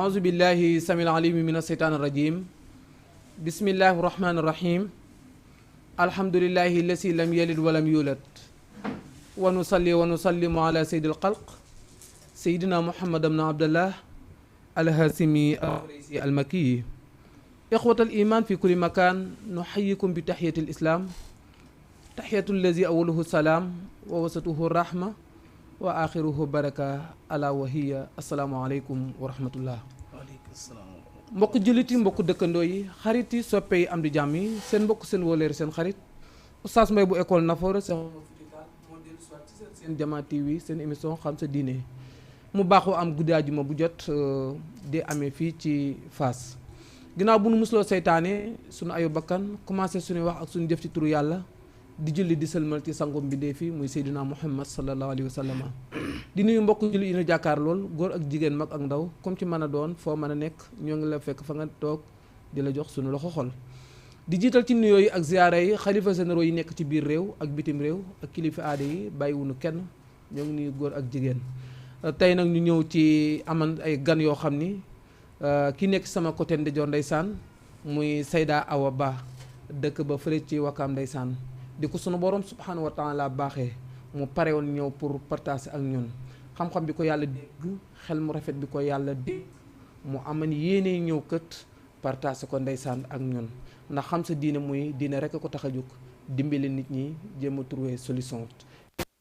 أعوذ بالله السميع العليم من الشيطان الرجيم بسم الله الرحمن الرحيم الحمد لله الذي لم يلد ولم يولد ونصلي ونسلم على سيد الخلق سيدنا محمد بن عبد الله الهاشمي القريشي المكي إخوة الإيمان في كل مكان نحييكم بتحية الإسلام تحية الذي أوله السلام ووسطه الرحمة وآخره بركة ألا وهي السلام عليكم ورحمة الله. waaleykum salaam. mbokk jullit yi mbokk dëkkandoo yi xarit yi soppe yi am di jàmm yi seen mbokk seen wóoleer seen xarit Oustaz Mbaye bu école Nafoore moo dellu soit ci seen Jama TV seen émission xam sa diine mu baaxoo am guddi àjjuma bu jot di amee fii ci Fass ginnaaw bu nu musloo seytaane sunu ayu bakkan commencé suñuy wax ak suñu jëf ci turu yàlla di julli di sëlmal ci sangom bi dee fi muy Seydina Muhammad sallallahu alayhi wa sallam di nuyu mbokk julli yi ñu jàkkaar lool góor ak jigéen mag ak ndaw comme ci mën a doon foo mën a nekk ñoo ngi la fekk fa nga toog di la jox suñu loxo xol di jiital ci nuyoo yi ak ziyaara yi xalifa généraux yi nekk ci biir réew ak bitim réew ak kilifa aada yi bàyyiwunu kenn ñoo ngi nuyu góor ak jigéen tey nag ñu ñëw ci aman ay gan yoo xam ni ki nekk sama côté ndijoor ndeysaan muy Sayda Awa Ba dëkk ba fële ci Wakaam ndeysaan di ko sunu borom subhanahu wa taala baaxee mu pare woon ñëw pour partager ak ñun xam-xam bi ko yàlla dégg xel mu rafet bi ko yàlla dégg mu aman yéene ñëw kët partager ko ndeysaan ak ñun ndax xam sa diine muy diine rek ko tax a jóg dimbali nit ñi jéem a trouver solution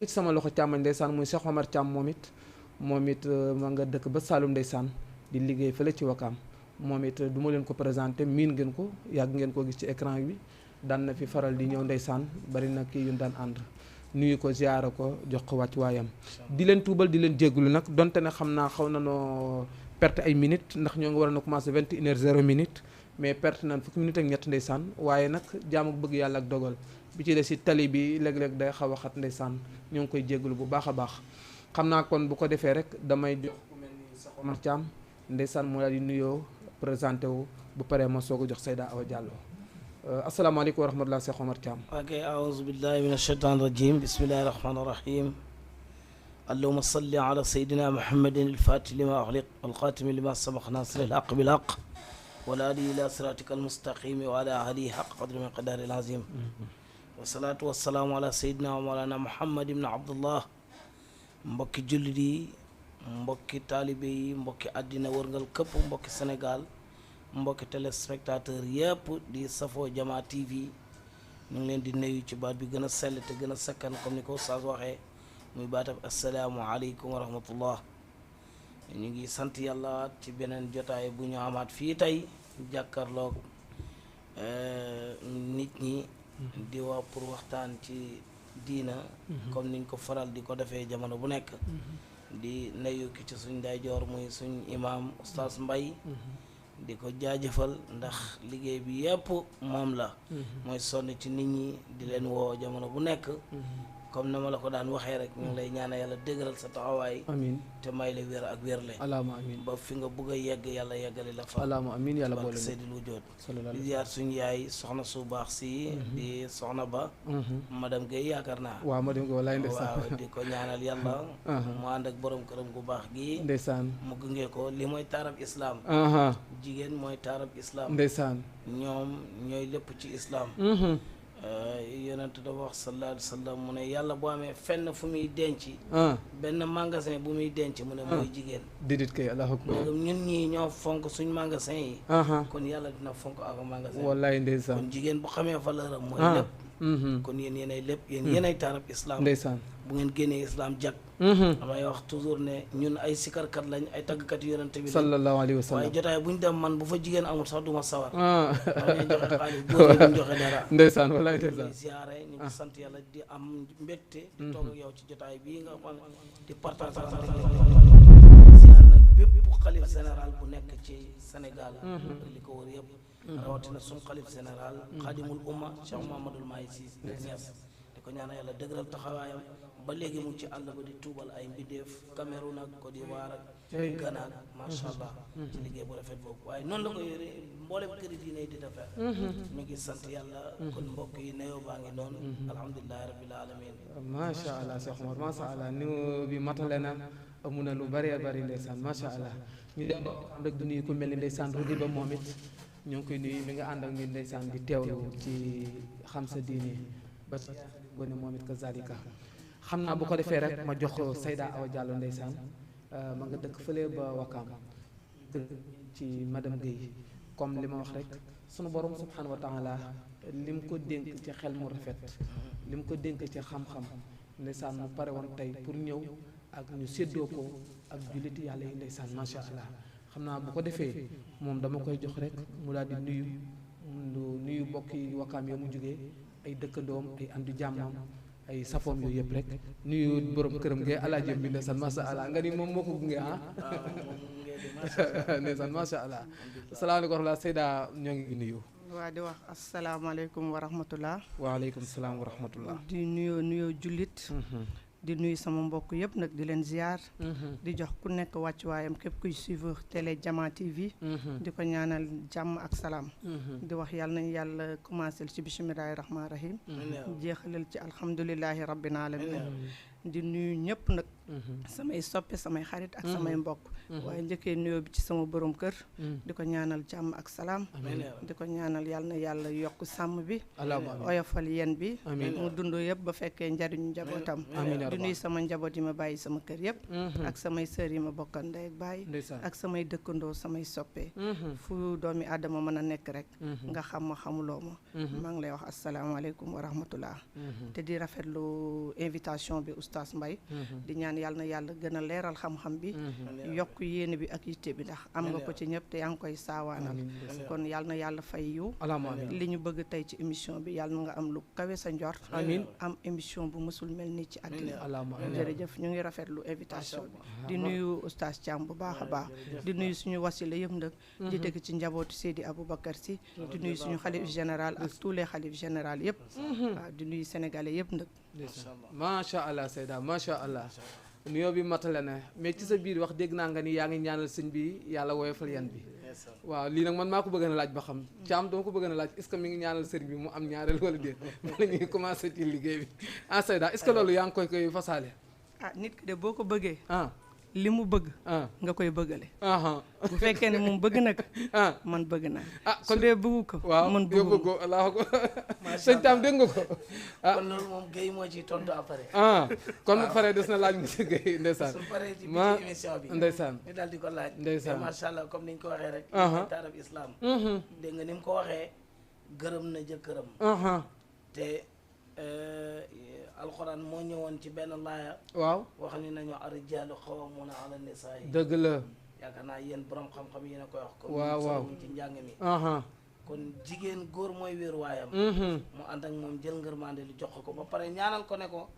ci sama loxo càmmañ ndeysaan muy Cheikh Omar Thiam moom it ma nga dëkk ba Saloum ndeysaan di liggéey fële ci Wakaam moom it du ma leen ko présenté miin ngeen ko yàgg ngeen ko gis ci écran bi daan na fi faral di ñëw ndeysaan bari na kii yu daan ànd nuyu ko ziyaara ko jox ko wàcc waayam di leen tuubal di leen jéggulu nag donte ne xam naa xaw na noo perte ay minutes ndax ñoo ngi war a na commencé 21h0 mais perte nañ fukki minutes ak ñett ndeysaan waaye nag jaam ak bëgg yàlla ak dogal bi ci des si tali bi léeg-léeg day xaw a xat ndeysaan ñoo ngi koy jéggulu bu baax a baax xam naa kon bu ko defee rek damay jox ku mel ni Cheikh Omar Thiam ndeysaan moo daal di nuyoo présenté wu bu paree ma soog a jox Sayda Awa Diallo asalaamaaleykum wa rahmatulah Cheikh Omar Thiam. ok aouzu billahi min ashaitan rajim bismillahi rahmani rahim allahuma salli ala sayidina muhammadin alfatih lima uxliq walxatimi lima sabaq nasir alhaq bilhaq wala adi ila siratika almustaqimi wa ala alihi haq qadri min qadari alazim wasalaatu wasalaamu ala sayidina wa mawlana muhammad ibn abdullah mbokki jullit yi mbokki taalibe yi mbokki àddina wërngal këpp mbokki Sénégal mbokki téléspectateur yëpp di safoo Jama TV ñu ngi leen di nuyu ci baat bi gën a sell te gën a sakkan comme ni ko Oustaz waxee muy baatab assalaamu aleykum wa rahmatullah ñu ngi sant yàlla ci beneen jotaay bu ñu amaat fii tey jàkkarloog nit ñi di wax pour waxtaan ci diina comme niñ ko faral di ko defee jamono bu nekk di nuyu ki ci suñ ndeyjoor muy suñ imaam Oustaz Mbaye di ko jaajëfal ndax liggéey bi yëpp moom la mooy sonn ci nit ñi di leen woo jamono bu nekk comme na ma la ko daan waxee rek ñu ngi lay ñaanal yàlla dëgëral sa taxawaay amiin te may la wér ak wérle alaama amiin ba fi nga bëgg a yegg yàlla yeggali la fa alaama amiin yàlla boole Seydil Wujood di ziar suñu yaay soxna su baax si di soxna ba madame Guèye yaakaar naa waaw madame Guèye wallaay ndeysaan waaw di ko ñaanal yàlla mu ànd ak borom këram gu baax gi ndeysaan mu gunge ko li mooy taarab islam jigéen mooy taarab islam ndeysaan ñoom ñooy lépp ci islam yonent dafa wax sallallahu alayhi wa sallam mu ne yàlla boo amee fenn fu muy denc benn magasin bu muy denc mu ne mooy jigéen didit kay allahu akbar ñun ñii ñoo fonk suñ magasin yi kon yàlla dina fonk ak magasin wallaay ndeysaan kon jigéen bu xamee valeur am mooy lépp kon yéen yéenay lépp yéen yéenay taarab islam ndeysaan bu ngeen génnee islam jag damay wax toujours ne ñun ay sikarkat lañ ay tàggkat yonente bi sallallahu alayhi wa sallam waaye jotaay bu ñu dem man bu fa jigéen amul sax duma sawar damay joxe xaalis góor yi duñ joxe dara ndeysaan wallaay ndeysaan ziare ñu ngi sant yàlla di am mbégte di toog ak yow ci jotaay bii nga xam di partage ziar nag bépp xalif général bu nekk ci Sénégal ak li ko wër yëpp rawatina suñu xalif général xaadimul umma Cheikh Mouhamadoul Mahi Cissé Niass ko ñaanal yàlla dëgëral taxawaayam ba léegi mu ngi ci àll ba di tuubal ay mbindeef Cameroun ak Côte d'Ivoire ak Ghana ak macha allah ci liggéey bu rafet boobu waaye noonu la ko yore mboolem këri diine yi di defee mi ngi sant yàlla kon mbokk yi nuyoo baa ngi noonu alhamdulilahi rabbil alamin macha allah Cheikh Omar macha allah ni bi matale na amu na lu bëree bëri ndeysaan macha allah ñu dem ànd ak du nuyu ku mel ni ndeysaan Rudi ba moom it ñoo ngi koy nuyu mi nga ànd ak ñun ndeysaan di teewlu ci xam sa diine ba gone moom it kazalika xam naa bu ko defee rek ma jox Sayda Awa Diallo ndeysaan ma nga dëkk fële ba Wakaam ci madame Guèye comme li ma wax rek sunu borom subhanahu wa taala lim ko dénk ci xel mu rafet lim ko dénk ci xam-xam ndeysaan mu pare woon tey pour ñëw ak ñu séddoo ko ak jullit yàlla yi ndeysaan macha allah xam naa bu ko defee moom dama koy jox rek mu daal di nuyu bokki Wakaam yo mu jógee ay dëkkandoom ay andu jàmmam ay safoom yooyu yëpp rek nuyu borom këram ge alaaji bi ndeysaan macha allah nga ni moom moo ko gunge ndeysaan macha allah asalaamaaleykum la Seyda ñoo ngi nuyu waa di wax asalaamaaleykum wa rahmatullah waaleykum salaam wa rahmatullah di nuyoo jullit di nuyu sama mbokk yëpp nag di leen ziar di jox ku nekk wàccuwaayam képp kuy suivre télé Jama TV di ko ñaanal jàmm ak salaam di wax yàlla nañu yàlla commencé ci bismillahi rahmaani rahim jeexalal ci alhamdulilahi rabbil alamin di nuyu ñëpp nag samay soppe samay xarit ak samay mbokk waaye njëkkee nuyoo bi ci sama borom kër di ko ñaanal jàmm ak salaam di ko ñaanal yàlla na yàlla yokk sàmm bi oyofal yen bi mu dund yëpp ba fekkee njariñu njabootam di nuyu sama njaboot yi ma bàyyi sama kër yëpp ak samay sër yi ma bokkal ndey ak bàyyi ak samay dëkkandoo samay soppe fu doomi aadama mën a nekk rek nga xam ma xamuloo ma maa ngi lay wax asalaamaaleykum wa rahmatullah te di rafetlu invitation bi Oustaz Mbaye di ñaan yàlla na yàlla gën a leeral xam-xam bi yokk yéene bi ak yitte bi ndax am nga ko ci ñëpp te yaa ngi koy saawaanal kon yàlla na yàlla fay yiw li ñu bëgg tey ci émission bi yàlla na nga am lu kawe sa njort am émission bu mësul mel ni ci àddina jërëjëf ñu ngi rafetlu invitation bi di nuyu Oustaz Thiam bu baax a baax di nuyu suñu wasila yëpp nag di dëkk ci njabootu Seydi Aboubacar Sy di nuyu suñu xalif général ak tous les xalif général yëpp waaw di nuyu sénégalais yëpp nag macha allah Seyda macha allah nuyoo bi matale na mais ci sa biir wax dégg naa nga ni yaa ngi ñaanal sëñ bi yàlla woyofal yan bi waaw lii nag man maa ko bëgg a laaj ba xam Thiam dama ko bëgg a laaj est-ce que mi ngi ñaanal sëriñ bi mu am ñaareel wala déet wala ñuy commencé ci liggéey bi Seyda est-ce que loolu yaa ngi koy fasaale nit ki de boo ko bëggee li mu bëgg nga koy bëggale bu fekkee ne moom bëgg nag man bëgg naa kon dee bëggu ko waaw man bëggu ko allahu ko sëñ Thiam dégg nga ko kon loolu moom Guèye moo ciy tontu après kon bu paree des na laaj monsieur Guèye ndeysaan su paree ci biir émission bi ndeysaan ñu daal di ko laaj ndeysaan macha allah comme ni ñu ko waxee rek taarab islam dégg nga ni mu ko waxee gërëm na jëkkëram te alxuraan moo ñëwoon ci benn laaya waaw wax ni nañu ar-rijaalu qawwaamuuna ala nisaa dëgg la yaakaar naa yéen borom xam-xam yéen a koy wax comme waaw ci njàng mi kon jigéen góor mooy wéeruwaayam mu ànd ak moom jël ngërmande li jox ko ba pare ñaanal ko ne ko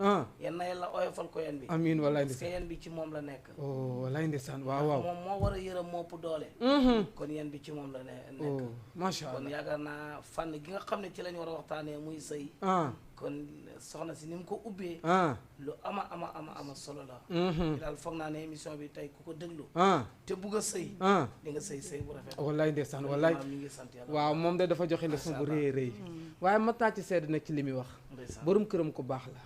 yan na yàlla oyofal ko yen bi amiin walaay parce que yen bi ci moom la nekk walaay ndeysaan waaw moom moo war a yërëm moo ëpp doole kon yen bi ci moom la nekk macha allah kon yaakaar naa fànn gi nga xam ne ci lañu war a waxtaanee muy sëy kon soxna si ni mu ko ubbee lu ama solo la daal foog naa ne émission bi tey ku ko déglu te bugg a sëy di nga sëy bu rafet wallaay ndeysaan wallaay mi ngi sant yàlla waaw moom de dafa joxe leçon bu rëy rëy waaye ma taa ci sedd nag ci li muy wax borom këram ko baax la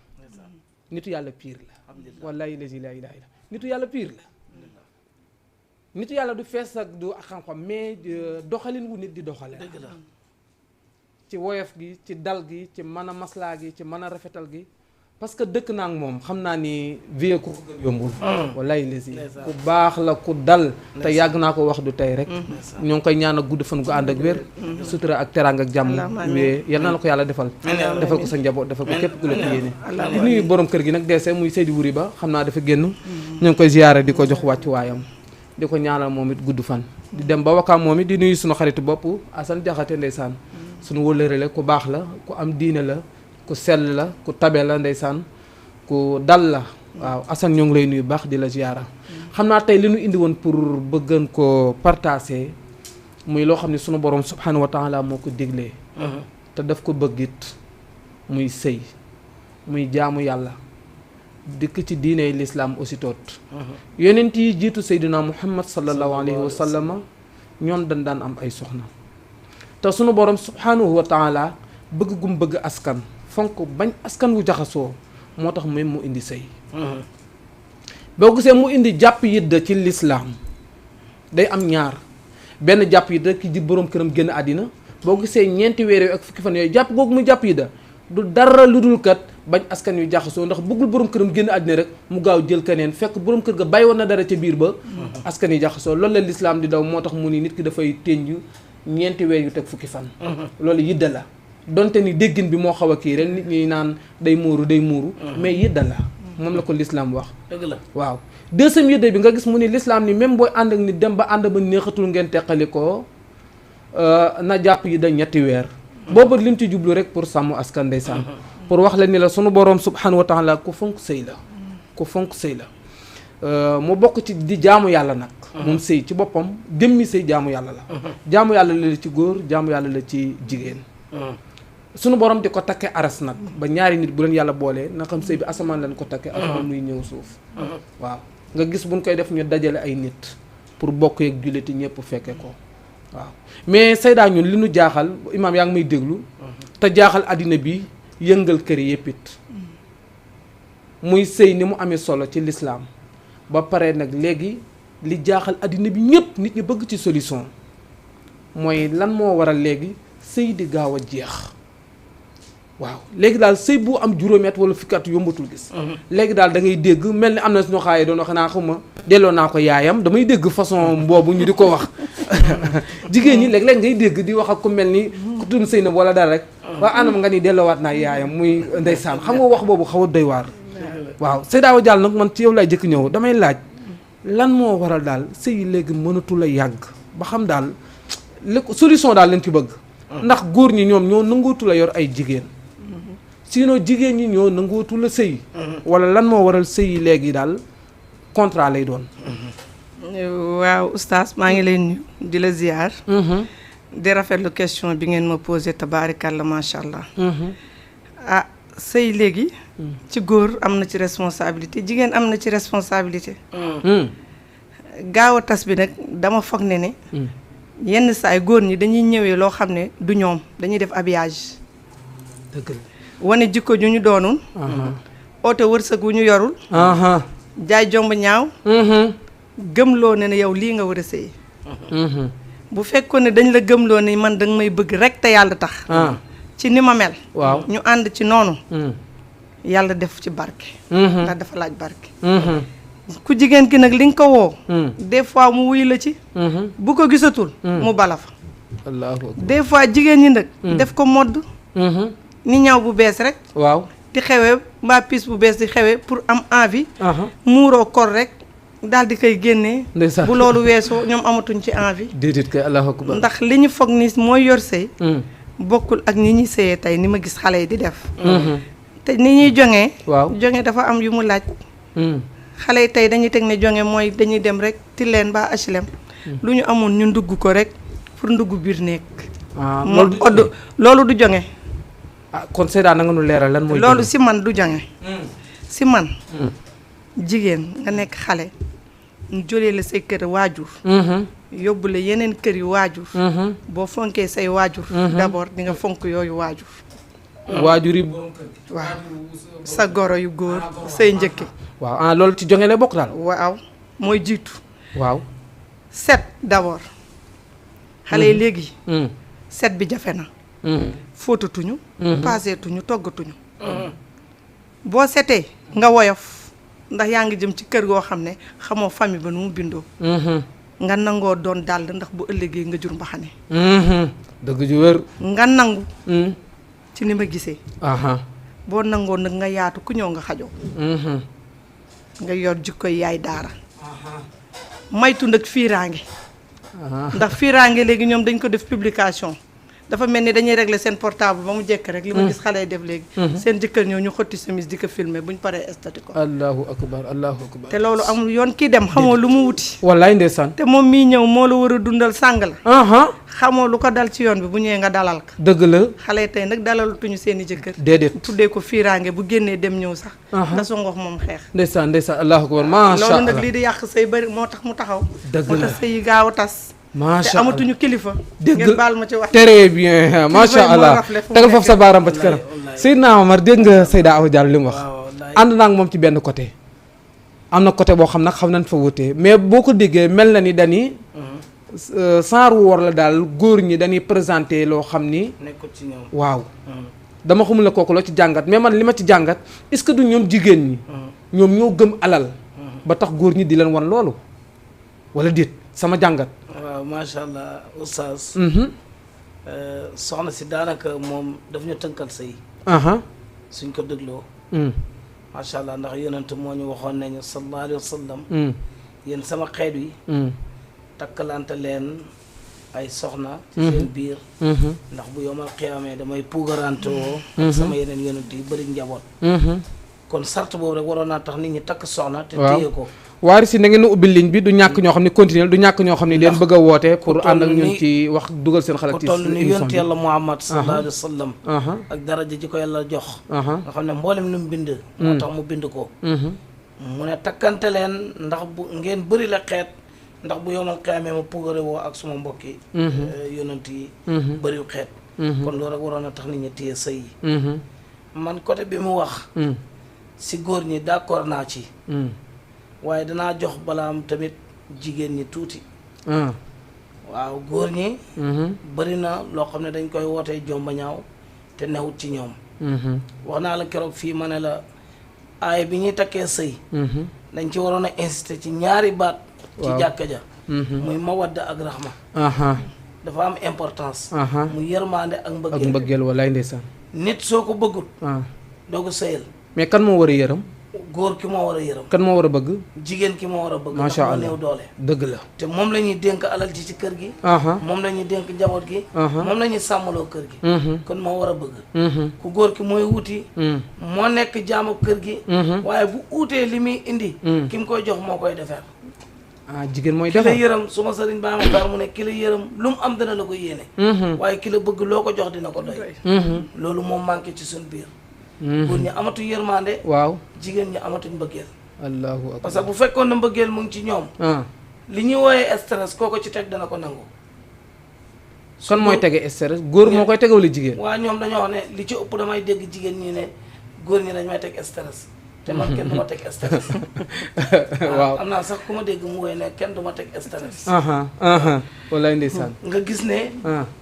nitu yàlla piir la wallaay lazi laa ilaaha illa nitu yàlla piir la nitu yàlla du fees ak du xam-xam mais doxalin wu nit di doxale dëgg la ci woyof gi ci dal gi ci mën a maslaa gi ci mën a rafetal gi parce que dëkk naa ak moom xam naa ni vie ku ko gën yombul wallaay lesi ku baax la ku dal te yàgg naa ko wax du tey rek ñoo ngi koy ñaan ak gudd fan gu ànd ak wér sutura ak teraanga ak jàmm wee yal na la ko yàlla defal ko sa njaboot defal ko képp ku la ci yéene di nuyu borom kër gi nag deesee muy Seydi Wuri Ba xam naa dafa génn ñu ngi koy ziyaare di ko jox wàccu waayam di ko ñaanal moom it gudd fan di dem ba Wakaam moom it di nuyu suñu xaritu bopp Assane Jaxate ndeysaan suñu wëllëre la ku baax la ku am diine la ku sell la ku tabe la ndeysaan ku dal la waaw Assane ñoo ngi lay nuyu baax di la ziyaara xam naa tey li ñu indi woon pour bëggan ko partager muy loo xam ne sunu borom subhanahu wa taala moo ko diglee te daf ko bëggit muy sëy muy jaamu yàlla dikk ci diiney lislaam aussi toot yonent yi jiitu seydina muhammad sallallahu alayhi wa sallama ñoom dañ daan am ay soxna te sunu borom subhanahu wa taala bëgg gum bëgg askan fonk bañ askan wu jaxasoo moo tax même mu indi sëy boo gisee mu indi jàpp yidda ci lislaam day am ñaar benn jàpp yidda ki di boroom këram génn àddina boo gisee ñeenti weer yooyu ak fukki fan yooyu jàpp googu mu jàpp yidda du dara lu dul kat bañ askan yu jaxasoo ndax bëggul boroom këram génn àddina rek mu gaaw jël keneen fekk boroom kër ga bàyyi woon na dara ca biir ba askan yi jaxasoo loolu la lislaam di daw moo tax mu ni nit ki dafay tënju ñeenti weer yu teg fukki fan loolu yidda la donte ni déggin bi moo xaw a kii rek nit ñi naan day muuru mais yidda la moom la ko lislaam wax dëgg la waaw deuxième yidda bi nga gis mu ni lislaam ni même booy ànd ak nit dem ba ànd ba neexatul ngeen teqali ko na jàpp yidda ñetti weer boobu lim ci jublu rek pour sàmm askan ndeysaan pour wax la ni la sunu boroom subhanahu wa taala ku fonk sëy la ku fonk sëy la mu bokk ci di jaamu yàlla nag moom sëy ci boppam gëmmi sëy jaamu yàlla la jaamu yàlla la ci góor jaamu yàlla la ci jigéen sunu borom di ko takke aras nag ba ñaari nit bu leen yàlla boolee na xam sëy bi asamaan lañ ko takke asamaan muy ñëw suuf waaw nga gis buñ koy def ñu dajale ay nit pour bokk yeeg julliti ñëpp fekke ko waaw mais Seyda ñun li nu jaaxal imaam yaa ngi may déglu te jaaxal àddina bi yëngal kër yëpp it muy sëy ni mu amee solo ci lislaam ba pare nag léegi li jaaxal àddina bi ñëpp nit ñi bëgg ci solution mooy lan moo waral léegi sëy di gaaw a jeex waaw léegi daal sëy bu am juróomi at wala fukki at yombatul gis léegi daal da ngay dégg mel ni am na suñu xaaye doon wax naa xuma delloo naa ko yaayam damay dégg façon boobu ñu di ko wax jigéen ñi léeg-léeg ngay dégg di wax ak ku mel ni ku tudd sëy na wala dara rek waa anam nga ni delloowaat naa yaayam muy ndeysaan xam nga wax boobu xaw a doy waar waaw Seyda Awa Diallo nag man ci yow lay jëkk ñëw damay laaj lan moo waral daal sëy léegi mënatul a yàgg ba xam daal solution daal lañ ci bëgg ndax góor ñi ñoom ñoo nangootu la yor ay jigéen sinon jigéen ñi ñoo nangootu la sëy wala lan moo waral sëy léegi daal contrat lay doon waaw oustaz maa ngi leen nuyu di la ziar di rafetlu question bi ngeen ma posé tabaarikàlla macha allah ah sëy léegi ci góor am na ci responsabilité jigéen am na ci responsabilité gaaw a tas bi nag dama foog ne yenn saay góor ñi dañuy ñëwee loo xam ne du ñoom dañuy def habillage dëgg la wane jikko ju ñu doonul oote wërsëg wu ñu yorul jaay jomb ñaaw gëmloo ne yow lii nga war a sëy bu fekkoon ne dañ la gëmloo ne man danga may bëgg rek te yàlla tax ci ni ma mel waaw ñu ànd ci noonu yàlla def ci barke ndax dafa laaj barke ku jigéen ki nag li nga ko woo des fois mu wuy la ci bu ko gisatul mu bala fa des fois jigéen ñi nag def ko modd ni ñaw bu bees rek waaw di xewee mbaa piis bu bees di xewee pour am envie muuroo kor rek daal di koy génnee bu loolu weesoo ñoom amatuñ ci envie déedéet kay allahu akbar ndax li ñu foog ni mooy yor sëy bokkul ak ni ñuy sëyee tey ni ma gis xale yi di def te ni ñuy jongee waaw jonge dafa am yu mu laaj xale yi tey dañuy teg ne jonge mooy dañuy dem rek Tilène ba HLM lu ñu amoon ñu ndugg ko rek pour ndugg biir nekk loolu du jonge kon Seyda na nga nu leeral lan mooy loolu si man du jonge si man jigéen nga nekk xale ñu jëlee la say kër waajur yóbbu la yeneen kër yu waajur boo fonkee say waajur d'abord di nga fonk yooyu waajur waajur yi waaw sa goro yu góor say njëkke waaw loolu ci jonge lay bokk daal waaw mooy jiitu waaw set d'abord xale yi léegi set bi jafe na fóotatuñu paaseetuñu toggatuñu boo setee nga woyof ndax yaa ngi jëm ci kër goo xam ne xamoo famille ba nu mu bindoo nga nangoo doon dàll ndax bu ëllëgee nga jur mbaxane dëgg ju wér nga nangu ci ni ma gisee boo nangoo nag nga yaatu ku ñëw nga xajoo nga yor jikkoy yaay daara maytu nag fiiraange ndax fiiraange léegi ñoom dañ ko def publication dafa mel ni dañuy régler seen portable ba mu jekk rek li ma gis xale yi def léegi seen jëkkër ñëw ñu xotti chemise di ko filmer buñ paree estati ko allahu akbar te loolu amul yoon kii dem xamoo lu mu wuti wallaay ndeysaan te moom mii ñëw moo la war a dundal sàng la xamoo lu ko dal ci yoon bi bu ñëwee nga dalal ko dëgg la xale yi tey nag dalalatuñu seen i jëkkër déedéet tuddee ko fiiraange bu génnee dem ñëw sax nga songox moom xeex ndeysaan allahu akbar macha allah loolu nag lii di yàq sëy bari moo tax mu taxaw moo tax sëy yi gaaw a tas macha allah te amatuñu kilifa. dégg ngeen baal ma ci wax. très bien macha allah tegal foofu sa baaram ba ci kanam. Seydina Omar dégg nga Seyda Awa Diallo li mu wax. ànd naa ak moom ci benn côté. am na côté boo xam nag xam nañ fa wutee mais boo ko déggee mel na ni dañuy. sans woor la daal góor ñi dañuy présenté loo xam ni. nekkul ci ñoom waaw. dama xamul la kooku loo ci jàngat mais man li ma ci jàngat est-ce que du ñoom jigéen ñi. ñoom ñoo gëm alal. ba tax góor ñi di leen wan loolu. wala déet sama jàngat. waaw macha allah oustaz. soxna si daanaka moom daf ñu tënkal sëy. suñ ko dégloo. macha allah ndax yonent moo ñu waxoon nañu sallallahu alayhi wa sallam. yéen sama xeet wi. takkalante leen ay soxna. ci seen biir. ndax bu yomal xiyaamee damay puugarante woo. sama yeneen yonent yi bëri njaboot. kon sart boobu rek waroon naa tax nit ñi takk soxna. te téye ko. waari si na ngeen ubbi ligne bi du ñàkk ñoo xam ne continuer du ñàkk ñoo xam ne leen bëgg a woote pour ànd ak ñun ci wax dugal seen xalaat ci émission bi ku toll ni yonent yàlla Muhammad sallallahu alayhi wa sallam ak daraja ji ko yàlla jox nga xam ne mboolem lu mu bind moo tax mu bind ko mu ne takkante leen ndax bu ngeen bëri la xeet ndax bu yomal xeamee ma pugare woo ak suma mbokki yonent yi bëriw xeet kon loolu rek waroon a tax nit ñi téye sëy yi man côté bi mu wax si góor ñi d'accord naa ci waaye danaa jox balaam tamit jigéen ñi tuuti. waaw góor ñi. bëri na loo xam ne dañ koy wootee jomba ñaaw te newut ci ñoom. wax naa la keroog fii ma ne la aay bi ñuy takkee sëy. dañ ci waroon a insister ci ñaari baat. ci jàkka ja. muy mawadda ak raxma. dafa am importance. mu yërmande ak mbëggeel. ak mbëggeel walaay ndeysaan. nit soo ko bëggut. doo ko sëyal. mais kan moo war a yërëm. góor ki moo war a yërëm. kan moo war a bëgg. jigéen ki moo war a bëgg. macha allah ndax moo néew doole. dëgg la te moom la ñuy dénk alal ji ci kër gi. moom la ñuy dénk njaboot gi. moom la ñuy sàmmaloo kër gi. kon moo war a bëgg. ku góor ki mooy wuti. moo nekk jaamu kër gi. waaye bu uutee li muy indi. ki mu koy jox moo koy defar. jigéen mooy defar ki la yërëm suma sëriñ baa ma taar mu ne ki la yërëm lu mu am dana la ko yéene. waaye ki la bëgg loo ko jox dina ko doy. loolu moom manqué ci suñu biir. góor ñi amatuñ yërmande. waaw jigéen ñi amatuñ mbëggeel. allahu akbar parce que bu fekkoon na mbëggeel mu ngi ci ñoom. li ñuy wooyee stress kooko ci teg dana ko nangu. kon mooy tege stress góor moo koy tege wala jigéen. waaw ñoom dañoo wax ne li ci ëpp damay dégg jigéen ñi ne góor ñi dañ may teg stress. te man kenn du ma teg stress. waaw am naa sax ku ma dégg mu woy ne kenn du ma teg stress. wallaay ndeysaan. nga gis ne.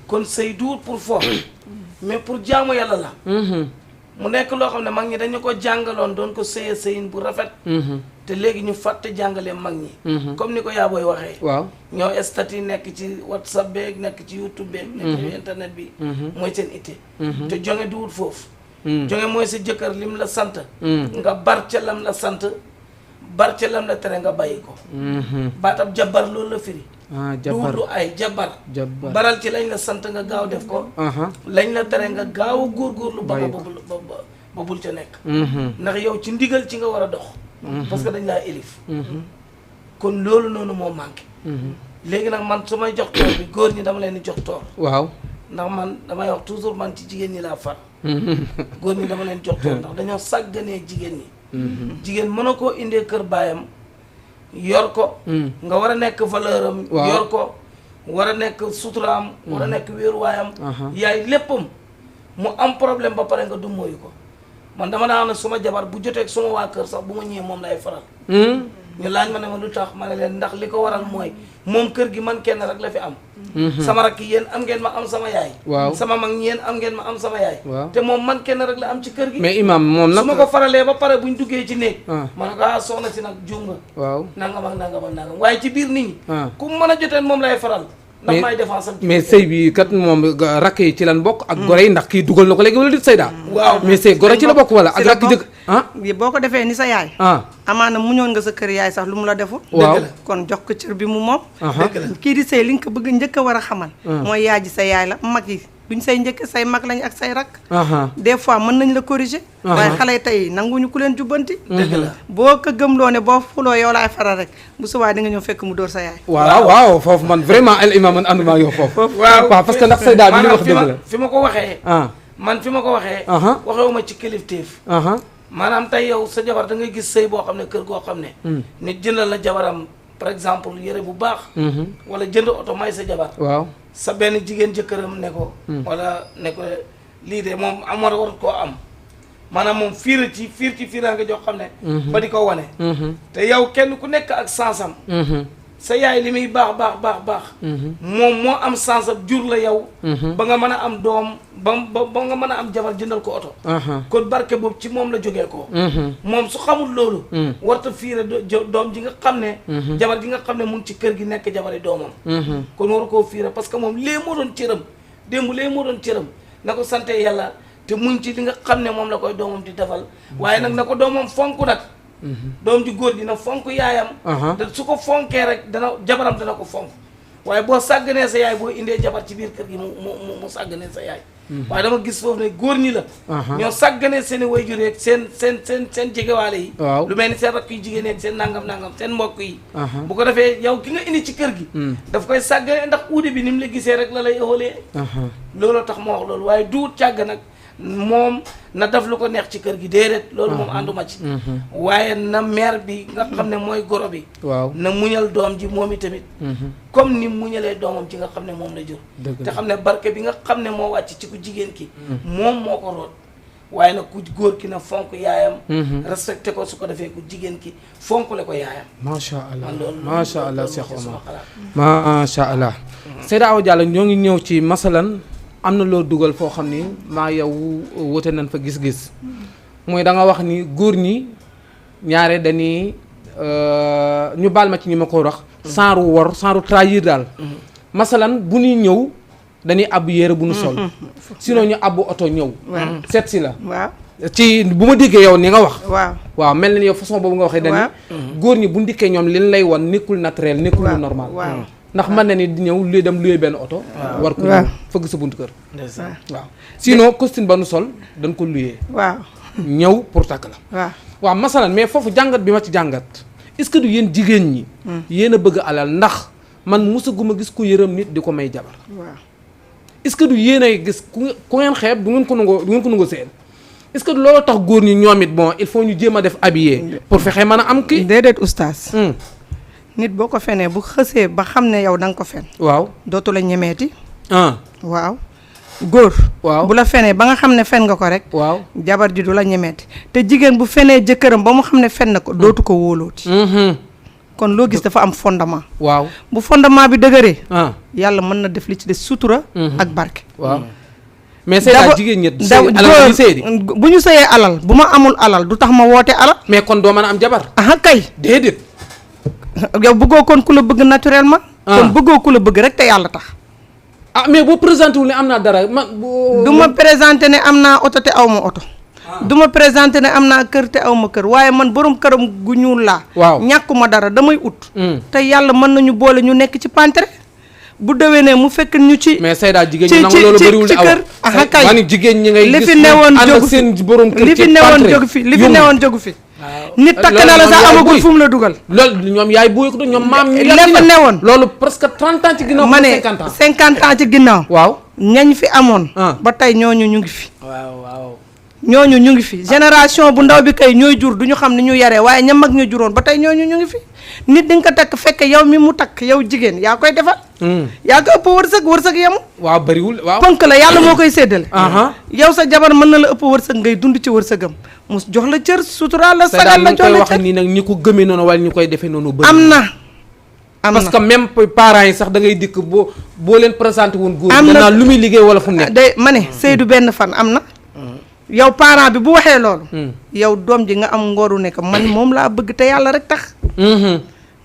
kon sëy duur pour foofu. mais pour jaamu yàlla la. mu nekk loo xam ne mag ñi dañu ko jàngaloon doon ko sëye sëyin bu rafet. te léegi ñu fàtte jàngalee mag ñi. comme ni ko yaa booy waxee. waaw ñoo statut nekk ci whatsapp beeg nekk ci youtube beeg. nekk ci internet bi. mooy seen itte. te jonge duwul foofu. jonge mooy sa jëkkër lim la sant. nga bar ca lam la sant bar ca lam la tere nga bàyyi ko. baatab jabar loolu la firi. jabar du ay jabar. baral ci lañ la sant nga gaaw def ko. lañ la tere nga gaaw a góorgóorlu ba ba bul ca nekk. ndax yow ci ndigal ci nga war a dox. parce que dañ laa élif. kon loolu noonu moo manqué. léegi nag man su may jox toor bi góor ñi dama leen di jox toor. waaw ndax man damay wax toujours man ci jigéen ñi laa far. góor ñi dama leen jox toor ndax dañoo sàgganee jigéen ñi. jigéen mën na koo indee kër baayam. yor ko. nga war a nekk valeur am. yor ko war a nekk suturaam. war a nekk wéeruwaayam. yaay léppam mu am problème ba pare nga du mooyu ko man dama naa ne suma jabar bu jotee ak suma waa kër sax bu ma ñëwee moom lay faral. ñu laaj ma ne ma lu tax ma ne leen ndax li ko waral mooy moom kër gi man kenn rek la fi am. sama rakk yéen am ngeen ma am sama yaay. waaw sama mag ñi yéen am ngeen ma am sama yaay. te moom man kenn rek la am ci kër gi. mais imam moom nag su ma ko faralee ba pare buñ duggee ci néeg. ma ne ko soxna si nag juum nga. waaw nangam ak nangam ak nangam waaye ci biir nit ñi. ku mën a joteen moom lay faral. ndax may défense mais sëy bi kat moom rakk yi ci lan bokk. ak gore yi ndax kii dugal na ko léegi wala dit Seyda. waaw mais sëy gore ci la bokk wala ak rakk jëkk boo ko defee ni sa yaay. amaana muñoon nga sa kër yaay sax lu mu la deful. waaw kon jox ko cër bi mu moom. kii di sëy li nga ko bëgg njëkk a war a xamal. mooy yaay ji sa yaay la mag yi duñ say njëkk say mag lañ ak say rak des fois mën nañ la corriger waaye xale yi tey nanguñu ku leen jubbanti dëgg la boo ko gëmloo ne boo fuloo yow laay faral rek bu subaa di nga ñëw fekk mu dóor sa yaay waaw foofu man vraiment al imam man ànduma yow foofu waaw parce que ndax Seyda bi li wax dëgg la fi ma ko waxee man fi ma ko waxee waxewuma ci kilifteef maanaam tey yow sa jabar da ngay gis sëy boo xam ne kër goo xam ne nit jëndal la jabaram par exemple yére bu baax wala jënd oto may sa jabar waaw sa benn jigéen jëkkëram ne ko wala ne ko lii de moom amar war koo am maanaam moom fiir ci fiiraa nga jox xam ne ba di ko wane te yow kenn ku nekk ak sansam sa yaay li muy baax moom moo am sansam jur la yow ba nga mën a am doom ba nga mën a am jabar jëndal ko oto kon barke boobu ci moom la jógee ko moom su xamul loolu warta fiire doom ji nga xam ne jabar ji nga xam ne mun ci kër gi nekk jabari doomam kon waru koo fiire parce que moom lee moo doon cëram démb lee moo doon cëram na ko sante yàlla te muñ ci li nga xam ne moom la koy doomam di defal waaye nag na ko doomam fonk nag doom ji góor dina fonk yaayam te su ko fonkee rek jabaram dana ko fonk waaye boo sàgganee sa yaay boo indee jabar ci biir kër gi mu sàgganee sa yaay waaye dama gis foofu ne góor ñi la ñoo sàgganee seen i wayjur yeeg seen jegewaale yi lu mel ni seen rakk yu jigéen yeeg seen nangam seen mbokk yi bu ko defee yow ki nga indi ci kër gi daf koy sàgganee ndax uude bi ni mu la gisee rek la lay ëwalee looloo tax ma wax loolu waaye duut càgg nag moom na def lu ko neex ci kër gi déedéet loolu moom ànduma ci waaye na mère bi nga xam ne mooy goro bi na muñal doom ji moom i tamit comme ni muñalee doomam ci nga xam ne moom la jur te xam ne barke bi nga xam ne moo wàcc ci ku jigéen ki moom moo ko root waaye nag ku góor ki na fonk yaayam respecté ko su ko defee ku jigéen ki fonk le ko yaayam macha allah Cheikh Omar macha allah Seyda Awa Diallo ñoo ngi ñëw ci masalan am na loo dugal foo xam ni maa yow wote nañ fa gis-gis mooy da nga wax ni góor ñi ñaare dañuy ñu baal ma ci ñi ma ko wax sans wor sans trahir daal masalan bu ñuy ñëw dañuy abbu yére bu ñu sol sinon ñu abbu oto ñëw seet si la waaw ci bu ma déggee yow ni nga wax waaw mel na ni yow façon boobu nga waxee dañuy góor ñi bu ndikkee ñoom liñ lay wan nekkul naturel nekkul lu normal ndax mën na ni di ñëw luy dem luy benn oto war ko ñëw fëgg sa buntu kër waaw sinon costume ba nu sol dañ ko luyee ñëw pour takk la waaw masalan mais foofu jàngat bi ma ci jàngat est-ce que du yéen jigéen ñi yéen a bëgg alal ndax man mosaguma gis ku yërëm nit di ko may jabar est-ce que du yéen ay gis ku ngeen xeeb du ngeen ko nangoo seen est-ce que loolu tax góor ñi ñoom it bon il faut ñu jéem a def habillé pour fexe mën a am kii déedéet oustaz nit boo ko fenee bu xësee ba xam ne yow da nga ko fen dootu la ñemeeti waaw góor bu la fenee ba nga xam ne fen nga ko rek jabar ji du la ñemeeti te jigéen bu fenee jëkkëram ba mu xam ne fen na ko dootu ko wóolooti kon loo gis dafa am fondement bu fondement bi dëgëree yàlla mën na def li ci des sutura ak barke mais Seyda jigéen ñett sëy alal ñu sëy di bu ñu sëyee alal bu ma amul alal du tax ma woote alal mais kon doo mën a am jabar kay déedéet yow bëggoo kon ku la bëgg naturellement kon bëggoo ku la bëgg rek te yàlla tax mais boo présenté wul ne am naa dara du ma présenté ne am naa oto te aw ma oto du ma présenté ne am naa kër te aw ma kër waaye man borom këram gu ñuul laa ñàkkuma dara damay ut te yàlla mën nañu boole ñu nekk ci pantere bu déwénee mu fekk ñu ci mais Seyda jigéen ñi nangu loolu bëriwul de awa kay ma ni jigéen ñi ngay li fi newoon jógu fi seen borom kër li fi newoon jógu fi li fi newoon jógu fi nit takk na la sax amagul fu mu la dugal loolu ñoom yaay booy ko doon ñoom maam ñu la fa newoon loolu presque 30 ans ci ginnaaw ma ne 50 ans ci ginnaaw ñañ fi amoon ba tey ñooñu ñu ngi fi ñooñu ñu ngi fi génération bu ndaw bi kay ñooy jur du ñu xam ni ñu yaree waaye ña mag ñu juróon ba tey ñooñu ñu ngi fi nit di nga ko takk fekk yow mi mu takk yow jigéen yaa koy defal yaa ko ëpp wërsëg yemu bëriwul ponk la yàlla moo koy séddale yow sa jabar mën na la ëpp wërsëg ngay dund ci wërsëgam mu jox la cër sutural la sagal la jox la cër nii nag ñi ko gëmee noonu wala ñu koy defee noonu bëri am na parce que même parents yi sax da ngay dikk boo leen présenté woon góor danaa lu muy liggéey wala fu mu nekk day ma ne Seydou benn fan am na yow parent bi bu waxee loolu yow doom ji nga am ngooru nekk man moom laa bëgg te yàlla rek tax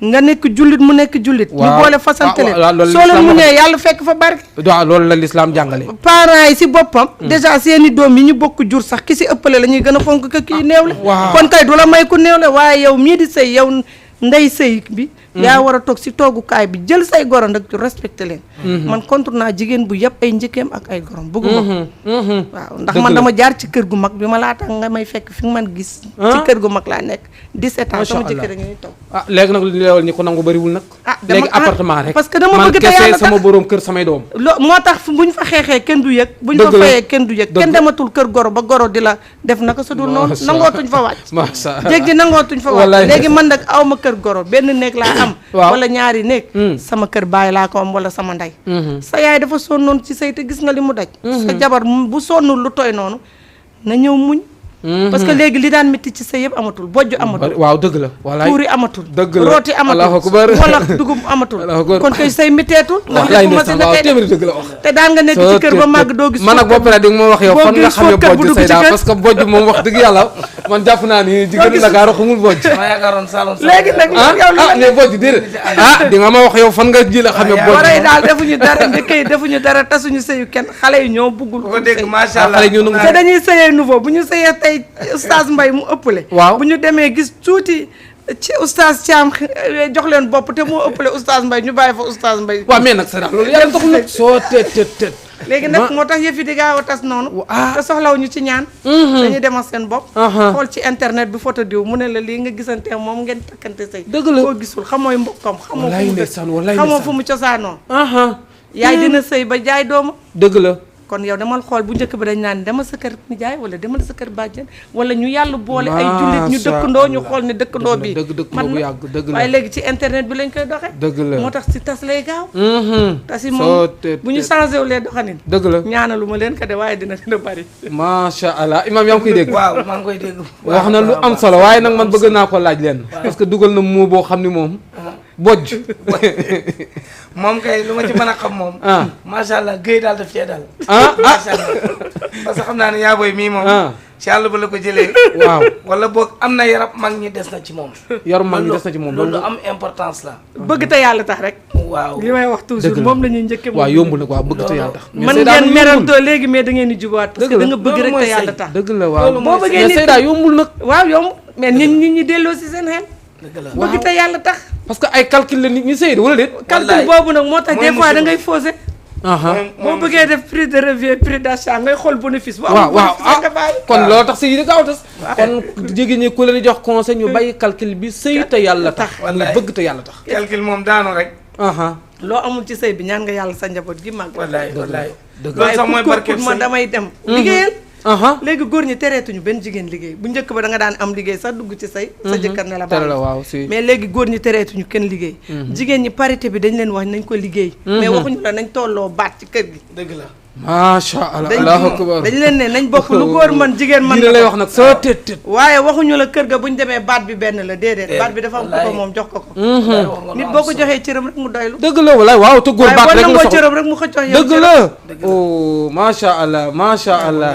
nga nekk jullit mu nekk jullit ñu boole fasante leen soo leen mu nee yàlla fekk fa barke waaw loolu la lislaam jàngale parents yi si boppam déjà seeni doom yi ñu bokk jur sax ki si ëppale la ñuy gën a fonk ka kii néew le kon kay du la may ku néew le waaye yow mii di sëy yow ndey sëy bi yaa war a toog si toogukaay bi jël say goro nag ci respecté leen man contre naa jigéen bu yëpp ay njëkkeem ak ay gorom bëgguma waaw ndax man dama jaar ci kër gu mag bi ma laata nga may fekk fi nga man gis ci kër gu mag laa nekk 17 ans sama jëkkër a ngi toog léegi nag li leewal ñi ko nangu bëriwul nag léegi appartement rek parce que dama bëgg te man yàlla kese sama borom kër samay doom moo tax buñ fa xeexee kenn du yëg buñ fa fayee kenn du yëg kenn dematul kër goro ba goro di la def naka su dul noonu nangootuñ fa wàcc jéeg ji nangootuñ fa wàcc léegi man nag aw ma kër goro benn néeg laa am wala ñaari néeg sama kër baay laa ko am wala sama ndey sa yaay dafa sonnoon ci sëy te gis nga li mu daj sa jabar bu sonnul lu toy noonu na ñëw muñ parce que léegi li daan métti ci sëy yëpp amatul bojj amatul waaw dëgg la walaay tuuri amatul dëgg la rooti amatul wala dugub amatul kon koy sëy métteetul wallaay ndeysaan waaw téeméeri dëgg la wax te daan nga nekk ci kër ba màgg doo gis man nag boo paree di nga ma wax yow fan nga xamee bojj say daa parce que bojj moom wax dëgg yàlla man jàpp naa ni jigéenu Ndakaaru xamul bojj léegi nag yow mais bojj déedéet di nga ma wax yow fan nga ji la xamee bojj waray daal defuñu dara njëkk yi defuñu dara tasuñu sëyu kenn xale yi ñoo buggul ko dégg macha allah te dañuy sëyee nouveau bu ñu sëyee tey oustaz Mbaye mu ëppale waaw bu ñu demee gis tuuti ci oustaz Thiam jox leen bopp te moo ëppale oustaz Mbaye ñu bàyyi fa oustaz Mbaye waaw mais nag sa daal loolu yàlla taxul nag soo tët léegi nag moo tax yëf yi di gaaw a tas noonu te soxlaw ñu ci ñaan dañuy demal seen bopp xool ci internet bi photo diw mu ne la lii nga gisante moom ngeen takkante sëy dëgg la koo gisul xamooy mbokkam xamoo xamoo fu mu cosaanoo yaay dina sëy ba jaay dooma dëgg la kon yow demal xool bu njëkk bi dañ naan demal sa kër nijaay wala demal sa kër bàjjen wala ñu yàlla boole ay jullit ñu dëkkandoo ñu xool ne dëkkandoo bi dëkkandoo bu yàgg dëgg la waaye léegi ci internet bi lañ koy doxee dëgg la moo tax si tas lay gaaw tas yi moom bu ñu changé wu lee doxanin dëgg la ñaanalu ma leen ka de waaye dina bari macha allah imaam yaa ngi koy dégg waaw maa ngi koy dégg wax na lu am solo waaye nag man bëgg naa ko laaj leen parce que dugal na moo boo xam ni moom bojj moom kay lu ma ci mën a xam moom macha allah géy daal daf cee daal macha allah parce que xam naa ne yaa booy mii moom ci àll ba la ko jëlee waaw wala boog am na yarab mag ñi des na ci moom yaru mag ñi des na ci moom loolu am importance la bëgg te yàlla tax rek waaw li may wax toujours moom la ñuy njëkke waaw yombul nag waaw bëgg te yàlla tax man ngeen merantoo léegi mais da ngeen di jubaat parce que da nga bëgg rek te yàlla tax dëgg la waaw boo bëggee nit Seyda yombul nag waaw yomb mais nit ñi delloo si seen xel bëgg te yàlla tax parce que ay calcul la nit ñi Seyda wala déet calcul boobu nag moo tax des fois da ngay fausser boo bëggee def prix de revient prix d'achat ngay xool bénéfice bu am bénéfice nga bàyyi kon loolu tax sëy yi di gaaw tas kon jigéen ñi ku leen jox conseil ñu bàyyi calcul bi sëy te yàlla tax muy bëgg te yàlla tax calcul moom daanu rek loo amul ci sëy bi ñaan nga yàlla sa njaboot gi màgg wallaay wallaay loolu sax mooy barke ma damay dem liggéeyal léegi góor ñi tereetuñu benn jigéen liggéey bu njëkk ba da nga daan am liggéey sax dugg ci say sa jëkkër ne la baax waaw si mais léegi góor ñi tereetuñu kenn liggéey jigéen ñi parité bi dañ leen wax nañ ko liggéey mais waxuñu la nañ tolloo baat ci kër gi dëgg la macha allah allahu akbar dañ leen ne nañ bokk lu góor man jigéen man lay wax nag soo tët waaye waxuñu la kër ga bu ñu demee baat bi benn la déedéet baat bi dafa am ko moom jox ko nit boo ko joxee cëram rek mu doylu dëgg la walaay waaw te góor baat rek la soxla cëram rek mu xëccoo yow dëgg la oh macha allah macha allah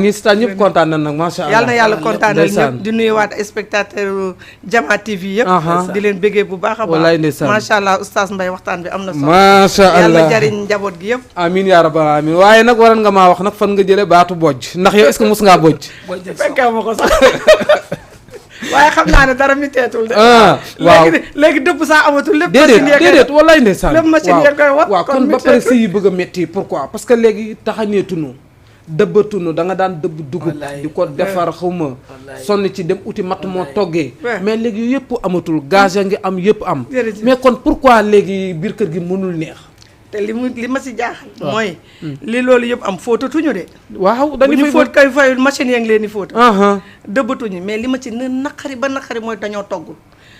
ñi si ñëpp kontaan nañ nag macha allah yàlla na yàlla kontaan nañ ñëpp di nuyuwaat spectateur Jama TV yëpp di leen bëggee bu baax a baax macha allah oustaz Mbaye waxtaan bi am na solo macha allah yàlla jariñ njaboot gi yëpp amin yaa rabbal alamin waaye nag waroon nga maa wax nag fan nga jëlee baatu bojj ndax yow est-ce que mos ngaa bojj fekkee ma ko sax waaye xam naa ne dara mi teetul de waaw léegi dëpp saa amatul lépp déedéet wallaay ndeysaan lépp machine yee koy wax waaw kon ba pare sëy yi bëgg a métti pourquoi parce que léegi taxaneetunu dëbbatunu da nga daan dëbb dugub di ko defar xawma sonn ci dem uti matt moo toggee mais léegi yëpp amatul gaz a ngi am yëpp am mais kon pourquoi léegi biir kër gi mënul neex te li ma si jaaxal mooy li loolu yëpp am fóotatuñu de waaw dañu ñu fóot kay fayul machine yaa ngi leen di fóot dëbbatuñu mais li ma ci ne naqari ba naqari mooy dañoo toggul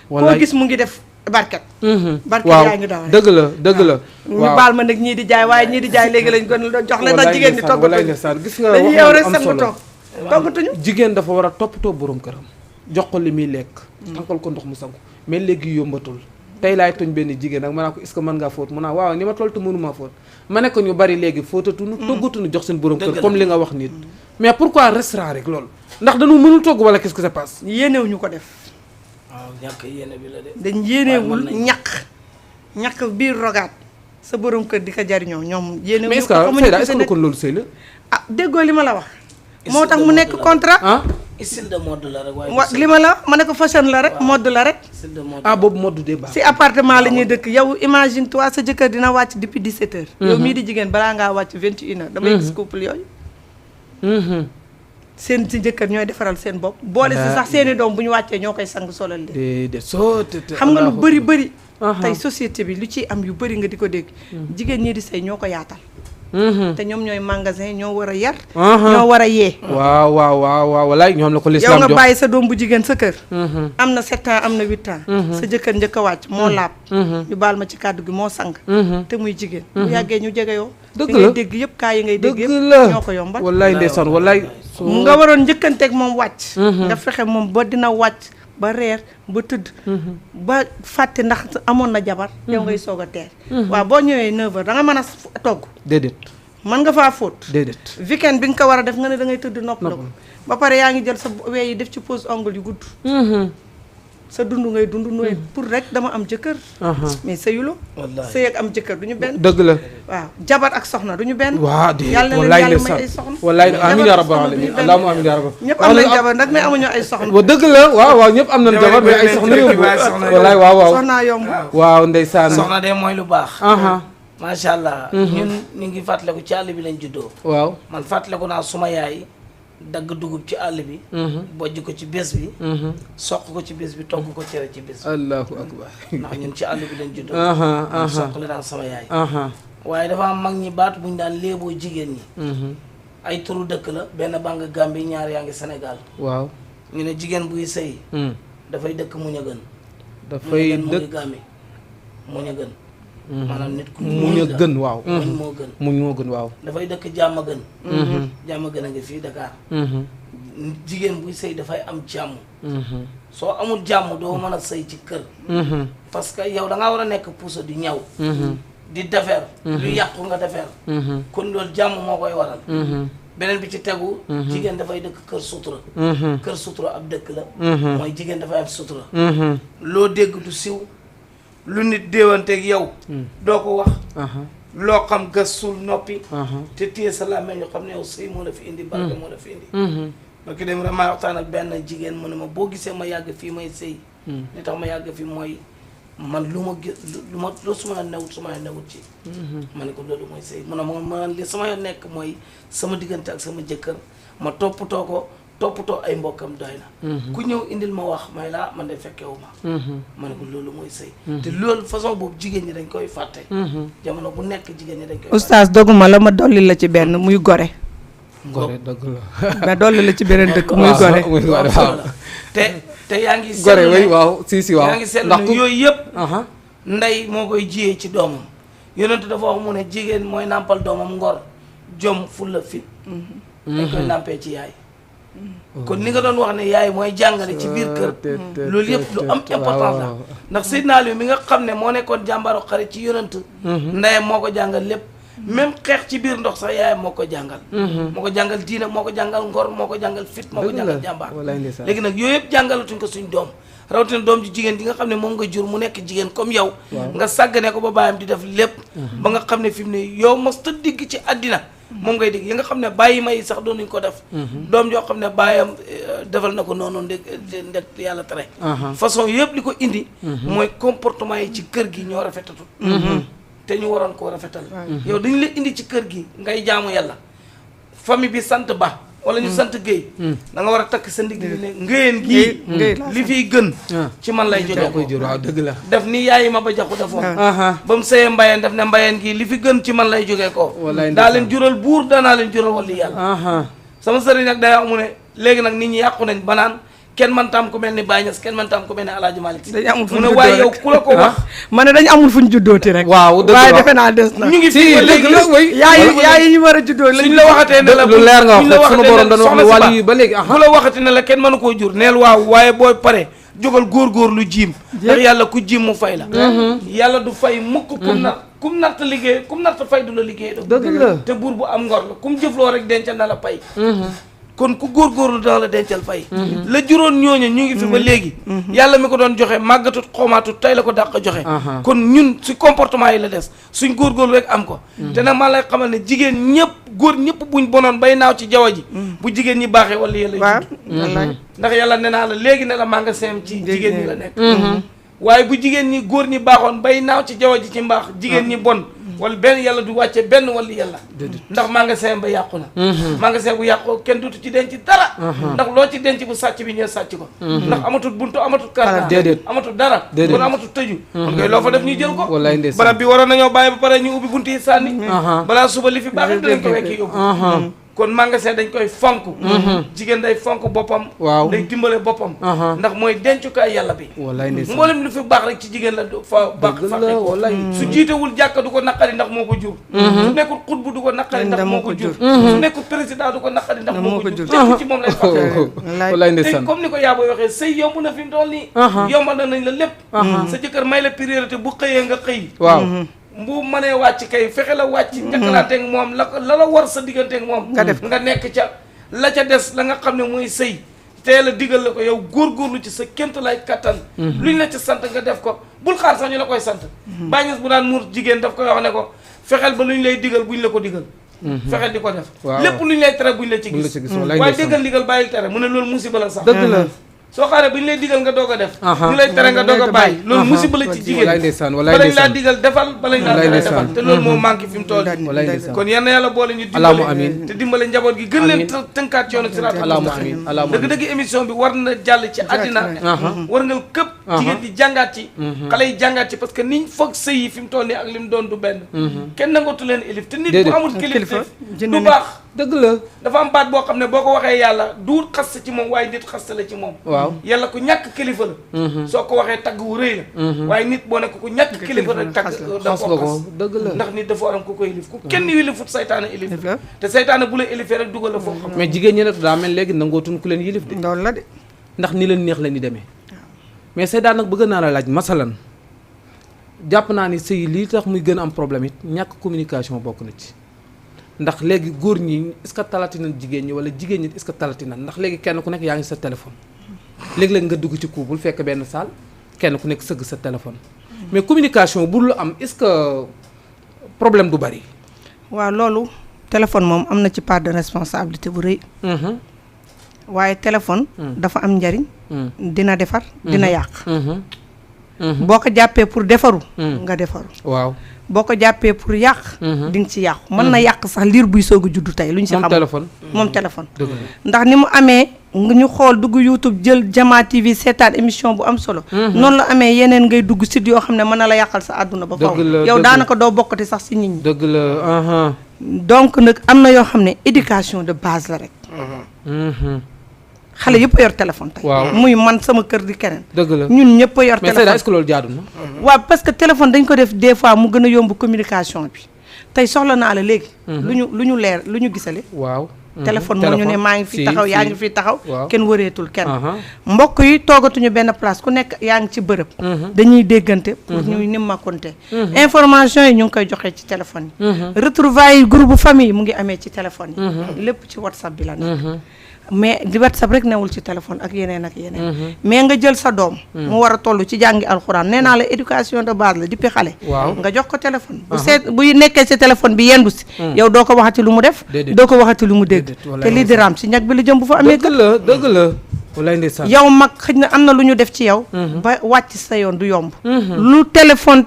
koo gis mu ngi def barket yaa ngi daw dëgg la dëgg la ñu baal ma nag ñii di jaay waaye ñii di jaay léegi lañ gën doon jox leen ndax jigéen ñi toggatuñu gis nga dañuy yeew rek sangu toog toggatuñu jigéen dafa war a toppatoo borom këram jox ko li muy lekk tànkal ko ndox mu sangu mais léegi yombatul tey laay toñ benn jigéen nag ma naa ko est-ce que mën ngaa fóot mu naa waaw ni ma toll te mënuma fóot ma ne ko ñu bari léegi fóotatuñu toggatuñu jox seen borom kër comme li nga wax nit mais pourquoi restaurant rek loolu ndax dañu mënul togg wala qu'est-ce que ça passe yéenewuñu ko def waaw ñàkk yéene bi la de dañ yéenewul ñàkk biir rogaat sa borom kër di ko jariñoo ñoom yéenewuñu ko mais est-ce que kon loolu sëy la ah déggoo li ma la wax moo tax mu nekk contrat style de mode la rek waaye. li ma la ma ne ko fashion la rek mode la rek. style de mode ah boobu mode de baax. si appartement la ñuy dëkk yow imagine toi sa jëkkër dina wàcc depuis 17h. yow mii di jigéen balaa ngaa wàcc 21h. damay gis couple yooyu. seen si jëkkër ñooy defaral seen bopp. boole si sax seeni doom bu ñu wàccee ñoo koy sang solal leen. déedéet soo xam nga lu bëri. tey société bi lu ciy am yu bëri nga di ko dégg. jigéen ñi di sëy ñoo ko yaatal. te ñoom ñooy magasin ñoo war a yar. ñoo war a yee. waaw walaay ñoom la ko lislaam yow jox nga bàyyi sa doom bu jigéen sa kër. am na 7 ans am na 8 ans. sa jëkkër njëkk a wàcc moo laab. ñu baal ma ci kàddu gi moo sang. te muy jigéen. bu yàggee ñu jege yoo. dëgg li la ngay dégg yëpp kaa yi ngay dégg dëgg yëpp la ñoo ko yombal. walaay ndeysaan walaay. nga waroon njëkkanteeg moom wàcc. nga fexe moom ba dina wàcc ba reer ba tëdd. ba fàtte ndax amoon na jabar. yow ngay soog a teer. waaw boo ñëwee 9h da nga mën a togg. déedéet. mën nga faa fóot. déedéet. weekend bi nga ko war a def nga ne da ngay tëdd nopp la ko. ba pare yaa ngi jël sa wee yi def ci pose ongle yu gudd. sa dund ngay dund nooy pour rek dama am jëkkër. mais sëyuloo. wallaahi sëy ak am jëkkër du ñu benn. dëgg la. waaw jabar ak soxna du ñu benn. waaw de yàlla na leen walaay yàlla ndeysaan may ay soxna. walaay amiin yaa rabbal jabar ak aalamiin soxna du ñu benn. allahumma amiin yaa rabbal. ñëpp am nañ jabar nag mais amuñu ay soxna. wa dëgg la waaw ñëpp am nañ jabar mais ay soxna yóbbu. walaay waaw. soxnaa yomb. waaw ndeysaan. soxna de mooy lu baax. aha macha allah. ñun ñu ngi fàttaliku ci àll bi lañ juddoo. waaw. man fàttaliku naa suma yaay dagg dugub ci àll bi. bojj ko ci bés bi. soq ko ci bés bi togg ko cere ci bés bi. allahu akbar. ndax ñun ci àll bi lañ juddoo. aha soq la daan sama yaay. aha waaye dafa am mag ñi baat bu ñu daan léeboo jigéen ñi. ay turu dëkk la benn baa nga Gambie ñaar yaa ngi Sénégal. waaw. ñu ne jigéen buy sëy dafay dëkk muñ a gën. dafay dëkk Gambie muñ a gën. maanaam nit ku muñ a gën waaw. muñ moo gën. muñ moo gën waaw. dafay dëkk jàmm a gën. jàmm a gën a ngi fii Dakar. jigéen buy sëy dafay am jàmm. soo amul jàmm doo mën a sëy ci kër. parce que yow da ngaa war a nekk puso di ñaw. di defar. lu yàqu nga defar. kon loolu jàmm moo koy waral. beneen bi ci tegu. jigéen dafay dëkk kër sutura. kër sutura ab dëkk la. mooy jigéen dafay am sutura. loo dégg du siw lu nit déewanteeg yow. doo ko wax. loo xam gëstul noppi. te téye sa làmmiñ yoo xam ne yow sëy moo la fi indi barke moo la fi indi. parce que dem vraiment waxtaan ak benn jigéen mu ne ma boo gisee ma yàgg fii may sëy. li tax ma yàgg fii mooy man lu ma gis lu ma lu suma newut suma newut ci. ma ne ko loolu mooy sëy mu ne ma li sama nekk mooy sama diggante ak sama jëkkër ma toppatoo ko toppatoo ay mbokkam doy na. ku ñëw indil ma wax may laa man de fekkewu ma. ma ne ko loolu mooy sëy. te loolu façon boobu jigéen ñi dañ koy fàtte. jamono bu nekk jigéen ñi dañ koy fàtte. oustaz doguma la ma dolli la ci benn muy gore. gore dëgg la. ma dolli la ci beneen dëkk muy gore. muy gore waaw. te yaa ngi gore seetlu way waaw si waaw. yaa ngi seetlu ne yooyu yëpp. ndey moo koy jiyee ci doomam. yonent dafa wax mu ne jigéen mooy nàmpal doomam ngor jom fulla fit. dañ koy nàmpee ci yaay. kon li nga doon wax ne yaay mooy jàngale ci biir kër. loolu yëpp lu am importance la. ndax Seydina Aliou mi nga xam ne moo nekkoon jàmbaaru xarit ci yonent. ndeyam moo ko jàngal lépp. même xeex ci biir ndox sax yaayam moo ko jàngal. moo ko jàngal diina moo ko jàngal ngor moo ko jàngal fit moo ko jàngal jàmbaar. léegi nag yooyu yëpp jàngalatuñ ko suñ doom rawatina doom ji jigéen di nga xam ne moom nga jur mu nekk jigéen comme yow. nga sàggane ko ba baayam di def lépp. ba nga xam ne fi mu ne yow mos ta digg ci àddina. moom ngay digg yi nga xam ne bàyyi may sax doonuñ ko def. doom joo xam ne baayam defal na ko noonu ndek yàlla tere. façon yëpp li ko indi. mooy comportement yi ci kër gi ñoo rafetatul. te ñu waroon koo rafetal. yow dañu la indi ci kër gi ngay jaamu yàlla famille bi sant Ba wala ñu sant Guèye. da nga war a takk sa ndigg ne ngëyeen gii li fiy gën ci man lay jóge ko waaw dëgg la. def ni yaayi ma ba jaxu defoon ba mu sëyee mbayeen def ne mbayeen gii li fi gën ci man lay jógee ko daa leen jural buur danaa leen jural wali yàlla. sama sëriñ nag day wax mu ne léegi nag nit ñi yàqu nañ ba naan kenn man tam ku mel ni Baye Niass kenn man tam ku mel ni El Hadj Malick. dañu amul fu mu ñu ne juddoo waaye rek yow ku la ko wax. ma ne dañu amul fu ñu juddooti rek. waaw dëgg la waaye defe naa des na. ñu ngi si fi ba dëgg léegi la way yaay yi ñu war a juddoo suñ la waxatee ne la lu leer nga wax suñ la sunu borom dañu wax ne wàllu yi ba léegi bu la waxati ne la kenn mënu koo jur neel waaw waaye booy pare jógal góor lu jiim ndax yàlla ku jiim mu fay la yàlla du fay mukk kum natt liggéey kum natt fay du la liggéey dëgg la te buur bu am ngor la kum jëfloo rek dencal na la pay kon ku góorgóorlu dana la dencal fay la juróon ñooñu ñu ngi fi ba léegi yàlla mi ko doon joxe màggatut xoomaatut tey la ko dàq joxe kon ñun si comportement yi la des suñ góorgóorlu rek am ko te nag maa lay xamal ne jigéen ñëpp góor ñëpp buñ bonoon bay naaw ci jaww ji bu jigéen ñi baaxee wala yàlla waaw wallaay ndax yàlla nee naa la léegi ne la magasin ci jigéen ñi la nekk waaye bu jigéen ñi góor ñi baaxoon bay naaw ci jaww ji ci mbaax jigéen ñi bon wala benn yàlla du wàcce benn wala yàlla ndax magasin ba yàqu na magasin bu yàqoo kenn dutu ci denc dara ndax loo ci denc bu sàcc bi ñëw sàcc ko ndax amatul buntu amatul karta amatul dara kon amatul tëju kon koy loo fa def ñu jël ko barab bi waroon nañoo bàyyi ba pare ñu ubbi buntu yi sànni balaa suba li fi baax dinañ ko wekki yóbbu kon magasin dañ koy fonk jigéen day fonk boppam day dimbale boppam ndax mooy dencukaay yàlla bi mboolem lu fi baax rek ci jigéen la fa baax su jiitewul jàkka du ko naqari ndax moo ko jur su nekkul xutbu du ko naqari ndax moo ko jur su nekkul président du ko naqari ndax moo ko jur jàkk ci moom lay fàtte tey comme ni ko yaa booy waxee sëy yomb na fi mu toll nii yombal nañ la lépp sa jëkkër may la priorité bu xëyee nga xëy bu mënee wàcc kay fexe la wàcc njëkkalanteeg moom la war sa digganteeg moom nga nekk ca la ca des la nga xam ne mooy sëy teel a digal la ko yow góorgóorlu ci sa kémtu lay kattan luñ la ci sant nga def ko bul xaar sax ñu la koy sant bàññis bu daan muur jigéen daf koy wax ne ko fexeel ba luñ lay digal buñ la ko digal fexeel di ko def lépp luñ lay tere buñ la ci gis waaye déggal digal bàyyil tere mu ne loolu musiba la sax dëgg la soo xaaree bu ñu lay digal nga doog a def ñu lay tere nga doog a bàyyi loolu musiba la ci jigéen balañ laa digal defal balañ laa tere defal te loolu moo manqué fi mu toll kon yal na yàlla boole ñu dimbale te dimbale njaboot gi gën leen tënkaat yoonu siraatal mustaqiim dëgg-dëgg émission bi war na jàll ci àddina war nga këpp jigéen di jàngaat ci xale yi jàngaat ci parce que niñ foog sëy yi fi mu toll nii ak li mu doon du benn kenn nangootu leen élif te nit bu amul kilifa du baax dëgg la dafa am baat boo xam ne boo ko waxee yàlla duur xas ci moom waaye nit xas la ci moom yàlla ku ñàkk kilifa la soo ko waxee tagg wu rëy la waaye nit boo nekk ku ñàkk kilifa la tagg dafa ko xas dëgg la ndax nit dafa waram ku ko élif ku kenn yilifut saytaane élif te saytaane bu la élifee rek dugal la foofu xam mais jigéen ñi nag daa mel léegi nangootuñ ku leen yilif de loolu la de ndax ni leen neex la ni demee mais Seyda nag bëgg naa la laaj masalan jàpp naa ni sëy lii tax muy gën a am problème it ñàkk communication bokk na ci ndax léegi góor ñi est-ce que talati na jigéen ñi wala jigéen ñi est-ce que talati na ndax léegi kenn ku nekk yaa ngi sa téléphone léeg-léeg nga dugg ci couple fekk benn salle kenn ku nekk sëgg sa téléphone mais communication bu lu am est-ce que problème du bari. waaw loolu téléphone moom am na ci part de responsabilité bu rëy. waaye téléphone. dafa am njariñ. dina defar dina yàq. boo ko jàppee pour defaru. nga defaru waaw. boo ko jàppee pour yàq di nga ci yàqu mën na yàq sax liir buy soog a juddu tey lu ñu si xam moom téléphone ndax ni mu amee ñu xool dugg YouTube jël Jama TV seetaan émission bu am solo noonu la amee yeneen ngay dugg site yoo xam ne mën na la yàqal sa àdduna ba faw yow daanaka doo bokkati sax si nit ñi dëgg la donc nag am na yoo xam ne éducation de base la rek xale yëpp a yor téléphone tey muy man sama kër di keneen dëgg la ñun ñëpp a yor téléphone mais est-ce que loolu jaadu na waaw parce que téléphone dañ ko def des fois mu gën a yomb communication bi tey soxla naa la léegi lu ñu leer lu ñu gisale waaw téléphone moo ñu ne maa ngi fi taxaw yaa ngi fi taxaw kenn wëreetul kenn mbokk yi toogatuñu benn place ku nekk yaa ngi ci bërëb dañuy déggante pour ñuy nimmakonte information yi ñu ngi koy joxee ci téléphone yi retrouvailles groupe famille mu ngi amee ci téléphone yi lépp ci WhatsApp bi la nekk mais di WhatsApp rek newul ci téléphone ak yeneen mais nga jël sa doom mu war a toll ci jàngi alxuraan nee naa la éducation de base la depuis xale nga jox ko téléphone bu nekkee ci téléphone bi yendu si yow doo ko waxati lu mu def doo ko waxati lu mu dégg te lii di raam si ñag bi la jëm bu fa amee dëgg la walaay ndeysaan yow mag xëy na am na lu ñu def ci yow ba wàcc sa yoon du yomb lu téléphone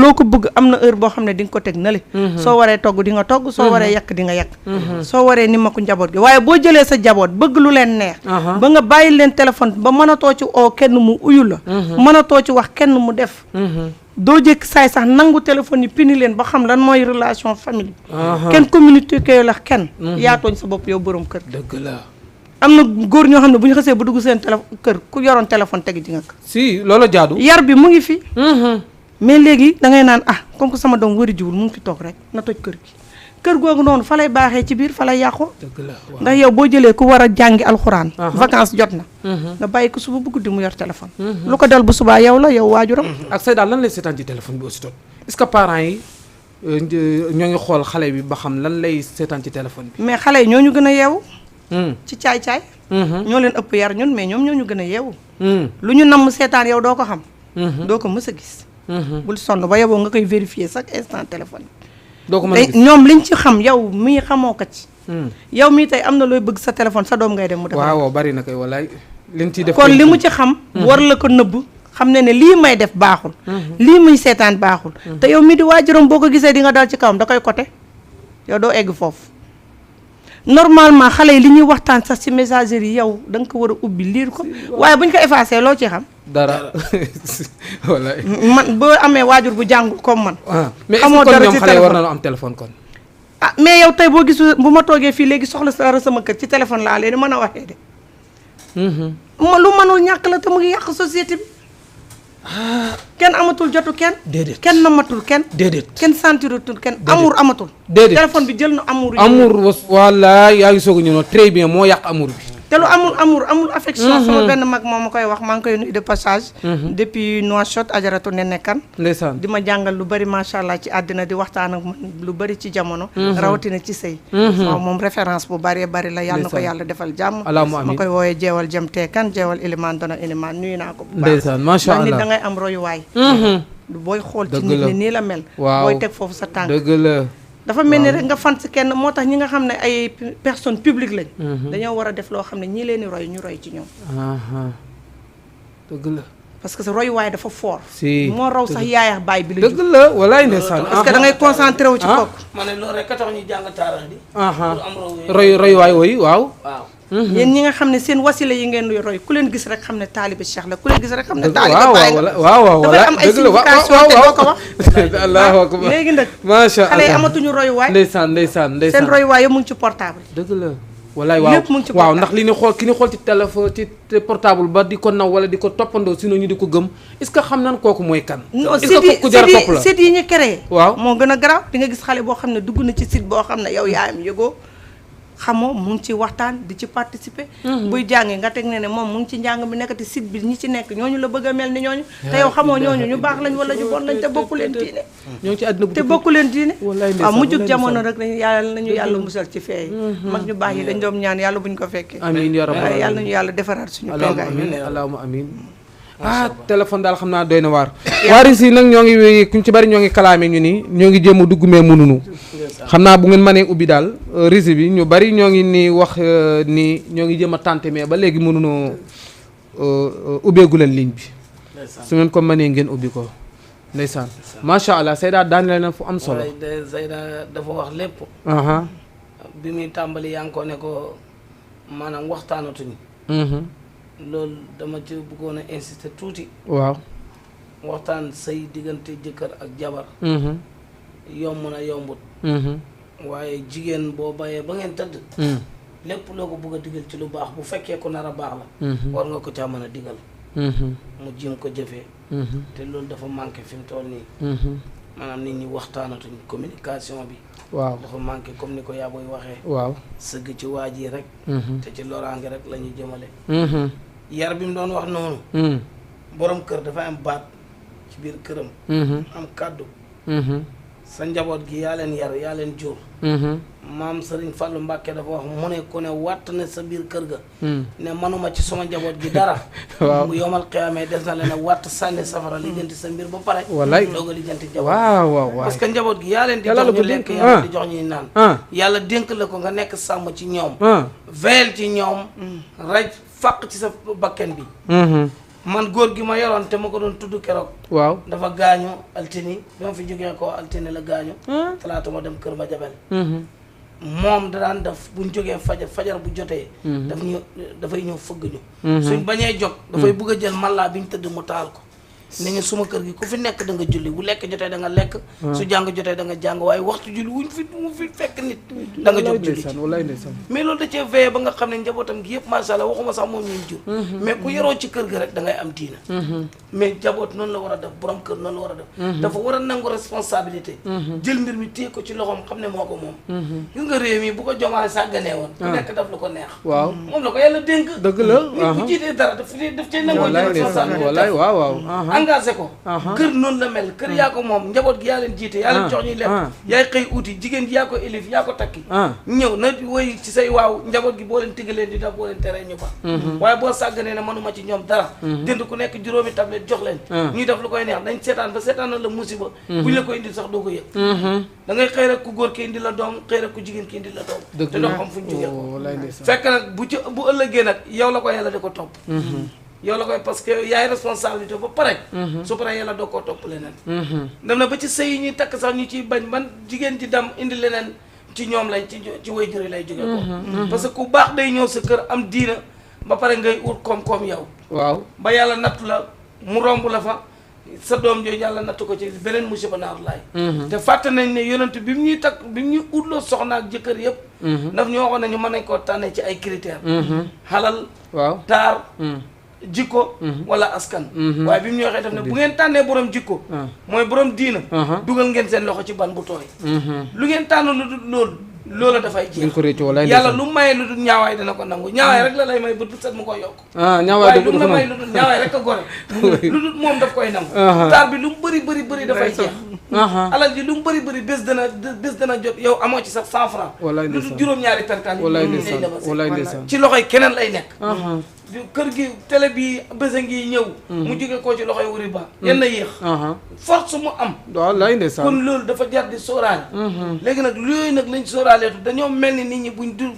loo ko bëgg am na heure boo xam ne di nga ko teg na le soo waree togg di nga togg soo waree yàq di nga yàq soo waree ni ma ko njaboot gi waaye boo jëlee sa njaboot bëgg lu leen neex ba nga bàyyi leen téléphone ba mënatoo ci oo kenn mu uyu la mënatoo ci wax kenn mu def doo jëkk saay sax nangu téléphone yi pini leen ba xam lan mooy relation famille kenn communiqué la kenn yaa tooñ sa bopp yow borom kër dëgg la am na góor ñoo xam ne bu ñu xasee ba dugg seen kër ku yoroon téléphone tegi di nga ko si loolu jaadu yar bi mu ngi fi mais léegi da ngay naan comme que sama doom wari jiwul mu ngi fi toog rek na toj kër googu noonu fa lay baaxee ci biir fa lay yàqoo ndax yow boo jëlee ku war a jàngi alxuraan vacances jot na nga bàyyi ko suba bu guddi mu yor téléphone lu ko dal bu subaa yow la yow waajuram ak say daal lan lay seetaan ci téléphone bi aussi tot est-ce que parents yi ñoo ngi xool xale bi ba xam lan lay seetaan ci téléphone bi mais xale yi ñoo ñu gën a yeewu ci caay-caay ñoo leen ëpp yar ñun mais ñoom ñoo ñu gën a yeewu lu ñu namm seetaan yow doo ko xam doo ko mës a gis bul sonn ba yeboo nga koy vérifier chaque instant téléphone doo ko mën a gis ñoom liñ ci xam yow mii xamoo ko ci yow mii tey am na looy bëgg sa téléphone sa doom ngay dem mu def waaw bari na kay walaay liñ ciy def kon li mu ci xam war la ko nëbb xam ne lii may def baaxul lii muy seetaan baaxul te yow mii di waajuram boo ko gisee di nga dal ci kawam da koy côté yow doo egg foofu normalement xale yi li ñuy waxtaan sax ci messagerie yi yow da nga ko war a ubbi liir ko waaye bu ñu ko effacé loo ci xam dara walaay man boo amee waajur bu jàngul comme man mais xamoo est-ce que kon dara ñoom ci xale yi war téléphone. nañu am téléphone kon ah mais yow tey boo gisu bu ma toogee fii léegi soxla dara sama kër ci téléphone laa leen mën a waxee de lu mënul ñàkk la te mu ngi yàq société bi kenn amatul jotu kenn déedéet kenn namatul kenn déedéet kenn sentiratul kenn amour amatul déedéet téléphone bi jël na amour yi amour was wala yaa ngi soog a ñëw noonu très bien moo yàq amour bi te lu amul amour amul affection sama benn mag moo ma koy wax maa ngi koy nuyu de passage depuis Nouakchott ajaratu ne nekkan ndeysaan di ma jàngal lu bari macha allah ci àddina di waxtaan ak man lu bari ci jamono rawatina ci sëy waaw moom référence bu bari bari la yàlla na ko yàlla defal jàmm allahumma ma amiin koy woowee jeewal jëm teekan jeewal ilimaan dona ilimaan nuyu naa ko bu baax ndeysaan macha ndax nit allah da ngay am royuwaay booy xool ci Dëgg nit la. ni nii la mel waaw booy teg foofu sa tànk dëgg la dafa mel ni rek nga fan si kenn moo tax ñi nga xam ne ay personne publique lañ dañoo war a def loo xam ne ñii leen di roy ñu roy ci ñoom dëgg la parce que sa royuwaay dafa fort si moo raw sax yaayax baay bi la dëgg la walaay ndeysaan parce que da ngay concentré wu ci kooku ma ne loolu rek a tax ñu jàng taarix di pour am roy waay woy waaw waaw yéen ñi nga xam ne seen wasila yi ngeen di roy ku leen gis rek xam ne taalibe Cheikh la ku leen gis rek xam ne taalibe waaw baay la waaw waaw dafay am ay signification te doo ko wax allahu akbar léegi nag macha xale yi allah amatuñu royuwaay ndeysaan ndeysaan seen ndeysaan royuwaay yëpp mu ngi ci portable dëgg la walaay waaw lépp mu ngi ci waaw portable. ndax li ni xool ki ni xool ci téléphone ci portable ba di ko naw wala di ko toppandoo sinon ñu di ko gëm est-ce que xam nan kooku mooy kan non est-ce que kooku ku jar a topp la site yi ñu créé waaw moo gën a garaaw di nga gis xale boo xam ne dugg na ci site boo xam ne yow yaayam yëgoo xamoo mu ngi ci waxtaan di ci participer buy jàngee nga teg ne moom mu ngi ci njàng mi nekkati site bi ñi ci nekk ñooñu la bëgg a mel ni ñooñu te yow xamoo ñooñu ñu baax lañ wala ñu bon lañ te bokku leen diine ñoo ngi ci àddina bu te bokku leen diine wallaay waaw ndeysaan, mujjug wallaay jamono ndeysaan. rek nañu yàlla musal ci feey mag ñu baax yi dañ doon ñaan yàlla buñ ko fekkee amiin ya rabbal yàlla aalamiin nañu yàlla defaraat suñu allahumma peegaay amiin allahumma amiin téléphone daal xam naa doy na waar waaris yi nag ñoo ngi kuñ ci bari ñoo ngi kalaame ñu ni ñoo ngi jéem a dugg mais mënunu xam naa bu ngeen mënee ubbi daal réseau bi ñu bari ñoo ngi ni wax ni ñoo ngi jéem a tenté mais ba léegi mënunoo ubbeegu leen ligne bi su ngeen ko mënee ngeen ubbi ko ndeysaan macha allah Seyda daaneel na fu am solo Zeyda dafa wax lépp aha bi muy tàmbali yaa ngi ko ne ko maanaam waxtaanatuñu loolu dama ci bëggoon a insister tuuti waaw waxtaan say diggante jëkkër ak jabar yomb na yombut waaye jigéen boo bayee ba ngeen tëdd lépp loo ko bëgg a digal ci lu baax bu fekkee ko nar a baax la war nga ko caa mën a digal mu jim ko jëfee te loolu dafa manqué fi mu toll nii maanaam nit ñi waxtaanatuñ communication bi waaw dafa manqué comme ni ko yaa booy waxee waaw sëgg ci waaj yi rek te ci loraange rek la ñuy jëmale yar bi mu doon wax noonu borom kër dafa am baat ci biir këram am kàddu sa njaboot gi yaa leen yar yaa leen jur maam Sëriñ Fàllu Mbàkke dafa wax mu ne ku ne wàtt ne sa biir kër ga ne manuma ci sama njaboot gi dara waaw bu yomal xiyaamee des na leen a wàtt sànni safara lijjanti sa mbir ba pare wallaay doog a lijjanti njaboot waaw waaw waaw parce que njaboot gi yaa leen di Yàlla jox la ko ñu lekk dénk. yàlla di jox ñuy naan ah yàlla dénk la ko nga nekk sàmm ci ñoom ah veel ci ñoom raj fàq ci sa bakken bi man góor gi ma yoroon te ma ko doon tudd keroog waaw dafa gaañu altini bi ma fi jógee ko altini la gaañu talaata ma dem kër ma jabel moom da daan def buñ jógee fajar bu jotee dafay ñëw fëgg ñu suñ bañee jóg dafay bëgg a jël mallaa bi ñu tëdd mu taal ko ni ñu suma kër gi ku fi nekk da nga julli bu lekk jotee da nga lekk su jàng jotee da nga jàng waaye waxtu julli wuñ fi mu fi fekk nit da nga jóg julli ci wallaay ndeysaan mais loolu da cee veillé ba nga xam ne njabootam gi yëpp macha allah waxuma sax moom ñuy jur mais ku yaroo ci kër gi rek da ngay am diina mais njaboot noonu la war a def borom kër noonu la war a def dafa war a nangu responsabilité jël mbir mi téye ko ci loxoom xam ne moo ko moom gis nga réew mi bu ko jomaale sàgganee woon ku nekk daf lu ko neex waaw moom la ko yàlla dénk dëgg la nit bu jiitee dara daf cee nangoo jël wallaay ndeysaan responsabilité wallaay waaw waaw engagé ko kër noonu la mel kër yaa ko moom njaboot gi yaa leen jiite yaa leen jox ñuy lekk yaay xëy uti jigéen ji yaa ko élif yaa ko takki ñëw na woy ci say waaw njaboot gi boo leen tiggaleen di daf boo leen teree ñu ba waaye boo sàgganee ne mënuma ci ñoom dara jënd ku nekk juróomi tablette jox leen ñuy def lu koy neex dañ seetaan ba seetaan na la musiba buñ la koy indil sax doo ko yëg da ngay xëy rek ku góor ki indi la doom xëy rek ku jigéen ki indi la doom te doo xam fuñ jógee fekk nag bu ëllëgee nag yow la ko yàlla di ko topp yow la koy parce que yaay responsabilité ba pare su pare yàlla doo koo topp leneen dem na ba ci sëy yi ñuy takk sax ñu ciy bañ man jigéen ji dem indi leneen ci ñoom lay ci way jëri lay jóge ko parce que ku baax day ñëw sa kër am diina ba pare ngay ut koom-koom yow waaw ba yàlla nattu la mu romb la fa sa doom jooju yàlla nattu ko ci beneen musiba naaru laay te fàtte nañ ne yonent bi mu ñuy takk bi mu ñuy utloo soxna ak jëkkër yëpp daf ñu waxoon nañu mën nañ koo tànnee ci ay critères xalal waaw taar jikko wala askan waaye bi mu ñu waxee daf ne bu ngeen tànnee borom jikko mooy borom diina dugal ngeen seen loxo ci ban bu tooy lu ngeen tànn lu dul loola dafay jeex yàlla lu maye lu dul ñaawaay dana ko nangu ñaawaay rek la lay may bët bu set mu koy yokk waaye lu la may lu dul ñaawaay rek a gore lu dul moom daf koy nangu taar bi lu mu bëri dafay jeex alal ji lu mu bëri bés dana jot yow amoo ci sax 100 francs lu dul juróom-ñaari perkaan yi ci loxoy keneen lay nekk kër gi télé bi bésa ngi ñëw mu jóge koo ci loxoy wuri ba yenn yéex force mu am kon loolu dafa jar di sóoraale léegi nag yooyu nag lañ sóoraaleetu dañoo mel ni nit ñi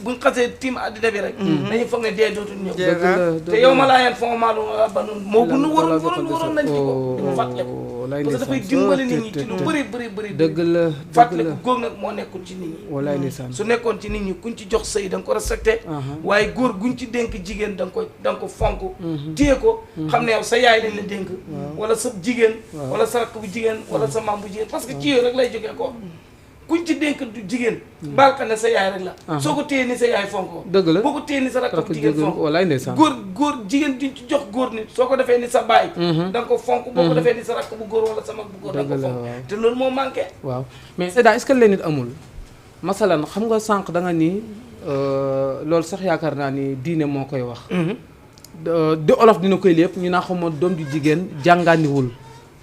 buñ xasee tiim àddina bi rek dañuy foog ne dee dootul ñëw te yow ma laa yeen fond maalu ba noonu moo bu nu waroon nañ ci ko di ko fàttaliku parce que dafay dimbali nit ñi ci lu bëri dëgg la fàttaliku góor nag moo nekkul ci nit ñi su nekkoon ci nit ñi kuñ ci jox sëy da nga ko respecté waaye góor guñ ci dénk jigéen da nga ko fonk téye ko xam ne yow sa yaay lañ la dénk wala sa jigéen wala sa rakk bu jigéen wala sa maam bu jigéen parce que ci yooyu rek lay jógee ko kuñ ci dénk jigéen baal ka ne sa yaay rek la soo ko téye ni sa yaay fonk ko dëgg la boo ko téye ni sa rakk bu jigéen fonk góor jigéen duñ ci jox góor nit soo ko defee ni sa baay da nga ko fonk boo ko defee ni sa rakk bu góor wala sa mag bu góor da nga ko fonk te loolu moo manqué waaw mais Seyda est-ce que leen nit amul masalan xam nga sànq da nga nii loolu sax yaakaar naa ni diine moo koy wax di olof dina koy lépp ñu naa xamoon doom ju jigéen jàngaaniwul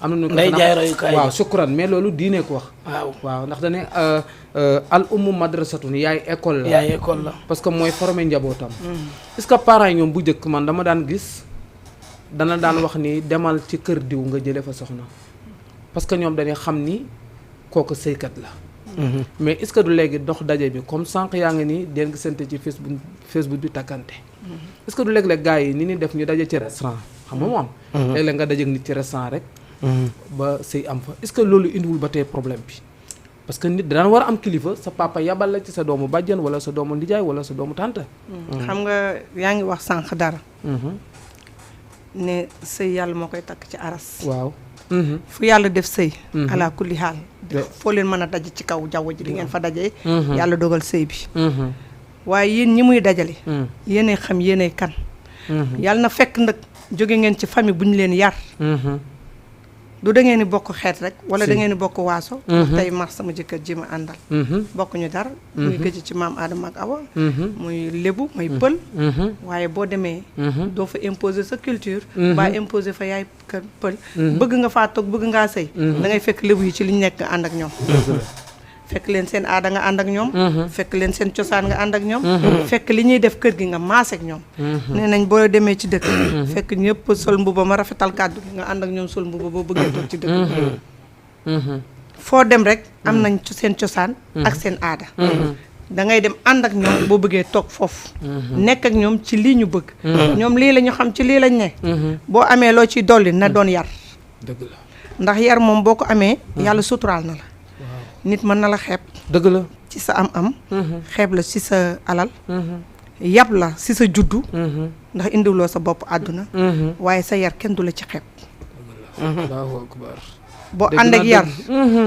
am na ñu ko jaay royukaay waaw sukkuran mais loolu diine ko wax waaw ndax dane al ummu madrasatun yaay école la parce que mooy formé njabootam est-ce que parents yi ñoom bu njëkk man dama daan gis dana daan wax ni demal ci kër diw nga jëlee fa soxna parce que ñoom dañuy xam ni kooku sëykat la mais est-ce que du léegi dox daje bi comme sànq yaa ngi nii den ngi sante ci Facebook bi takkante est-ce que du léeg-léeg gars yi ni ni def ñu daje ci restaurant xam nga mu am léeg-léeg nga dajeeg nit ci restaurant rek ba sëy am fa est-ce que loolu indiwul ba tey problème bi parce que nit daan war a am kilifa sa papa yabal la ci sa doomu bàjjan wala sa doomu ndijaay wala sa doomu tante xam nga yaa ngi wax sànq dara ne sëy yàlla moo koy takk ci aras waaw fu yàlla def sëy ala kulli xaal foo leen mën a daje ci kaw jaww ji di ngeen fa dajee yàlla dogal sëy bi waaye yéen ñi muy dajale yéenay xam yéenay kan yàlla na fekk nag jóge ngeen ci famille bu ñu leen yar du da ngeen ni bokk xeet rek wala da ngeen ni bokk waaso tey mar sama jëkkër ji ma àndal bokk ñu dara muy gëj ci maam Adama ak Awa muy lébu muy pël waaye boo demee doo fa imposer sa culture ba imposer fa yaay kër pël bëgg nga faa toog bëgg ngaa sëy da ngay fekk lébu yi ci li ñu nekk nga ànd ak ñoom fekk leen seen aada nga ànd ak ñoom fekk leen seen cosaan nga ànd ak ñoom fekk li ñuy def kër gi nga maase ak ñoom nee nañ boo demee ci dëkk fekk ñëpp sol mbuba ma rafetal kàddu gi nga ànd ak ñoom sol mbuba boo bëggee toog ci dëkk foo dem rek am nañ seen cosaan ak seen aada da ngay dem ànd ak ñoom boo bëggee toog foofu nekk ak ñoom ci lii ñu bëgg ñoom lii la ñu xam ci lii lañ ne boo amee loo ciy dolli na doon yar dëgg la ndax yar moom boo ko amee yàlla suturaal na la nit mën na la xeeb dëgg la ci sa am-am xeeb la ci sa alal yab la ci sa juddu ndax indiwloo sa bopp àdduna waaye sa yar kenn du la ci xeeb Allahu akbar boo ànd ak yar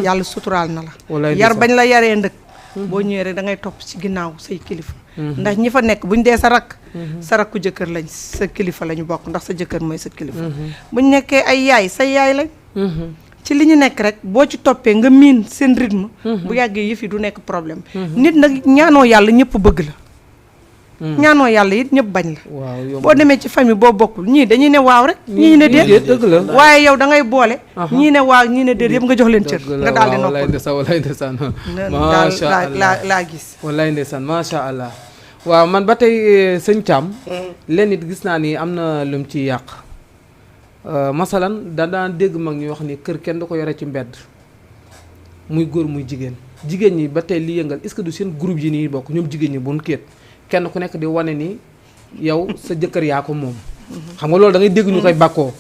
yàlla suturaal na la yar bañ la yaree ndëkk boo ñëwee rek da ngay topp ci ginnaaw say kilifa ndax ñi fa nekk buñ dee sa rakku jëkkër lañ sa kilifa lañu bokk ndax sa jëkkër mooy sa kilifa buñ nekkee ay yaay say yaay lañ ci li ñu nekk rek boo ci toppee nga miin seen rythme bu yàggee yëf yi du nekk problème nit nag ñaanoo yàlla ñëpp bëgg la ñaanoo yàlla it ñëpp bañ la. waaw yow boo demee ci famille boo bokkul ñii dañuy ne waaw rek. ñii ne déet dëgg la. waaye yow da ngay boole. ñii ne waaw ñii ne déet yëpp nga jox leen cër. nga daal di noppal walaay ndeysaan macha allah laa gis. walaay ndeysaan macha allah. waaw man ba tey sëñ Thiam. leen it gis naa ni am na lum ci yàq. masalan daan dégg mag ñuy wax ni kër kenn du ko yore ci mbedd. muy góor muy jigéen. jigéen ñi ba tey li yëngal est-ce que du seen groupe yi nii bokk ñoom jigéen ñi bu nu kéet kenn ku nekk di wane ni yow sa jëkkër yaa ko moom. xam nga loolu da ngay dégg ñu koy bàkkoo.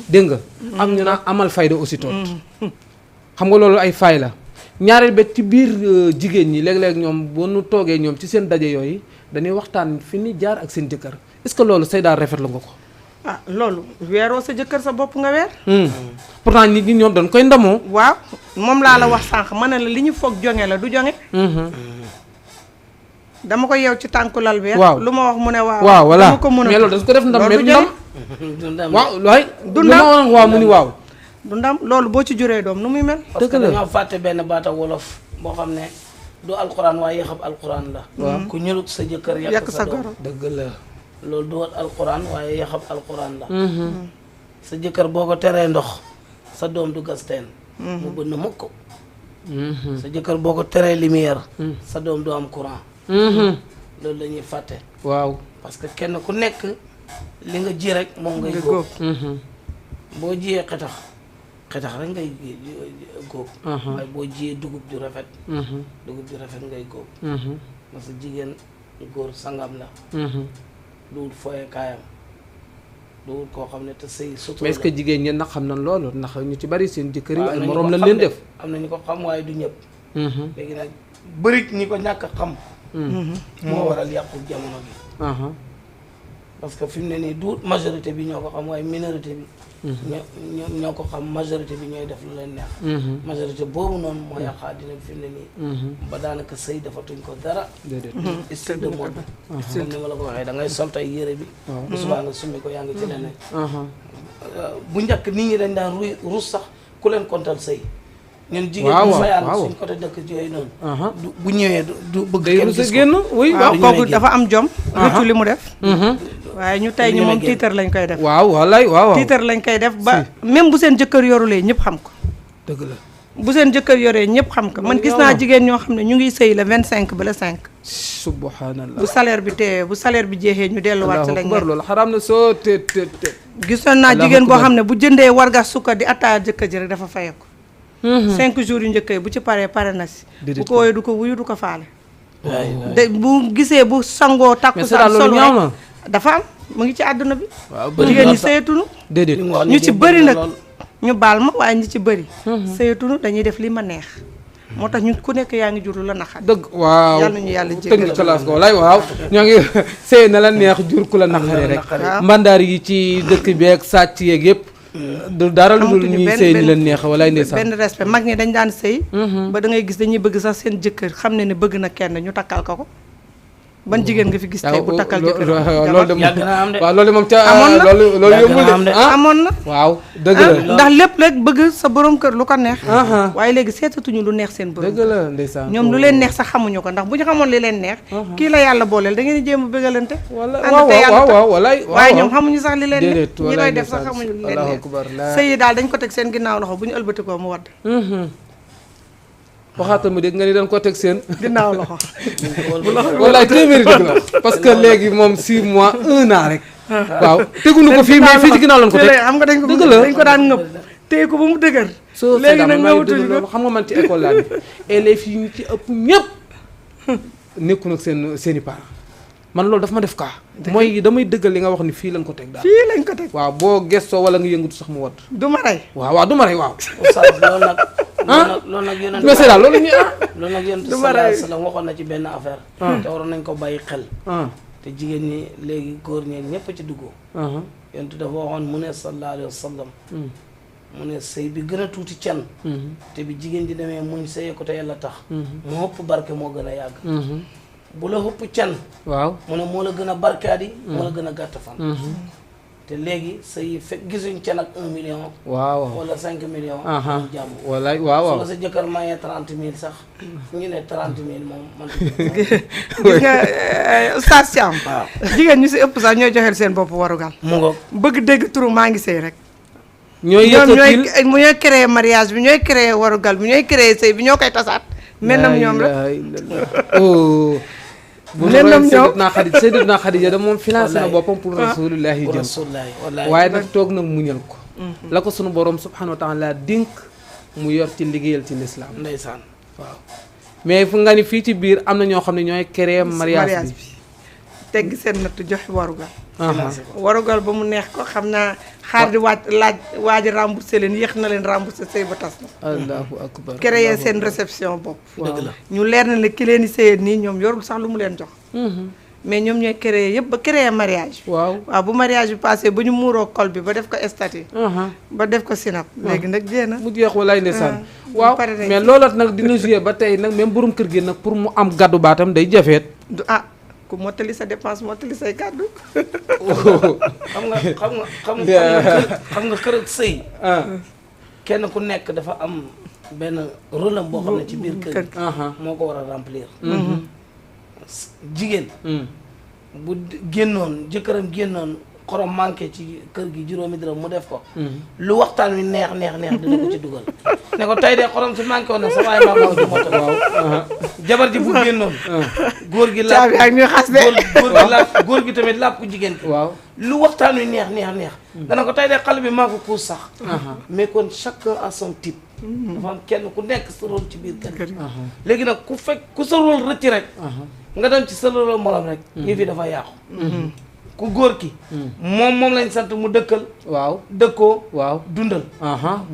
dégg nga am ñu naan amal fayda aussi toot xam nga loolu ay fay la ñaareel ba ci biir jigéen ñi léeg-léeg ñoom bu nu toogee ñoom ci seen daje yooyu dañuy waxtaan fi ni jaar ak seen jëkkër est-ce que loolu say daal rafetlu nga ko. ah loolu weeroo sa jëkkër sa bopp nga weer. pourtant nit ñi ñoom dañ koy ndamoo. waaw moom laa la wax sànq ma ne la li ñu foog jonge la du jonge. dama ko yeew ci tànku lal bi. waaw lu ma wax mu ne waaw. waaw voilà dama ko mën a mais loolu dañ ko def ndam mais du ndam. waaw waay du ndam waaw mu ni waaw. du ndam loolu boo ci juree doom nu muy mel. parce que dañoo fàtte benn baata wolof boo xam ne du alxuraan waaye yaxab alxuraan la. ku ñëlut sa jëkkër yàq sa doom dëgg la. loolu du alxuraan waaye yaxab alxuraan la. sa jëkkër boo ko teree ndox sa doom du gas teen mu bënn mukk. sa jëkkër boo ko teree lumière. sa doom du am courant. loolu la ñuy fàtte. waaw parce que kenn ku nekk li nga ji rek moom ngay góob. boo jiyee xetax rek ngay góob. waaye boo jiyee dugub ju rafet. dugub ju rafet ngay góob. parce que jigéen góor sangam la. duwul fooye kaayam duwul koo xam ne te sëy sutura la. mais est-ce que jigéen ñi nag xam nañ loolu ndax ñu ci bari seen jëkkër yi ay moroom lañ leen def. am na ñu ko xam waaye du ñëpp. léegi nag bëri ñi ko ñàkk a xam. moo waral yàqu jamono bi. parce que fi mu ne nii du majorité bi ñoo ko xam waaye minorité bi. ñoo ko xam majorité bi ñooy def lu leen neex. majorité boobu noonu moo yàqaa dina fi mu ne nii. ba daanaka sëy defatuñ ko dara. déedéet style de mode. comme ni ma la ko waxee da ngay sol tey yére bi. bu subaa nga summi ko yaa ngi ci leneen. bu njëkk nit ñi dañ daan ruus sax ku leen kontal sëy. ñun jigéen bu fayaan suñ côté dëkk yooyu noonu. bu ñëwee du bëgg kenn gis ko génn oui waaw kooku dafa am jom. rëccu li mu def. waaye ñu tey ñi moom tiitar lañ koy def. waaw wallaay waaw tiitar lañ koy def ba même bu seen jëkkër yorulee ñëpp xam ko. dëgg la bu seen jëkkër yoree ñëpp xam ko man gis naa jigéen ñoo xam ne ñu ngi sëy le 25 ba le 5. subhanallah bu salaire bi teewee bu salaire bi jeexee ñu delluwaat ci lañ nekk. loolu xaraam na soo te. gisoon naa jigéen boo xam ne bu jëndee warga sukka di attaaya jëkkër ji rek dafa fayeeku. 5 jours yu njëkk yi bu ci paree pare na si. bu ko wooyee du ko wuyu du ko faale. de bu gisee bu sangoo takku sa sol rek dafa am mu ngi ci àdduna bi. jigéen ñi sëyatunu déedéet ñu ci bëri nag ñu baal ma waaye ñu ci bëri. sëyatunu dañuy def li ma neex. moo tax ñu ku nekk yaa ngi jur lu la naxari. dëgg waaw yàlla nañu yàlla jégal technique classe ko walaay waaw ñoo ngi sëy na la neex jur ku la naxari rek. mbandaar yi ci dëkk bi ak sàcc yeeg yëpp. du dara lu dul ñuy sëy ni leen neex walaay ndeysaan benn respect mag ñi dañ daan sëy ba da ngay gis dañuy bëgg sax seen jëkkër xam ne bëgg na kenn ñu takkal ko ban jigéen nga fi gis tey bu takkal jëkkër loolu de yàgg na am de waaw loolu de moom ca amoon na loolu yombul de amoon na waaw dëgg la ndax lépp rek bëgg sa borom kër lu ko neex waaye léegi seetatuñu lu neex seen borom dëgg la ndeysaan ñoom lu leen neex sax xamuñu ko ndax bu ñu xamoon li leen neex kii la yàlla booleel da ngeen di jéem a bëggalante waaw walaay waaye ñoom xamuñu sax li leen neex ñi walaay koy def sax xamuñu li leen allahu neex akbar sëy yi daal dañ ko teg seen ginnaaw loxo bu ñu ëlbatikoo mu wadd waxaatal ma dégg nga ni dañ ko teg seen ginnaaw loxo wallaay téeméeri dëgg la parce que léegi moom 6 mois 1 an rek waaw teguñu ko fii mais fii ci ginnaaw lañ ko teg xam nga dañ ko daan ngëb téye ko ba mu dëgër soo léegi nag ngawatuñu ko xam nga man ci école laa ne élèves yi ñu ci ëpp ñëpp nekku nag seen i parents man loolu dafa ma def kaa mooy damay dëggal li nga wax ni fii lañ ko teg daal fii lañ ko teg waaw boo gestoo wala nga yëngatu sax mu wadd du ma rey waaw du ma rey waaw oustaz loolu nag yonent mais c'est daal loolu ñu loolu nag yonent sallallahu alayhi wa sallam waxoon na ci benn affaire te waroon nañ ko bàyyi xel te jigéen ñi léegi góor ñi ñëpp ci duggoo yonent dafa waxoon mu ne sallallahu alayhi wa sallam mu ne sëy bi gën a tuuti can te bi jigéen ji demee muñ sëyee ko te yàlla tax moo ëpp barke moo gën a yàgg bu la ëpp can waaw mu ne moo la gën a barkaat yi moo la gën a gàtt fan te léegi say fekk gisuñ ca nag 1 million. waaw wala 5 millions. jàmm walaay waaw su la sa jëkkër mayee 30 000 sax ñu ne 30 000 moom man. gis nga Oustaz Thiam. waaw jigéen ñu si ëpp sax ñooy joxeel seen bopp warugal. mu ngoog bëgg dégg turu maa ngi sëy rek. ñooy yëkkatil ñooy créer mariage bi ñooy créer warugal bi ñooy créer sëy bi ñoo koy tasaat. mennam ñoom la oh. bu ñu royee Sayyidatuna Xadija da moom financé na boppam pour rasulullahi jëm waaye nag toog nag muñal ko la ko sunu borom subhanahu wa taala dénk mu yor ci liggéeyal ci lislaam ndeysaan waaw mais fu nga ni fii ci biir am na ñoo xam ne ñooy créer mariage bi tegg seen natt joxe warugal warugal ba mu neex ko xam naa xaar di waaj remboursé leen yéex na leen remboursé sëy ba tas na allahu akbar créer seen réception bopp dëgg la ñu leer na ne ki leen di sëyee nii ñoom yorul sax lu mu leen jox mais ñoom ñooy créer yëpp ba créer mariage waaw bu mariage bi passé ba ñu muuroo col bi ba def ko statut ba def ko sinap léegi nag jéem na mu jeex walaay ndeysaan waaw mais looloot nag dina jouer ba tey nag même borom kër gi nag pour mu am gàddu baatam day jafeet du ku mottali sa dépense mottali say kàddu xam nga kër ak sëy kenn ku nekk dafa am benn rôle am boo xam ne ci biir kër gi moo ko war a remplir jigéen bu génnoon jëkkëram génnoon xorom manqué ci kër gi juróomi dërëm mu def ko lu waxtaan wi neex dina ko ci dugal ne ko tey de xorom si manqué woon na sa waaye maa ko mota waaw jabar ji bu génnoon góor gi laaj ak ñuy xas de góor gi tamit laaj ko jigéen ki waaw lu waxtaan wi neex dana ko tey de xale bi maa ko kuus sax mais kon chacun a son type dafa am kenn ku nekk sa rôle ci biir kër gi léegi nag ku sa rôle rëcc rek nga dem ci sa rôle morom rek yëf yi dafa yàqu ku góor ki moom lañ sant mu dëkkal waaw dëkkoo waaw dundal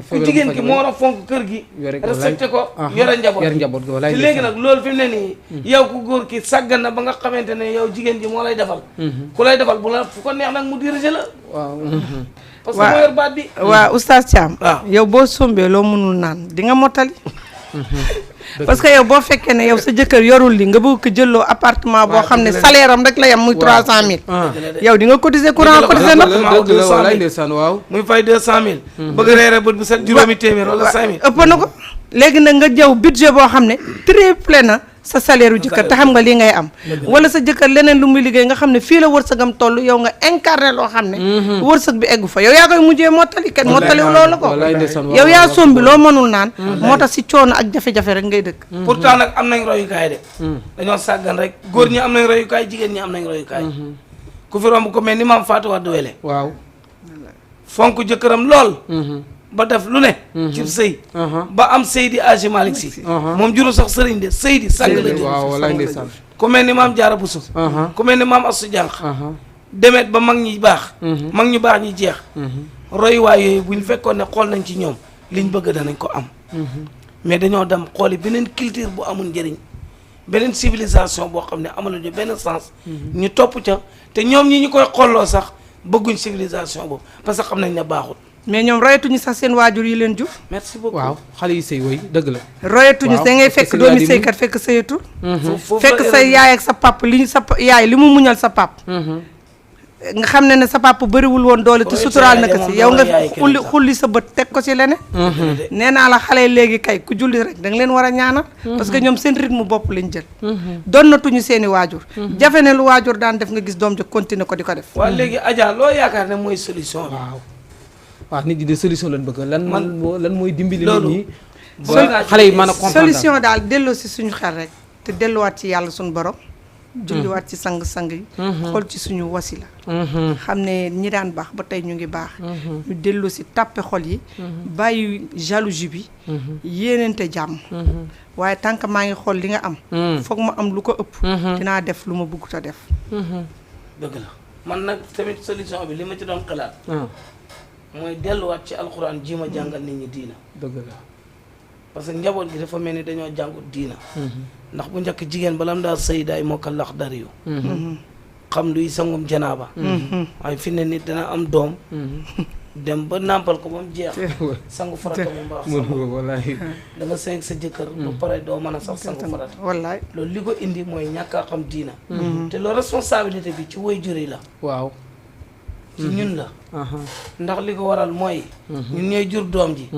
ku jigéen ki moo war a fonk kër gi respecté ko yore njaboot te léegi nag loolu fi mu ne nii yow ku góor ki sàggan na ba nga xamante ne yow jigéen ji moo lay defal ku lay defal bu la fu ko neex nag mu diriger la waaw parce que moo yor baat bi waaw Oustaz Thiam yow boo sombee loo mënul naan di nga mottali parce que yow boo fekkee ne yow sa jëkkër yorul li nga bëgg ko jëlloo appartement boo xam ne salaire am rek la yem muy 300000 yow di nga cotiser courant cotiser ndox waaw muy fay 200000 bëgg reere bët bu set juróomi téeméer wala 5000 ëpp na ko léegi nag nga jëw budget boo xam ne triplé na sa salaire u jëkkër te xam nga lii ngay am wala sa jëkkër leneen lu muy liggéey nga xam ne fii la wërsëgam toll yow nga incarné loo xam ne wërsëg bi eggu fa yow yaa koy mujjee mottali kenn mottaliwu loolu ko yow yaa sombi loo mënul naan moo tax si coono ak jafe-jafe rek ngay dëkk pourtant nag am nañ royukaay de dañoo sàggan rek góor ñi am nañ royukaay jigéen ñi am nañ royukaay ku fi romb ko mel ni maam Fatou Wade Wele waaw fonk jëkkëram lool ba def lu ne ci sëy ba am Seydi Hadji Malick Sy moom juru sax sëriñ de Seydi sàng la jur ku mel ni maam Jaara Buso ku mel ni maam Astu Jànq demet ba mag ñi baax mag ñu baax ñi jeex royuwaay yooyu buñ fekkoon ne xool nañ ci ñoom liñ bëgg danañ ko am mais dañoo dem xooli beneen culture bu amul njëriñ beneen civilisation boo xam ne amaluñu benn sens ñu topp ca te ñoom ñi ñu koy xolloo sax bëgguñ civilisation boobu parce que xam nañ ne baaxul mais ñoom royatuñu sax seen waajur yi leen jur merci beaucoup waaw xale yi sëy woy dëgg la royatuñu da ngay fekk doomi sëykat fekk sëyatu fekk sa yaay ak sa pap li sa yaay li mu muñal sa pap nga xam ne sa pap bëriwul woon doole te suturaal na ko si yow nga xulli sa bët teg ko si leneen nee naa la xale léegi kay ku julli rek da nga leen war a ñaanal parce que ñoom seen rythme bopp lañ jël donnatuñu seen i waajur jafe ne lu waajur daan def nga gis doom ja continuer ko di ko def waaw léegi Adja loo yaakaar ne mooy solution waaw nit ñi de solution lañ bëgg lan mooy dimbali nit ñi xale yi mën a comprendre solution daal delloo si suñu xel rek te delluwaat ci yàlla suñu borom julliwaat ci sang-sang yi xool ci suñu wasila xam ne ñi daan baax ba tey ñu ngi baax ñu delloo si tàppe xol yi bàyyi jalousie bi yéenente jàmm waaye tant que maa ngi xool li nga am foog ma am lu ko ëpp dinaa def lu ma bëgg ta def dëgg la man nag tamit solution bi li ma ci doon xalaat mooy delluwaat ci alxuraan ji ma jàngal nit ñi diina dëgg la parce que njaboot gi dafa mel ni dañoo jàngut diina ndax bu njëkk jigéen balam daal sëy daay mokkal lax dar yu xam luy sangum janaaba waaye fi ne nit dana am doom dem ba nàmpal ko ba mu jeex sangu farata bu baax wallaay da nga sëy ak sa jëkkër ba pare doo mën a sax sangu farata wallaay loolu li ko indi mooy ñàkk a xam diina te loolu responsabilité bi ci waajur yi la waaw ci ñun la ndax li ko waral mooy ñun ñooy jur doom ji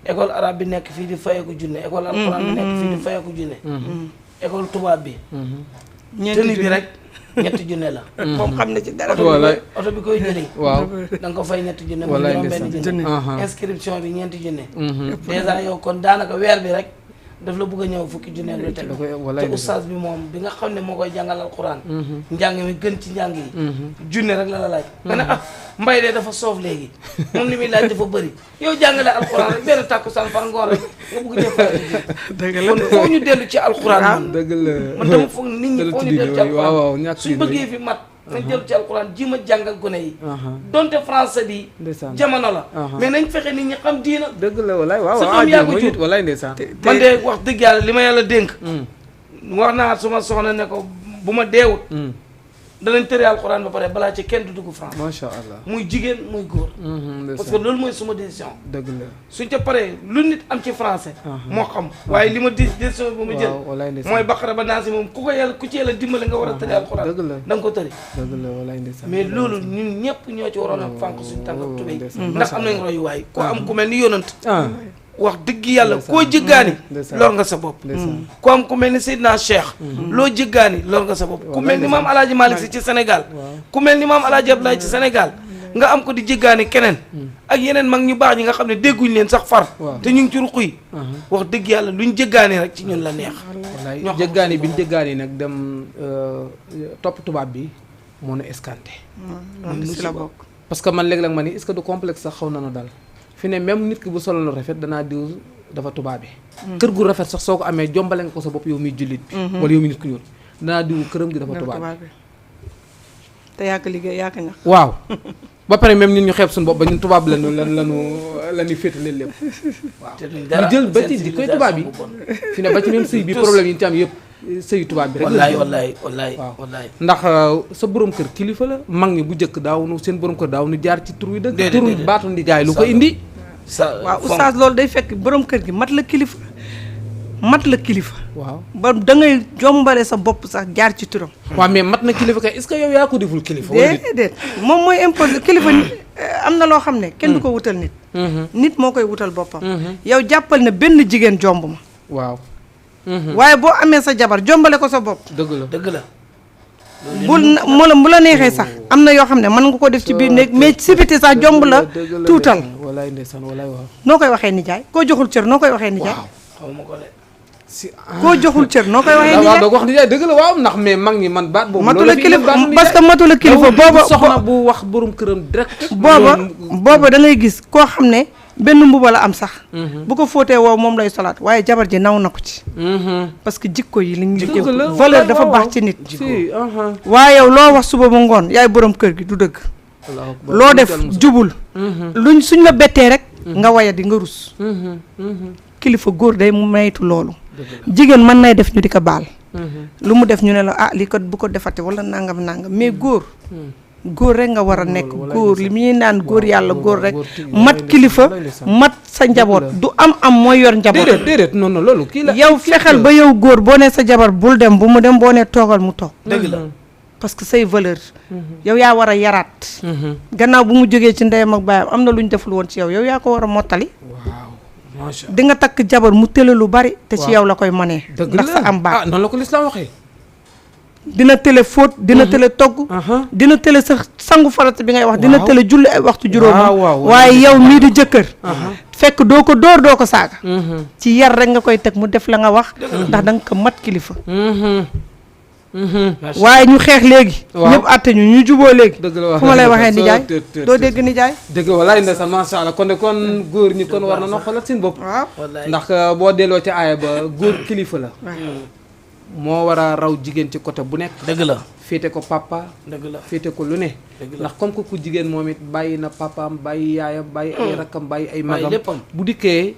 école arabe bi nekk fii di fayeeku junne école alxuraan bi nekk fii di fayeeku junne école tubaab bi tëni bi rek ñetti junne la moom xam na ci dara oto bi koy jëli waaw da nga ko fay ñetti junne mu juróom benn junne inscription bi ñeenti junne dèjà yow kon daanaka weer bi rek daf la bëgg a ñëw fukki junne lu teg te oustaz bi moom bi nga xam ne moo koy jàngal alxuraan njàng mi gën ci njàng yi junne rek la laaj nga ne mbay de dafa soof léegi moom li muy laaj dafa bëri yow jàngale alxuraan rek benn tàkkusaan par ngoon rek nga bëgg ñëw fay dëgg la kon foo ñu dellu ci alxuraan man dëgg la man dama foog nit ñi foo ñu dellu ci alxuraan suñ bëggee fi mat nañ dellu ci alxuraan ji ma jàngal gone yi donte français bi jamono la mais nañ fexe nit ñi xam diina dëgg la walaay waaw sa doom yaa ko jur walaay ndeysaan man de wax dëgg yàlla li ma yàlla dénk wax naa suma soxna ne ko bu ma deewut danañ tëre alxuraan ba pare balaa ci kenn du dugg France macha allah muy jigéen muy góor parce que loolu mooy suma décision dëgg la suñ ca paree lu nit am ci français moo xam waaye li ma décision bi ma jël mooy baqara ba naasi moom ku ko yàlla ku ci yàlla dimbale nga war a tëri alxuraan dëgg la da nga ko tëri dëgg la walaay ndeysaan mais loolu ñun ñëpp ñoo ci waroon a fànq suñ tànk ak tubéy ndax am nañ royuwaay ku am ku mel ni yonant wax dëgg yàlla koo jëggaani lor nga sa bopp ku am ku mel ni Seydina Cheikh loo jëggaani lor nga sa bopp ku mel ni maam alaaji Malick Si ci Sénégal ku mel ni maam alaaji Abdoulaye ci Sénégal nga am ko di jëggaani keneen ak yeneen mag ñu baax ñi nga xam ne dégguñ leen sax far te ñu ngi ci ruq yi wax dëgg yàlla luñ jëggaani rek ci ñun la neex wallaay jëggaani bi ñu jëggaani nag dem topp tubaab bi moo nu escanté si la bokk parce que man léeg-léeg ma ni est-ce que du complexe sax xaw nanu dal fi ne même nit ki bu solo lu rafet danaa diw dafa tubaabe kër gu rafet sax soo ko amee jombale nga ko sa bopp yow muy jullit bi wala yow muy nit ku ñuul danaa diw këram gi dafa tubaabe te yàgg liggéey yàgg ñax waaw ba pare même ñun ñu xeeb suñu bopp ba ñun tubaab lañu féetale lépp waaw ñu jël ba ci di koy tubaab yi fi ne ba ci même sëy bi problème yi ñu ci am yëpp sëyu tubaab bi rek wallaay ndax sa borom kër kilifa la mag ñi bu njëkk daaw nu seen borom kër daaw nu jaar ci tur wi dëgg tur wi baatu ndi jaay lu ko indi waaw oustaz loolu day fekk borom kër gi mat la kilifa waaw ba da ngay jombale sa bopp sax jaar ci turam waaw mais mat na kilifa kay est-ce que yow yaa ko deful kilifa déedéet moom mooy imposé kilifa am na loo xam ne kenn du ko wutal nit moo koy wutal boppam yow jàppal ne benn jigéen jomb ma waaw waaye boo amee sa jabar jombale ko sa bopp dëgg la bu la neexee sax am na yoo xam ne mën nga ko def ci biir néeg mais si biti sax jomb la tuutal walaay ndeysaan walaay waaw noo koy waxee nijaay koo joxul cër noo koy waxee nijaay xaw ma ko de koo joxul cër noo koy waxee nijaay waaw wax nijaay dëgg la waaw ndax mais mag ñi man baat boobu matu la kilifa parce que matu la kilifa booba soxna bu wax borom këram direct booba da ngay gis koo xam ne benn mbuba la am sax bu ko fóotee woow moom lay solaat waaye jabar ji naw na ko ci parce que jikko yi li ñu valeur dafa baax ci nit waaye yow loo wax suba ba ngoon yaay borom kër gi du dëgg loo def jubul suñ la bettee rek nga waya di nga rus kilifa góor day maytu loolu jigéen mën nay def ñu di ko baal lu mu def ñu ne la li ko bu ko defate wala nangam mais góor rek nga war a nekk góor li muy naan góor yàlla góor rek mat kilifa mat sa njaboot du am mooy yor njaboot déedéet non loolu kii la yow fexeel ba yow góor boo nee sa jabar bul dem bu mu dem boo nee toogal mu toog dëgg la parce que say valeur yow yaa war a yaraat gannaaw bu mu jógee ci ndeyam ak baayam am na lu ñu deful woon ci yow yaa ko war a mottali di nga takk jabar mu tële lu bari te ci yow la koy manee ndax sa am baax noonu la ko lislaam waxee dina tële fóot dina tële togg dina tële sa sangu farata bi ngay wax dina tële julli ay waxtu juróom waaye yow mii di jëkkër fekk doo ko dóor doo ko saaga ci yar rek nga koy teg mu def la nga wax ndax da nga ko mat kilifa waaye ñu xeex léegi ñëpp àtte ñu juboo léegi fu ma lay waxee nijaay doo dégg nijaay dëgg walaay ndeysaan masha Allah kon góor ñi kon war na noo xoolal seen bopp waaw ndax boo delloo ci aaya ba góor kilifa la moo war a raw jigéen ci côté bu nekk dëgg la féete ko papa dëgg la féete ko lu ne ndax comme que ku jigéen moom it bàyyi na papaam bàyyi yaayam bàyyi ay rakkam bàyyi ay magam bu dikkee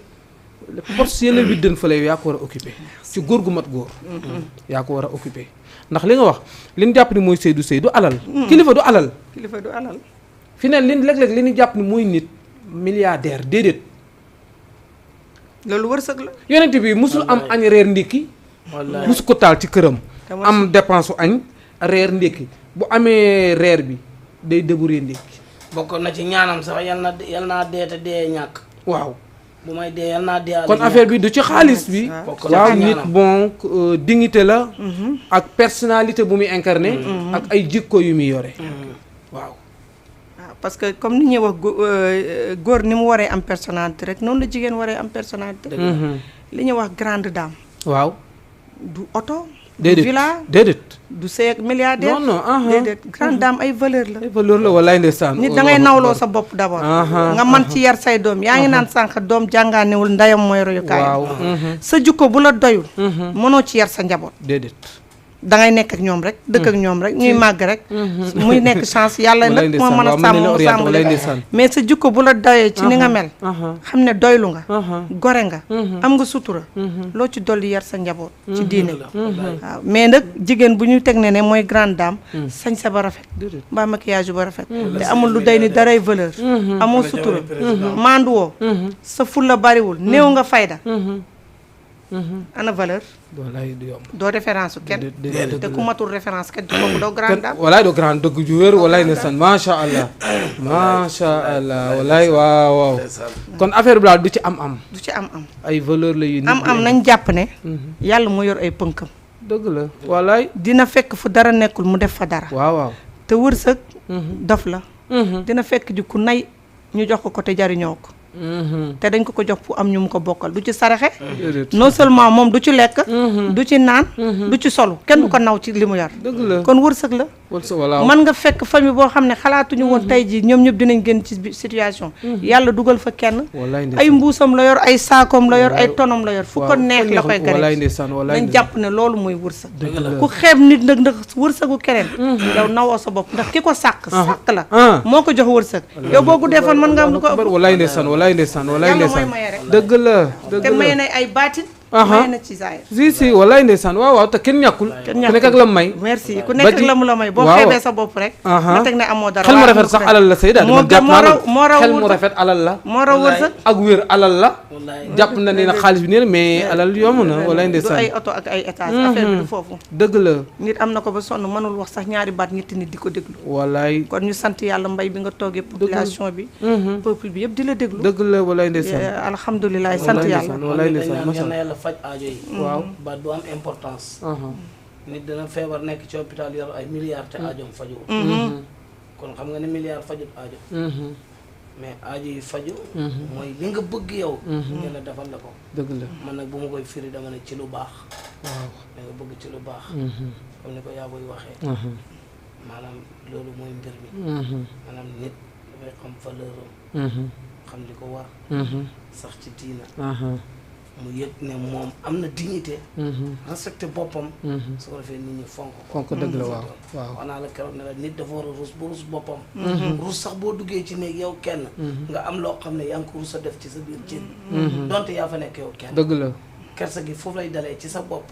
poste yëla widdan fële yaa ko war a occupé ci góor gu mat góor yaa ko war a occupé ndax li nga wax li ñu jàpp ni mooy sëy du alal kilifa du alal fi ne léeg-léeg li ñu jàpp ni mooy nit milliardaire déedéet loolu wërsëg la yonent bi musul am añ reer ndékki musu ko taal ci këram am dépense u añ reer ndékki bu amee reer bi day débrouiller ndékki. bokkoon na ci ñaanam sax yal naa dee te dee ñàkk. waaw bu may dee yal naa dee. kon affaire bi du ci xaalis bi. waaw nit bon dignité la. ak personnalité bu muy incarné. ak ay jikko yu muy yore. waaw. parce que comme ni ñuy wax góor ni mu waree am personnalité rek noonu la jigéen waree am personnalité. li ñuy wax grande dame. waaw. du oto. déedéet du villa déedéet. du seeg milliardaire. non déedéet grande dame ay valeur la. ay valeur la walaay ndeysaan. nit da ngay nawloo sa bopp d'abord. nga man ci yar say doom yaa ngi naan sànq doom jàngaanewul ndeyam mooy royukaay. waaw. sa jukko bu la doyul. mënoo ci yar sa njaboot. déedéet. da ngay nekk ak ñoom rek dëkk ak ñoom rek ñuy màgg rek. muy nekk chance yàlla nag moo mën a sàmm mu sàmm leen mais sa jukko bu la doyee ci ni nga mel. xam ne doylu nga. gore nga. am nga sutura. loo ci dolli yar sa njaboot. ci diine waaw mais nag jigéen bu ñu teg ne mooy grande dame. sañ sa ba rafet. mbaa maquillage ba rafet. te amul lu day ni daray valeur. amoo sutura. maandu woo. sa fulla bariwul néew nga fayda. ana valeur. walaay du yomb. doo référence kenn. te ku matul référence kenn ci kooku doo grande dame. walaay doo grande dëgg ju wér walaay ndeysaan macha allah. macha allah walaay waaw. kon affaire bi daal du ci am-am. du ci am-am. ay valeur la yu. am-am nañ jàpp ne. yàlla moo yor ay pënkam. dëgg la walaay. dina fekk fu dara nekkul mu def fa dara. waaw waaw. te wërsëg. dof la. dina fekk ji ku nay ñu jox ko te jariñoo ko. te dañ ko jox pour am ñu mu ko bokkal du ci saraxe. non seulement moom du ci lekk. du ci naan. du ci solu kenn du ko naw ci li mu yar. dëgg la kon wërsëg la. mën nga fekk famille boo xam ne xalaatuñu woon tey jii ñoom ñëpp dinañ génn ci situation. yàlla dugal fa kenn. ay mbuusam la yor ay saakoom la yor ay tonom la yor fu ko neex la koy gare nañ jàpp ne loolu mooy wërsëg. ku xeeb nit nag ndax wërsëgu keneen. yow nawoo sa bopp ndax ki ko sàkk la. moo ko jox wërsëg. yow boo guddee fan mën nga am lu ko ëpp. walaay ndeysaan walaay ndeysaan walaay ndeysaan dëgg la dëgg la te may na ay baatin. may na ci zaahir. si walaay ndeysaan waaw te kenn ñàkkul. ku nekk ak la may. merci ku nekk ak la mu la may. boo xeebee sa bopp rek. nga teg ne amoo dara. xel mu rafet sax alal la Seyda. moo raw xel mu rafet alal la. moo raw wërsëg. ak wér alal la. jàpp na ne nag xaalis bi nii la mais alal yomb na walaay ndeysaan. du ay oto ak ay étage affaire bi du foofu. dëgg la. nit am na ko ba sonn mënul wax sax ñaari baat ñetti nit di ko déglu. walaay. kon ñu sant yàlla mbay bi nga toogee population bi. peuple bi yëpp di la déglu. dëgg la walaay ndeysaan. alhamdulilah sant yàlla. walaay ndeysaan macha allah yàlla faj aajo yi. waaw ba du am importance. nit dana feebar nekk ci hôpital yor ay milliards te aajoom faju. kon xam nga ne milliards fajut aajo. mais aajo yi faju mooy li nga bëgg yow. ngeen a defal la ko. dëgg la man nag bu ma koy firi dama ne ci lu baax. waaw da nga bëgg ci lu baax. comme ni ko yaa koy waxee. maanaam loolu mooy mbir mi. maanaam nit dafay xam valeur am. xam li ko war. sax ci diina. mu yëg ne moom am na dignité. respecté boppam. su ko defee nit ñi fonk ko. fonk dëgg la waaw waaw. wax naa la keroog ne la nit dafa war a rus bu rus boppam. rus sax boo duggee ci néeg yow kenn. nga am loo xam ne yaa ngi ko rus a def ci sa biir cin. donte yaa fa nekk yow kenn. dëgg la. kersa gi foofu lay dalee ci sa bopp.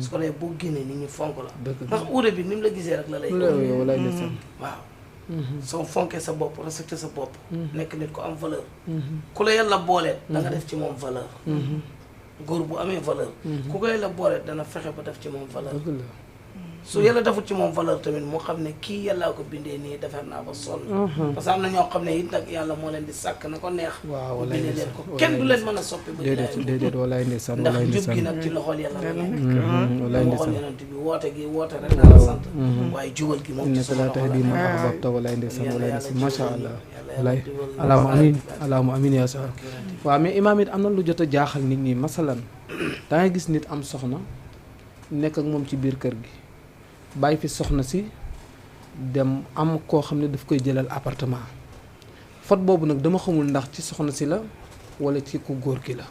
su ko defee boo génnee nit ñi fonk la. dëgg la ndax uude bi ni mu la gisee rek la lay. walaay ndeysaan. waaw. soo fonkee sa bopp respecté sa bopp. nekk nit ko am valeur. ku la yàlla boolee da nga def ci moom valeur. góor bu amee valeur. ku koy la boole dana fexe ba def ci moom valeur. dëgg la. su yàlla defut ci moom valeur tamit moo xam ne kii yàllaa ko bindee nii defar naa ba sonn. parce que am na ñoo xam ne it nag yàlla moo leen di sàkk na ko neex. waaw walaay bindee leen ko kenn du leen mën a soppi ba déedéet walaay ndeysaan ndax walaay njub ndeysaan gi nag ci loxol yàlla la nekk. walaay loxol ndeysaan. yonent bi woote gi woote rek naa la sant. waaye jubal gi moom ci innaka sama laa loxo tahdi man la ahbabta walaay ndeysaan walaay ndeysaan macha allah walaay jubal allahumma amin allahumma amin yaa sa waaw mais imaam it am na lu jot a jaaxal nit ñi masalan da ngay gis nit am soxna nekk ak moom ci biir kër gi bàyyi fi soxna si dem am koo xam ne daf koy jëlal appartement faute boobu nag dama xamul ndax ci soxna si la wala ci ku góor gi la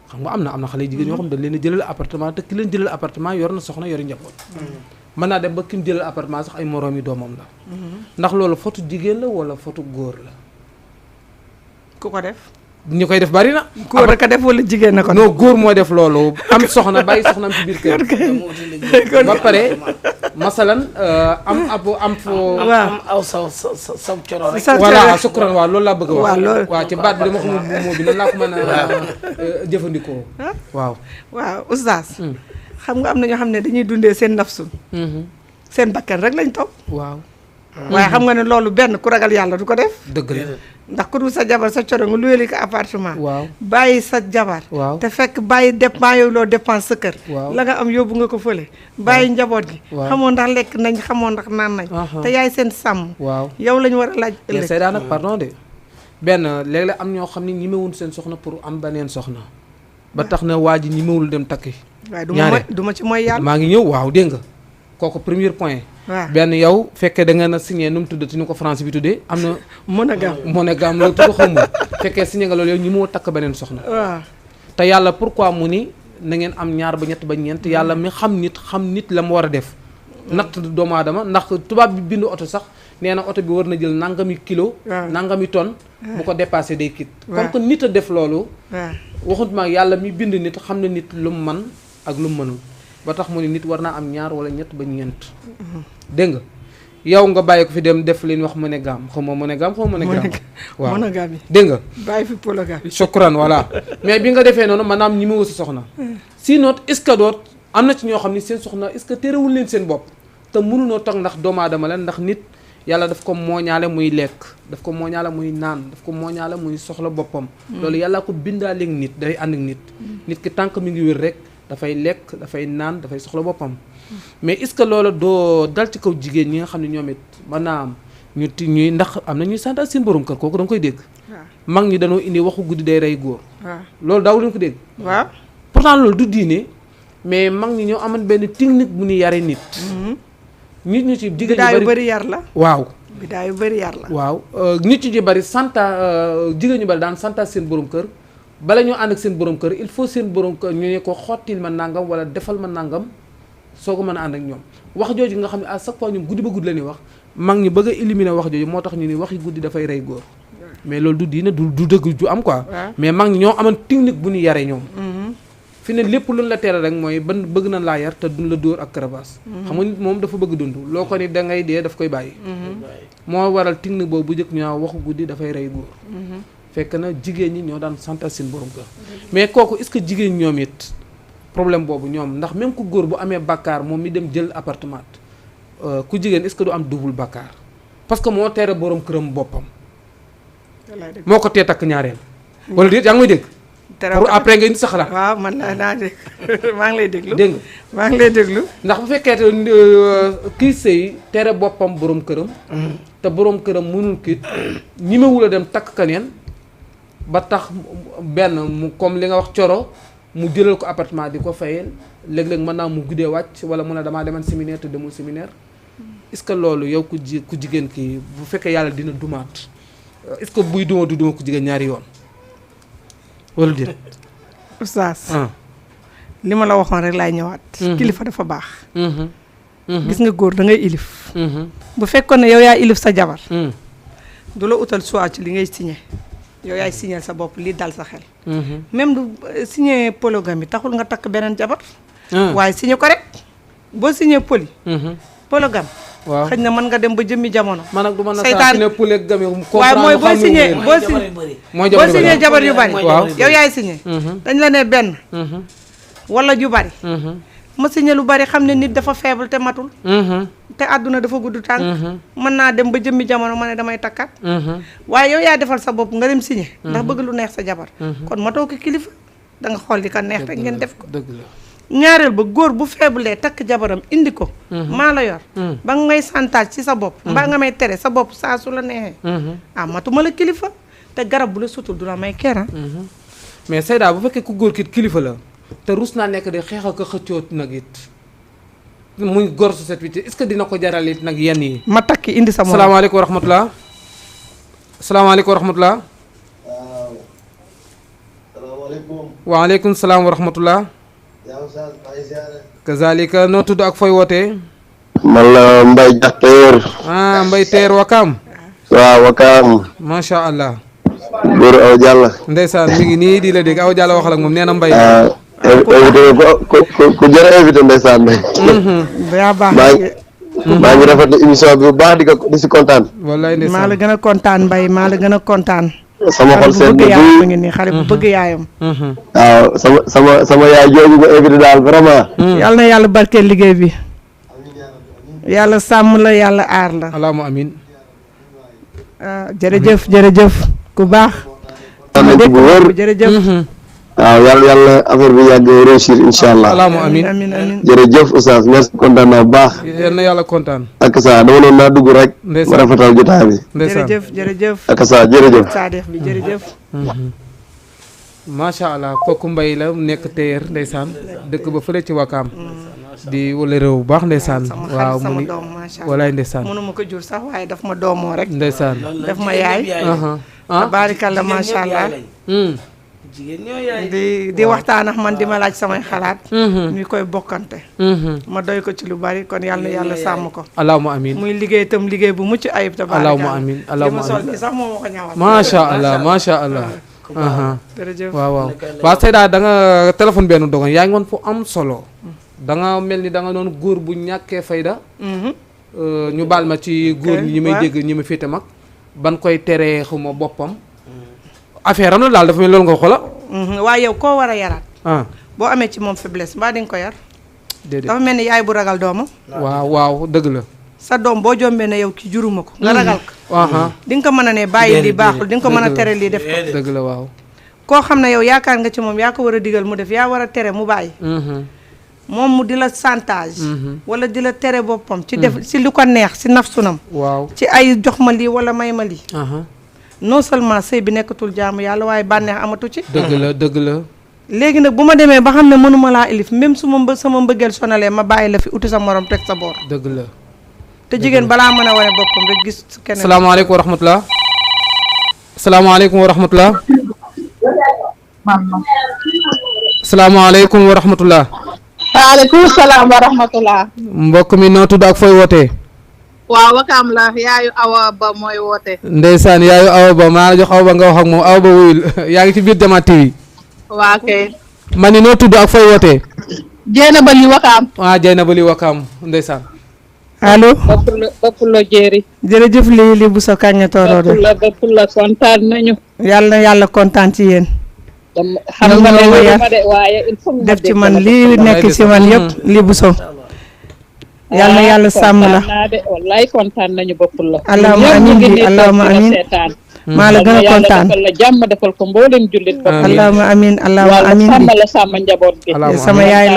xam nga am na xale jigéen ñoo xam ne dañ leen a jëlal appartement te ki leen jëlal appartement yor na soxna yori njaboot mën naa dem ba ki mu jëlal appartement sax ay moroomi doomam la ndax loolu faute jigéen la wala faute góor la ku ko def. ñu koy def bari na. góor a ko def wala jigéen na ko. non góor moo def loolu am soxna bàyyi soxnaam ci biir kër. ba pare masalan am foo. am aw saw coro rek. voilà sukkuran waaw loolu laa bëgg a wax. waaw loolu waaw ci baat bi dama xamul bu moo bi nan laa ko mën a jëfandikoo. waaw. waaw oustaz. xam nga am na ñoo xam ne dañuy dundee seen nafsu. seen bakkan rek lañ topp. waaw. waaye xam nga ne loolu benn ku ragal yàlla du ko def. dëgg la. ndax ku dul sa jabar sa coro nga luyeli ko appartement. waaw bàyyi sa jabar. waaw te fekk bàyyi dépense yow loo dépense sa kër. waaw la nga am yóbbu nga ko fële. bàyyi njaboot gi. waaw xamoo ndax lekk nañ xamoo ndax naan nañ. te yaay seen sàmm. waaw yow lañu war a laaj mais ëllëg. Seyda nag pardon de benn léeg-léeg am ñoo xam ne ñemewuñ seen soxna pour am beneen soxna ba tax na waa ji ñemewul dem takki. waaye du ma ci mooy yàlla. maa ngi ñëw waaw dégg nga kooku premier point. waaw benn yow fekkee da nga na signé nu mu tuddati ni ko France bi tuddee am na. monogame la tudd xaw ma fekkee signé nga loolu yow ñi moo takk beneen soxna. waaw te yàlla pourquoi mu ni na ngeen am ñaar ba ñett ba ñeent yàlla mi xam nit la mu war a def. natt doomu aadama ndax tubaab bi bindu oto sax nee na oto bi war na jël nangami kilo. nangami tonne. bu ko dépassé day kit. comme que nit a def loolu. waxut ma yàlla mi bind nit xam na nit lu mu man ak lu mu mënul ba tax mu ne nit war naa am ñaar wala ñett ba ñeent. dégg nga yow nga bàyyi ko fi dem def li ñuy wax monogame xaw ma monogame xaw ma monogame. waaw monogame dégg nga. bàyyi fi polygame. shukran voilà mais bi nga defee noonu maanaam ñi ma wësi soxna. sinon est-ce que doot am na ci ñoo xam ni seen soxna est-ce que terewul leen seen bopp te mënunoo toog ndax doomu aadama la ndax nit yàlla daf ko mooñaale muy lekk daf ko mooñaale muy naan daf ko mooñaale muy soxla boppam. loolu yàlla ko bindaaleeg nit day ànd ak nit. nit ki tànk mi ngi wér rek dafay lekk dafay naan dafay soxla boppam. mais est-ce que loolu doo dal ci kaw jigéen ñi nga xam ne ñoom it mën naa am ñuy ndax am na ñuy santaat seen borom kër kooku da nga koy dégg. mag ñi dañoo indi waxu guddi day rey góor. loolu daaw leen ko dégg. waaw pourtant loolu du diine mais mag ñi ñoo amoon benn technique bu ñu yare nit. nit ñu ci jigéen ñu yu bëri yar la. waaw bidaa yu bëri yar la. waaw nit ñu ci bëri jigéen ñu bëri daan santaat seen borom kër bala ñoo ànd ak seen borom kër il faut seen borom kër ñu ne ko xottil ma nangam wala defal ma nangam. soo ko mën a ànd ak ñoom wax jooju nga xam ne à chaque fois ñoom guddi ba guddi la ñuy wax mag ñi bëgg a éliminer wax jooju moo tax ñu ni waxi guddi dafay rey góor mais loolu du diine du dëgg du am quoi mais mag ñi ñoo amoon technique bu ñu yaree ñoom fi ne lépp luñ la teeral rek mooy ban bëgg nañ laa yar te duñ la dóor ak karabaas xam nga nit moom dafa bëgg dund loo ko ni da ngay dee daf koy bàyyi moo waral technique boobu bu njëkk ñoo waxu guddi dafay rey góor fekk na jigéen ñi ñoo daan santal seen borom kër mais kooku est-ce que jigéen ñoom it problème boobu ñoom ndax même ku góor bu amee bàkkaar moom mi dem jël appartement ku jigéen est-ce que du am double bàkkaar parce que moo tere borom këram boppam moo ko tee takk ñaareel wala déet yaa ngi may dégg pour après nga indi sa xalaat waaw man naa dégg maa ngi lay déglu dégg nga maa ngi lay déglu ndax bu fekkee kii sëy tere boppam borom këram te borom këram mënul kiit ñimewul a dem takk kaneen ba tax benn mu comme li nga wax coro mu jëlal ko appartement di ko fayal léeg-léeg mën naa mu guddee wàcc wala mu ne damaa demoon séminaire te demul séminaire est-ce que loolu yow ku jigéen kii bu fekkee yàlla dina dumaat est-ce que buy duma du duma ku jigéen ñaari yoon wala déet. oustaz li ma la waxoon rek laay ñëwaat. kilifa dafa baax. gis nga góor da ngay ilif. bu fekkoon ne yow yaa ilif sa jabar. du la utal choix ci li ngay signé. yow yaay signé sa bopp lii dal sa xel. même du signé polygamie taxul nga takk beneen jabar. waaye signé ko rek boo signé polygame. waaw xëy na mën nga dem ba jëmmi jamono. man nag du ma saa signé polygame. waaye mooy boo signé boo signé jabar yu bari. waaw yow yaay signé. dañ la ne benn. wala ju bari. ma signé lu bari xam ne nit dafa faible te matul. te àdduna dafa gudd tànk. mën naa dem ba jëmmi jamono ma ne damay takkat. waaye yow yaa defal sa bopp nga dem signé. ndax bëgg lu neex sa jabar. kon matoo ko kilifa da nga xool di ko neex rek ngeen def ko. dëgg la ñaareel ba góor bu faible takk jabaram indi ko. maa la yor. ba nga may santaaj ci sa bopp. mbaa nga may tere sa bopp saa su la neexee. matuma la kilifa te garab bu la sutul du la may kera. mais Seyda bu fekkee ku góor kit kilifa la. te rus naa nekk de xeex ak xëccoo nag it muy góor société est-ce que dina ko jaral it nag yenn yi. ma takki indi sa moom. salaamaaleykum wa rahmatulah. salaamaaleykum wa rahmatulah. waaw. salaamaaleykum. waaleykum salaam wa rahmatulah. yaa ngi sant maa ngi ziare. kazalika noo tudd ak fooy wootee. man la Mbaye Diakh Teer. Mbaye Teer Wakaam. waaw Wakaam. macha allah. Góor aw Diallo. ndeysaan mi ngi nii di la dégg aw Diallo waxal ak moom nee na Mbaye. invité ku jërë invité ndeysaan. yaa baax maa ngi rafetlu émission bi bu baax di si kontaan. wallaay ndeysaan maa la gën a kontaan Mbaye maa la gën a kontaan. sama xol seen bëgg yaayam a ngi nii xale bu bëgg yaayam. waaw sama yaay jooju nga invité daal vraiment. yàlla na yàlla barkeel liggéey bi. yàlla sàmm la yàlla aar la. allahumma amin. jërëjëf ku baax. bu wër jërëjëf. waaw yàlla affaire bi yàgg réussir incha allah. allahumma amin amiin. jërëjëf oustaz merci kontaan naa bu baax. yal na yàlla kontaan. ak saa dama doon naa dugg rek. ma rafetal jotaay bi. ndeysaan jërëjëf. ak saa jërëjëf. Saadix bi jërëjëf. macha allah kooku mbay la nekk téer ndeysaan dëkk ba fële ci Wakaam di wala réew bu baax ndeysaan waaw mu ni walaay ndeysaan mënuma ko jur sax waaye daf ma doomoo rek ndeysaan daf ma yaay tabaarikalla macha allah di waxtaan ak man di ma laaj samay xalaat ñu koy bokkante ma doy ko ci lu bari kon yàlla na yàlla sàmm ko allahumma amin muy liggéey itam liggéey bu mucc ayib tabaarikalla allahumma amin allahumma li ma sol bi sax moo ma ko ñawal macha allah jërëjëf waaw Seyda da nga téléphone benn dogon yaa ngi woon fu am solo da nga mel ni da nga doon góor bu ñàkkee fayda ñu baal ma ci góor ñi may dégg ñi ma féete mag ban koy teree xuma boppam affaire am la daal dafa mel loolu nga xola waaye yow koo war a yaraat boo amee ci moom faiblesse mbaa di nga ko yar déedéet dafa mel ni yaay bu ragal doomam waaw dëgg la sa doom boo jombee ne yow ki juruma ko nga ragal ko di nga ko mën a ne bàyyi lii baaxul di nga ko mën a tere lii def ko dëgg la waaw koo xam ne yow yaakaar nga ci moom yaa ko war a digal mu def yaa war a tere mu bàyyi moom mu di la chantage wala di la tere boppam ci def si lu ko neex si nafsunam waaw ci ay jox ma lii wala may ma lii non seulement sëy bi nekkatul jaamu yàlla waaye bànneex amatu ci dëgg la léegi nag bu ma demee ba xam ne mënuma laa ilif même su ma sama mbëggeel sonalee ma bàyyi la fi uti sa morom teg sa boor dëgg la te jigéen balaa mën a wane boppam rek gis keneen. salaamaaleykum wa rahmatulah. salaamaaleykum wa rahmatulah. salaamaaleykum wa rahmatulah. waaleykum salaam wa rahmatulah. mbokk mi noo tudd ak fooy wootee. waaw Wakaam la yaayu Awa Ba mooy woote. ndeysaan yaayu Awa Ba maa la jox Awa Ba nga wax ak moom Awa Ba wuyul yaa ngi ci biir Jama TV. waa kay. ma ni noo tudd ak fooy wootee. Jeynaba li Wakaam. Jeynaba li Wakaam ndeysaan. allo. bëpp la jéeri. jërëjëf li bu sa kañ tooroo bëpp la kontaan nañu. yàlla na yàlla kontaan ci yéen. xam nga ne waaye il faut def ci man lii nekk ci man yëpp li bu so. yàlla na yàlla sàmm la. wallaay kontaan nañu bëpp la. allahumma amiin bi allahumma amiin. maa la gën a kontaan defal la jàmm defal ko mboolem jullit. allahumma amiin allahumma amiin sàmm la sàmm njaboot bi. sama yaay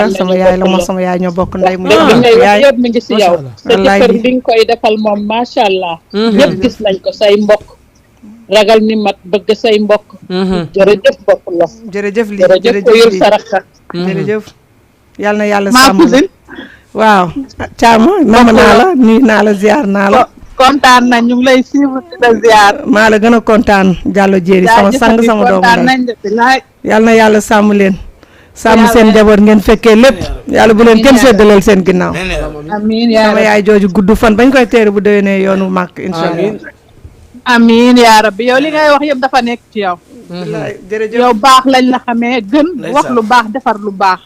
la moo sama yaay ñoo bokk ndey mu yaay yëpp mi ngi si yow. sa jëkkër li nga koy defal moom macha allah. ñëpp gis nañ ko say mbokk. ragal ni mat bëgg say mbokk. jërëjëf bopp la. jërëjëf lii jërëjëf ko yur saraka. jërëjëf. yal na yàlla sàmm la waaw. Thiama nam naa la nuyu naa la ziar naa la. kontaan nañ ñu ngi lay suivre di la ziar. maa la gën a kontaan Diallo Jéeri sama sang sama doomu ndey. yal na yàlla sàmm leen. sàmm seen njaboot ngeen fekkee lépp. yàlla bu leen kenn séddaleel seen ginnaaw. amiin sama yaay jooju gudd fan bañ koy teere bu déwénee yoonu màkk incha allah. amiin yaa rabbi yow li ngay wax yëpp dafa nekk ci yow. jërëjëf yow baax lañ la xamee gën. wax lu baax defar lu baax.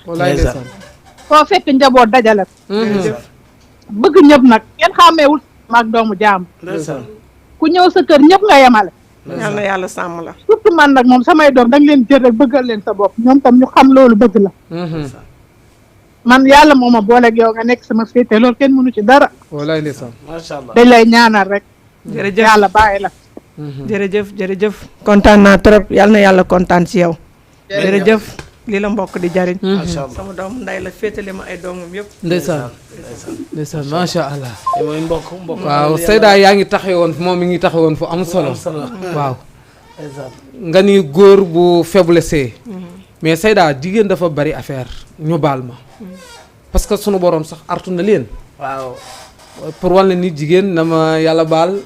foo fekk njaboot dajale ko. bëgg ñëpp nag kenn xàmmeewul maag doomu jaam. ku ñëw sa kër ñëpp nga yemale. yal na yàlla sàmm la. surtout man nag moom samay doom danga leen jël rek bëggal leen sa bopp ñoom tam ñu xam loolu bëgg la. man yàlla moo ma booleeg yow nga nekk sama féete loolu kenn mënu ci dara. walaay ndeysaan. macha allah dañ lay ñaanal rek. jërëjëf yàlla bàyyi la. jërëjëf kontaan naa trop yal na yàlla kontaan ci yow. jërëjëf lii la mbokk di jariñ. macha allah sama doomu nday la féetale ma ay doomam yëpp. ndeysaan macha allah. mooy mbokk waaw Seyda yaa ngi taxawoon moom mi ngi taxawoon fu am solo. waaw. nga ni góor bu faiblesse. mais Seyda jigéen dafa bari affaire ñu baal ma. parce que sunu borom sax artu na leen. waaw. pour wàll ni jigéen na ma yàlla baal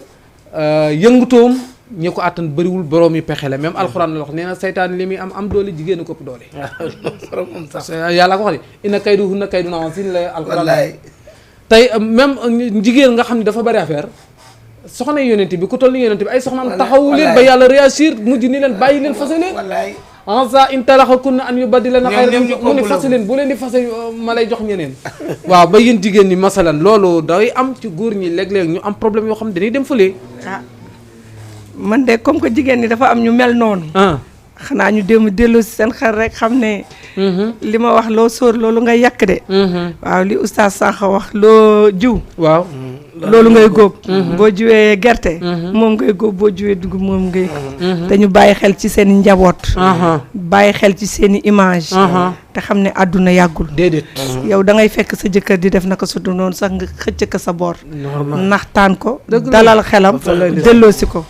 yëngutoom ñi ko àttan bëriwul borom yi pexe la même alxuraan la wax nee na seytaan li muy am doole jigéen ko ëpp doole. yàlla ko wax de inna kayduhunna kaydun aziim la alxuraan. tey même jigéen nga xam ne dafa bari affaire soxna yonent bi ku toll ni yonent bi ay soxnaam taxawu leen ba yàlla réagir mujj ni leen bàyyi leen fase leen. ansa in talaxakunna an yubaddilana xayran mu ni fase leen bu leen di fase ma lay jox ñeneen. waaw ba yéen jigéen ñi masalan loolu day am ci góor ñi léeg-léeg ñu am problème yoo xam ne dañuy dem fële. man de comme que jigéen ñi dafa am ñu mel noonu. xanaa ñu dem dellu si seen xel rek xam ne li ma wax loo sóor loolu ngay yàq de waaw li oustaz sànq wax loo jiw waaw loolu ngay góob boo jiwee gerte moom ngay góob boo jiwee dugub moom ngay te ñu bàyyi xel ci seen i njaboot bàyyi xel ci seen i image te xam ne àdduna yàggul déedéet yow da ngay fekk sa jëkkër di def naka su dul noonu sax nga xëcc ko sa boor naxtaan ko dalal xelam delloosi ko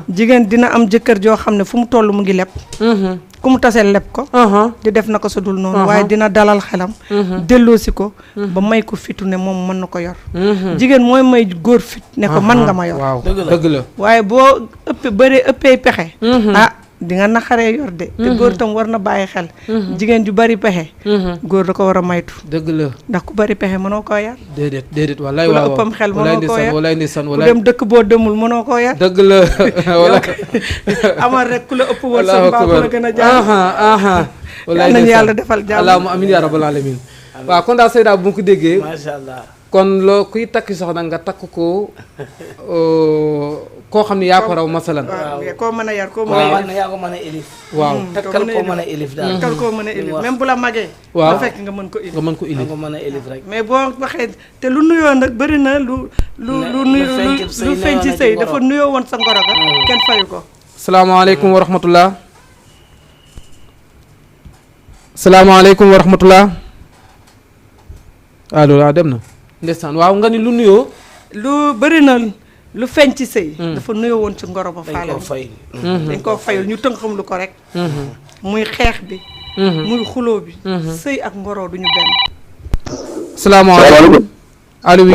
jigéen dina am jëkkër joo xam ne fu mu toll mu ngi leb ku mu tasee leb ko di def naka su dul noonu waaye dina dalal xelam delloosi ko ba may ko fitu ne moom mën na ko yor jigéen mooy may góor fit ne ko mën nga ma yor waaw dëgg la waaye boo ëppee pexe di nga naxaree yor de te góor tam war na bàyyi xel jigéen ju bari pexe góor da ko war a maytu dëgg la ndax ku bari pexe mënoo koo yar déedéet wallaay ku la ëppam xel mënoo koo yar wallaay ndeysaan ku dem dëkk boo demul mënoo koo yar dëgg la amal rek ku la ëpp wër sa mbaa ku la gën a jaar wallaay nañu yàlla defal jàmm allahumma amin ya rabbal alamin waaw kon daal Seyda bu ma ko déggee macha allah kon loo kuy takki soxna nga takk ko koo xam ne yaa ko raw masalan koo mën a yar koo mën waaw yaa ko mën a élif waaw takkal koo mën a élif daal takkal koo mën a élif même bu la magee waaw fekk nga mën ko élif nga mën ko élif nga mën a élif rek mais boo waxee te lu nuyoo nag bëri na lu feeñ ci sëy dafa nuyoo woon sa ngoro ga kenn fayu ko salaamaaleykum wa rahmatullah salaamaaleykum wa rahmatullah allo waaw dem na ndeysaan waaw nga ni lu nuyoo lu bëri na lu feeñ ci sëy dafa nuyoo woon ci ngoro ba faale dañ koo fayul ñu tënkam lu ko rek muy xeex bi muy xuloo bi sëy ak ngoro duñu benn salaamaaleykum allo oui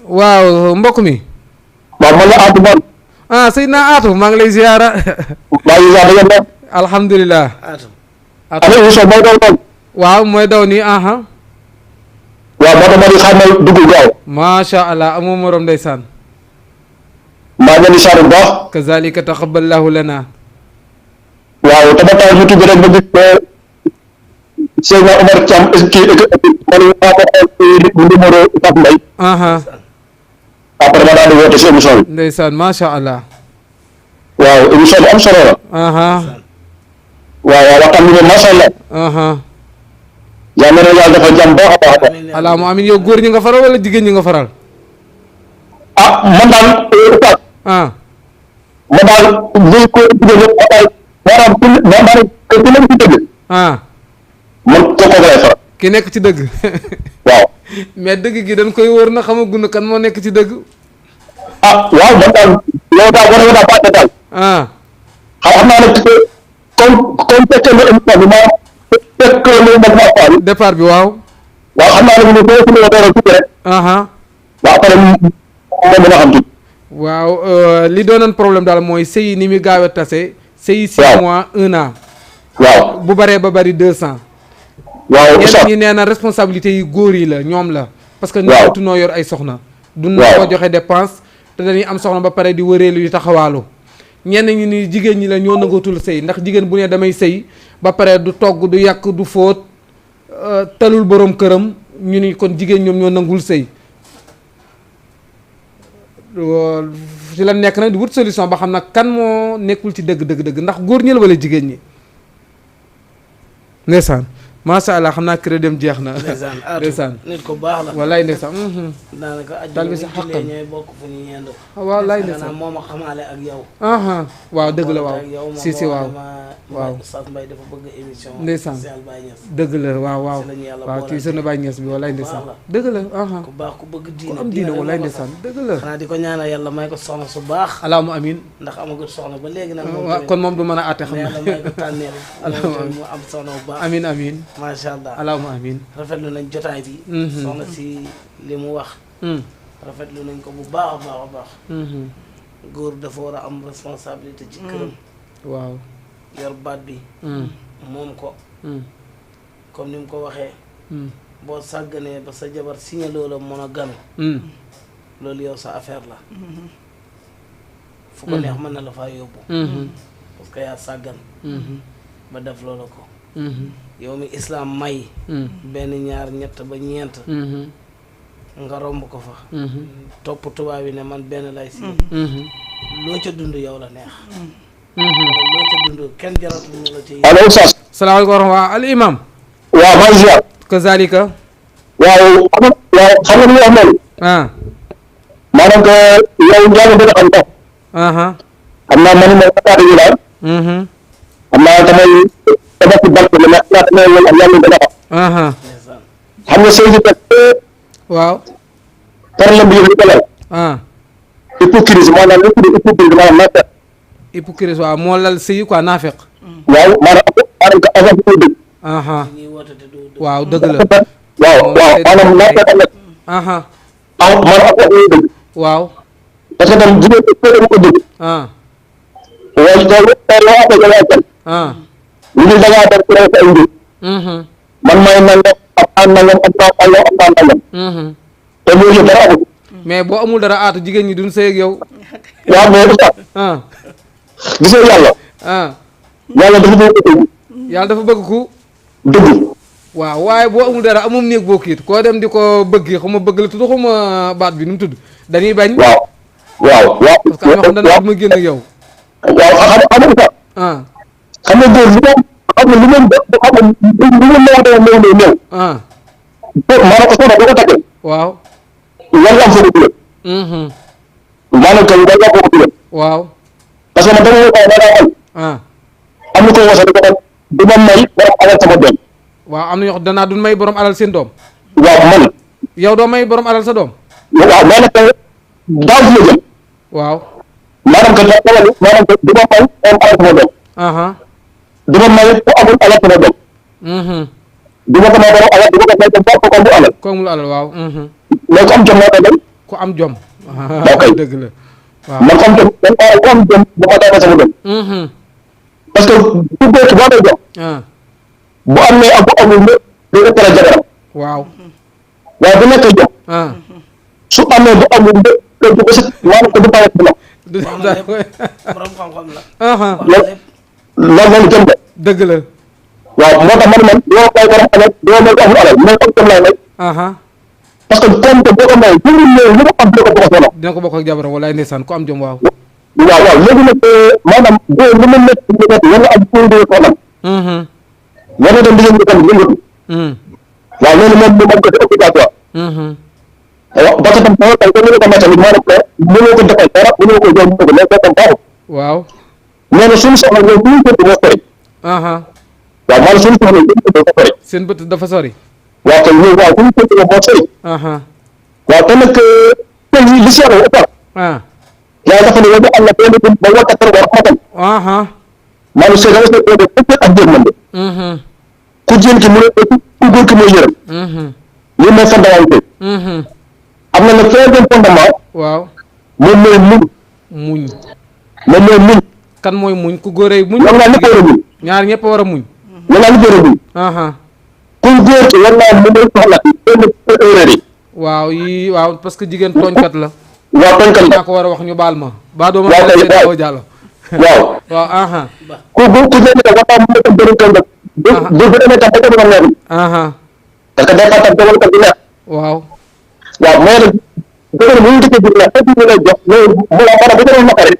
waaw mbokk mi waaw man la Atou Ba Seydina Atou maa ngi lay ziyaara maa ngi ziar da ngeen alhamdulilah waaw mooy daw nii waaw moo tax ma di xam ne dugg gaaw macha allah amoo morom ndeysaan maa ngi leen di ziar bu baax kazalika taqabbalallahu lana waaw te ba taw tuuti rek ba gis Seydina Omar Thiam kii man maa ko xool numéro Pape Mbaye après ma daal di woote si émission bi ndeysaan macha allah waaw émission bi am solo la waaw waxtaan bi macha allah yàlla na yàlla dafa jàmm baax a baax allahumma amin yow góor ñi nga faral wala jigéen ñi nga faral man daal man daal muy ko jigéen maanaam ku nekk ci dëgg man kooku lay faral ki nekk ci dëgg waaw mais dëgg gi dañ koy wóor na xamaguñu kan moo nekk ci dëgg waaw man daal loolu daal war nga daal baax daal xam naa ne comme fekkee nga émission bi maa fekk loolu man maa faal départ bi waaw xam naa ne ñu ko suñu dara tuuti rek waaw après moo mën a xam tuuti waaw li doonoon problème daal mooy sëy ni muy gaaw a tase sëy 6 mois 1 an waaw bu baree ba bari 200 waaw ñenn ñi nee na responsabilité yi góor yi la ñoom la parce que ñootu noo yor ay soxna du noo ko joxe dépense te dañuy am soxna ba pare di wëreelu yu taxawaalu ñenn ñi ni jigéen ñi la ñoo nangootul sëy ndax jigéen bu ne damay sëy ba pare du togg du yàq du fóot talul borom këram ñu ni kon jigéen ñoom ñoo nangul sëy ci la nekk nag di wut solution ba xam nag kan moo nekkul ci dëgg ndax góor ñi la wala jigéen ñi ndeysaan macha allah xam naa crédit jeex na. ndeysaan nit ko baax la. wallaay ndeysaan. daanaka tal bi sa xaqam ñooy bokk fu ñu ñeendo. wallaay ndeysaan moo ma xamaale ak yow. waaw dëgg la waaw si waaw. waaw Oustaz Mbaye dafa bëgg émission. ndeysaan dëgg la waaw kii seen Baye Niass bi wallaay ndeysaan dëgg la. ku baax ku bëgg diine ku am diine wallaay ndeysaan dëgg la. xanaa di ko ñaanal yàlla may ko soxna su baax. allahumma amin ndax amagut soxna ba léegi nag. kon moom du mën a àtte xam naa. yàlla may ko tànneel. mu am soxna bu baax. amin amin macha allah allahumma amin rafetlu nañ jotaay bi. soxna si li mu wax. rafetlu nañ ko bu baax a baax. góor dafa war a am responsabilité ci këram. waaw yor baat bi. moom ko. comme ni mu ko waxee. boo sàgganee ba sa jabar signé loola mën a ganu. loolu yow sa affaire la. fu ko neex mën na la faa yóbbu. parce que yaa sàggan. ba def loola ko. yow mi islam may. benn ñaar ñett ba ñeent. nga romb ko fa. topp tubaab yi ne man benn lay si. loo ca dund yow la neex. loo ca dund kenn jaratul mu la ci allo Oustaz. salaamaaleykum waa al imam. waaw maa ngi ziar. kazalika. waaw xam nga li nga wax noonu. maanaam que yow njàng bi nga xam sax. xam naa man ma kàddu gi daal. xam naa damay tabax ci banque bi nag ñaata may woon ak yàlla dana xam. xam nga sëy si teg. waaw. problème bi yëpp li ko lal. hypocrisie maanaam lépp di hypocrisie maanaam naafeq. hypocrisie waaw moo lal sëy quoi naafeq. waaw maanaam que avant bi koy dëgg. waaw dëgg la. waaw maanaam naafeq nag. maanaam ak wax yooyu dëgg. waaw. parce que tam jigéen ñi fekk ko dëgg. waaye loolu tey loo xam ne da ngaa ñu ngi da ngaa def ku nekk ay mbir. man may nangam am nangam am nangam. te loolu yëpp dara amul. mais boo amul dara aatu jigéen ñi duñ sëy ak yow. waaw mais Oustaz. gis nga yàlla. yàlla dafa bëgg ko dëgg. yàlla dafa bëgg ku. dëgg. waaw waaye boo amul dara amum néeg boo kiit koo dem di ko bëgg xuma bëgg la tudd xuma baat bi nu mu tudd dañuy bañ. waaw. parce que am na xam dana ma génn ak yow. waaw xam nga xam nga góor li moom xam nga li moom néew. maanaam ko soxna boo ko takkee. waaw. war nga am foo ko dugal. maanaam que war nga am foo ko dugal. waaw. parce que man dama koy am na ko wasa di ko xam du ma may borom alal sama doom. waaw am na ñoo xam danaa du may borom alal seen doom. waaw man. yow doo may borom alal sa doom. waaw maanaam que daaw fi la jëm. waaw. maanaam que maanaam que du ma may borom alal sama doom. du ma may ku amul alal sama doom. du ma ko may borom alal du ma ko may tam ko amul alal. ku amul alal waaw. mais ku am jom moo koy dem. ku am jom. dëgg la. waaw man ku am jom ku am jom bu ma daanee sama doom. parce que ku góor ki boo koy jox. bu amee ak bu amul ne dina tere jabaram. waaw. waaye bu nekkee jox. su amee bu amul ne te du ko si maanaam que du bàyyi bu la. borom xam-xam la. loolu jëm de. dëgg la. waaw moo tax man doo may borom alal doo may ko amul alal mais comme comme lay may. parce que comme que boo ko may lu mu néew lu mu am dina ko bokk ak soxna. dina ko bokk ak jabaram walaay ndeysaan ku am jom waaw. waaw léegi nag maanaam boo lu mu nekk ci nekk war nga am pour de soxna. war na dem di yëngu tamit yëngatu. waaw loolu moom mu mën ko ci obligatoire. waaw parce que tam sama tey comme ni nga ko may tamit maanaam que mënoo ko defal dara mënoo ko jox mu ko mais tam baaxul. waaw. nee na suñu soxla ñoom suñu bët moo sori. waaw maanaam suñu soxla ñoom suñu bët moo sori. seen bët dafa sori. waaw kay ñoom waaw suñu bët moo sori. waaw te nag tey li si yàlla ëppal. yàlla dafa ne yow am na benn ba wàcc ak war xamal. maanaam c'est vrai que de fukki ak jërmande. ku jigéen ki mu ne ku góor ki mooy yërëm. lii mooy fondamental. am na nag troisième fondement. waaw. moom mooy muñ. muñ. moom mooy muñ. kan mooy muñ ku góoree muñ. ñoom ñaar ñëpp war a muñ. ñaar ñëpp war a muñ. ñoom ñaar ñëpp war a muñ. ku góor ki war naa mën a soxla benn erreur yi. waaw yii waaw parce que jigéen tooñkat la. waaw tooñkat la naa ko war a wax ñu baal ma. baa doo ma seetlu jàll. waaw. waaw. ku góor ki war naa mën a dem benn tool nag. bu demee tam ba ca bëgg a neex. parce que day fàttal jamono tam di neex. waaw. waaw mais nag dëgg la bu ñu dëkkee biir nag fekk ñu lay jox loolu mu la maanaam bu gënoon naqari.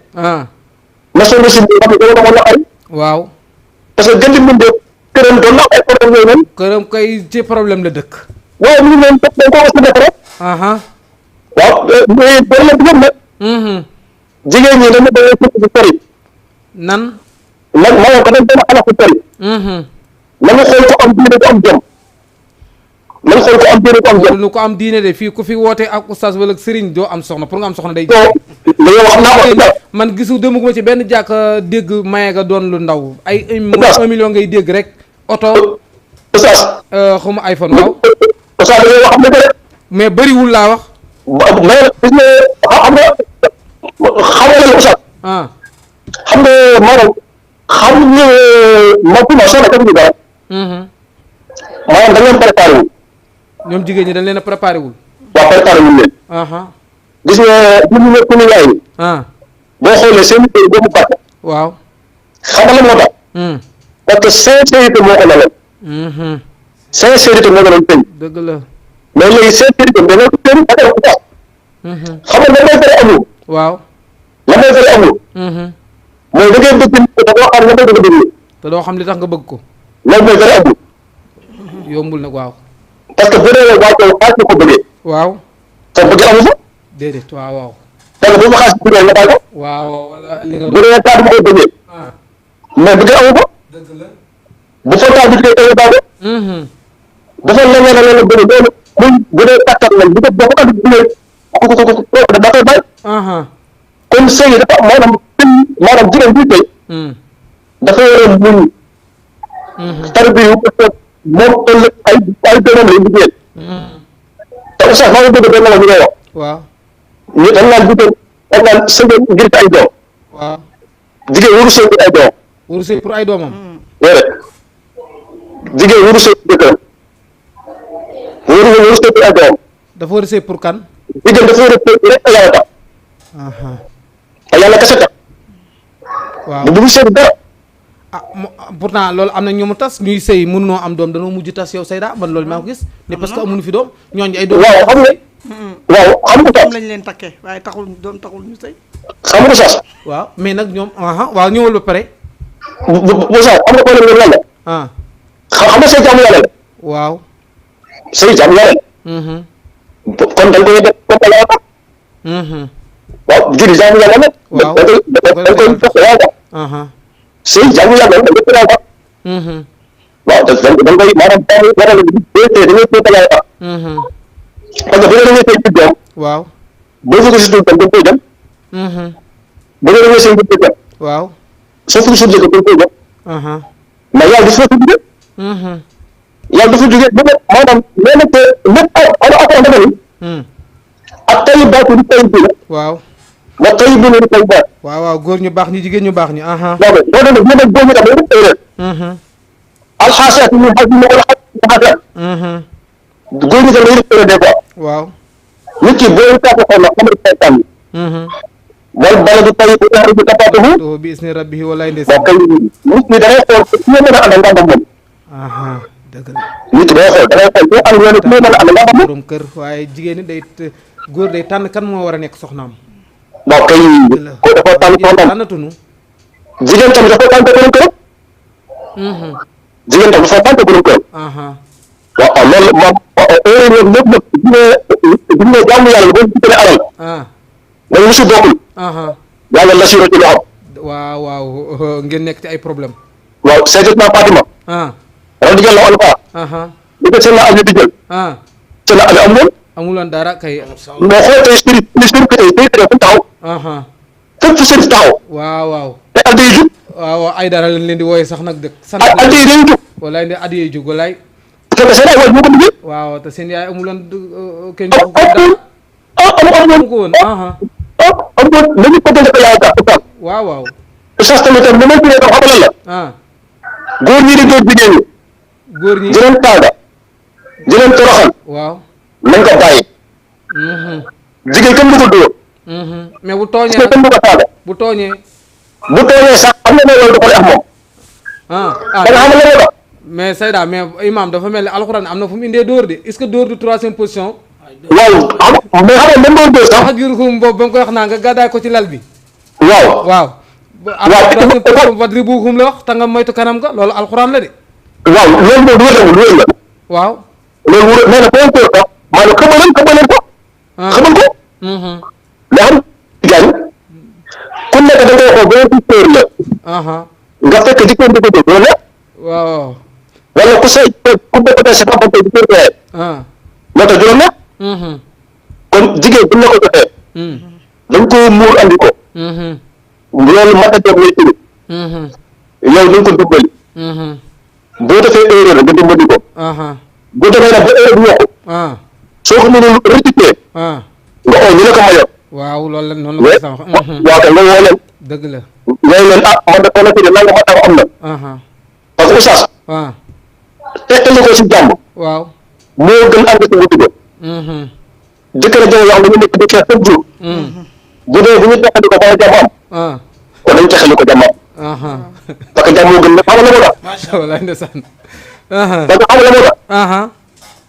na soo si bi xam ne gënoon na ko naqari. waaw. parce que gën di mun de këram doon na ay problème yooyu noonu. këram kay ci problème la dëkk. waaw mu ngi leen dañ ko was a def rek. waaw mais problème bi yëpp nag. jigéen ñi dañu doon sëkk bu sori. nan. nag maa ko dañ doon xalaat bu sori. na nga xool ko am diine ko am jom. na nga xool ko am diine ko am jom. nu ko am diine de fii ku fi woote ak oustaz wala sëriñ doo am soxna pour nga am soxna day. wax naa ko man gisu demuguma ci benn jàkk dégg maye ga doon lu ndaw ay 1 million ngay dégg rek oto. oustaz. xuma iPhone waaw. oustaz da ngay wax am na rek. mais bëriwul laa wax. mais gis nga xam nga oustaz. xam nga maanaam xam nga ma soxna kat ñu dara. maanaam dañ leen préparé wul. ñoom jigéen ñi dañ leen a préparé wul. waaw préparé wul leen. gis nga bu ñu nekk ni yaay boo xoolee seen i boobu fàtte. waaw. xam nga lan moo tax. parce que sincérité moo ko lalal. sincérité moo ko doon tëj. dëgg la. mais léegi sincérité mais loolu tëj ba tey bu baax. xam nga lan mooy fere amul. waaw. lan mooy fere amul. mooy da ngay bëgg nga bëgg ko bëgg. te doo xam li tax nga bëgg ko. loolu mooy dara amul. yombul nag waaw. parce que bu dee waa ko bëggee. waaw. te bëgg amu fa. déedéet waaw waaw. parce que bu ma xaas bu dee nga baal ko. waaw wala li nga. bu dee taal bi koy bëggee. mais bëgg amu fa. dëgg la. bu fa taal bi di koy baal ko. bu fa leneen a leen bëgg loolu muy bu dee kattan lañ bu dee boo ko andi bëggee ko da koy bàyyi. kon sëy dafa maanaam jigéen bi tey. dafa war a muñ. tarbiyu parce que moom ëllëg ay doomam lay liggéeyal. te oustaz maa ngi bëgg benn la ñu koy wax. waaw. ñu dañ naan jigéen dañ naan sëy ngir ay doom. waaw. jigéen waru sëy ngir ay doom. waru sëy pour ay doomam. déedéet jigéen waru sëy jëkkëram. waru sëy pour ay doomam. dafa war a sëy pour kan. jigéen dafa war a sëy rek yàlla tax. te yàlla kese tax. waaw bu mu sëy dara. pourtant loolu am na ñu mu tas ñuy sëy mënunoo am doom danoo mujj tas yow Seyda man loolu maa ko gis ne parce que amuñu fi doom ñooñu ay doom. waaw xam nga. waaw xam nga sax lañ leen takkee waaye taxul doom taxul ñu sëy. xam nga sax. waaw mais nag ñoom waaw ñëwal ba pare. bu sax am na problème lan la. xam nga say jaamu yàlla la. waaw. say jaamu yàlla la. kon dañ koy def comme la tax. waaw juri jaamu yàlla la. waaw dañ koy jox yàlla. sëy jaamu yàlla dañ koy yàlla. waaw dañ koy maanaam jaamu yàlla la dañuy teel yàlla. parce que bu dee da ngay sëy ci doom. waaw. boo fekk si doom dañ koy dem. bu dee da ngay sëy ci doom. waaw. soo fekk si doom dañ koy dem. mais yàlla dafa fa jóge. yàlla dafa jóge ba nga maanaam nee na te lépp dafa ni. ak tayu baatu di tayu bi la. waaw. ba tayu bi di tayu baat. waaw waaw góor ñu baax ñi jigéen ñu baax ñi. waaw boo demee góor ñu tam dañuy tëy rek. alxaasiyaat ñu xaj ñu wala xaj góor ñi tam dañuy tëy des fois. waaw. nit ki boo tàggatoo xool nag xamal tay tànn. wal baladu tayyibu yaxruju nabaatuhu. to bi isni rabbihi walaay ndes. waaw kay nit ñi da ngay xool ku ñu mën a ànd ak moom. dëgg la. nit ki da ngay xool da ngay xool ku ànd ak ku ñu mën a ànd ak moom. borom kër waaye jigéen ñi day góor day tànn kan moo war a nekk soxnaam. waaw kay ko dafa tànn soxnaam. tànnatunu. jigéen tam dafa tànn borom kër. jigéen tam dafa tànn borom kër. waaw loolu moom heure yooyu lépp nag bu ñu jaamu yàlla boo ci alal. dañu musu bokkul. yàlla la siro ci loo xam. waaw waaw ngeen nekk ci ay problème. waaw Sayyidatuna Fatima. radiyallahu anha. li ko seen la Ali di jël. seen la Ali amul. amuloon dara kay. moo xool tey sëriñ ko tey tey fu taxaw. fépp fu sëriñ taxaw. waaw waaw. te addi yi jug. waaw ay dara lañ leen di wooye sax nag dëkk. sant addi yi dañuy jug. walaay ne addi yi jug walaay. te seen ay waay moo ko liggéey. waaw te seen yaay amuloon kenn amul ko woon. amul nañu ko gën a ko yaay tax bu tax. waaw waaw. sax tamit li may jëlee tam xamal la. góor ñi di dóor jigéen ñi. góor ñi di leen taaga. di leen toroxal. waaw. nañ ko bàyyi. jigéen kenn du ko dóor. mais bu tooñee kenn du ko taaga. bu tooñee. bu tooñee sax xam nga ne loolu da koy am moom. da nga xam ne la tax. mais Seyda mais imam dafa mel ni alxuraan am na fu mu indee dóor de est-ce que dóor du troisième position. waaw xam mais xam nga même loolu dóor sax. wax jur xum boobu ba nga koy wax naa nga gàddaay ko ci lal bi. waaw. waaw. troisième position wadribuhum la wax te nga moytu kanam nga loolu alxuraan la de. waaw loolu moom wér la. waaw. loolu wóor nee na boo ko sax maanaam xamal ko. xamal ko. mais xam gaañ ku nekk da ngay xool benn tóor la. nga fekk di ko dugg dugg loolu la. waaw. wala ku say ku bëgg a sa papa tey di ko tey. moo tax juróom la. kon jigéen bu ñu la ko joxee. dañ ko muur andi ko. loolu mat a jot lay tudd. yow nañ ko dimbali. boo defee erreur nga dimbali ko. bu demee nag ba erreur bu yokku. soo ko mënul rectifier. nga oo ñu la ko mayoon. waaw loolu la noonu la ko sax. waaw kay nga woo leen. dëgg la. ngay leen man de xaw na fi de nanga ma taw am na. parce que oustaz. teqali ko si jàmm. waaw. moo gën ànd si wuti ko. jëkkër jamono yoo xam ne ñu nekk di xeex chaque jour. bu dee bu ñu teqali ko ba jàmm am. kon dañu teqali ko jàmm am. parce que jàmm moo gën xam nga la moo tax. macha allah ndeysaan. parce que xam nga la moo tax.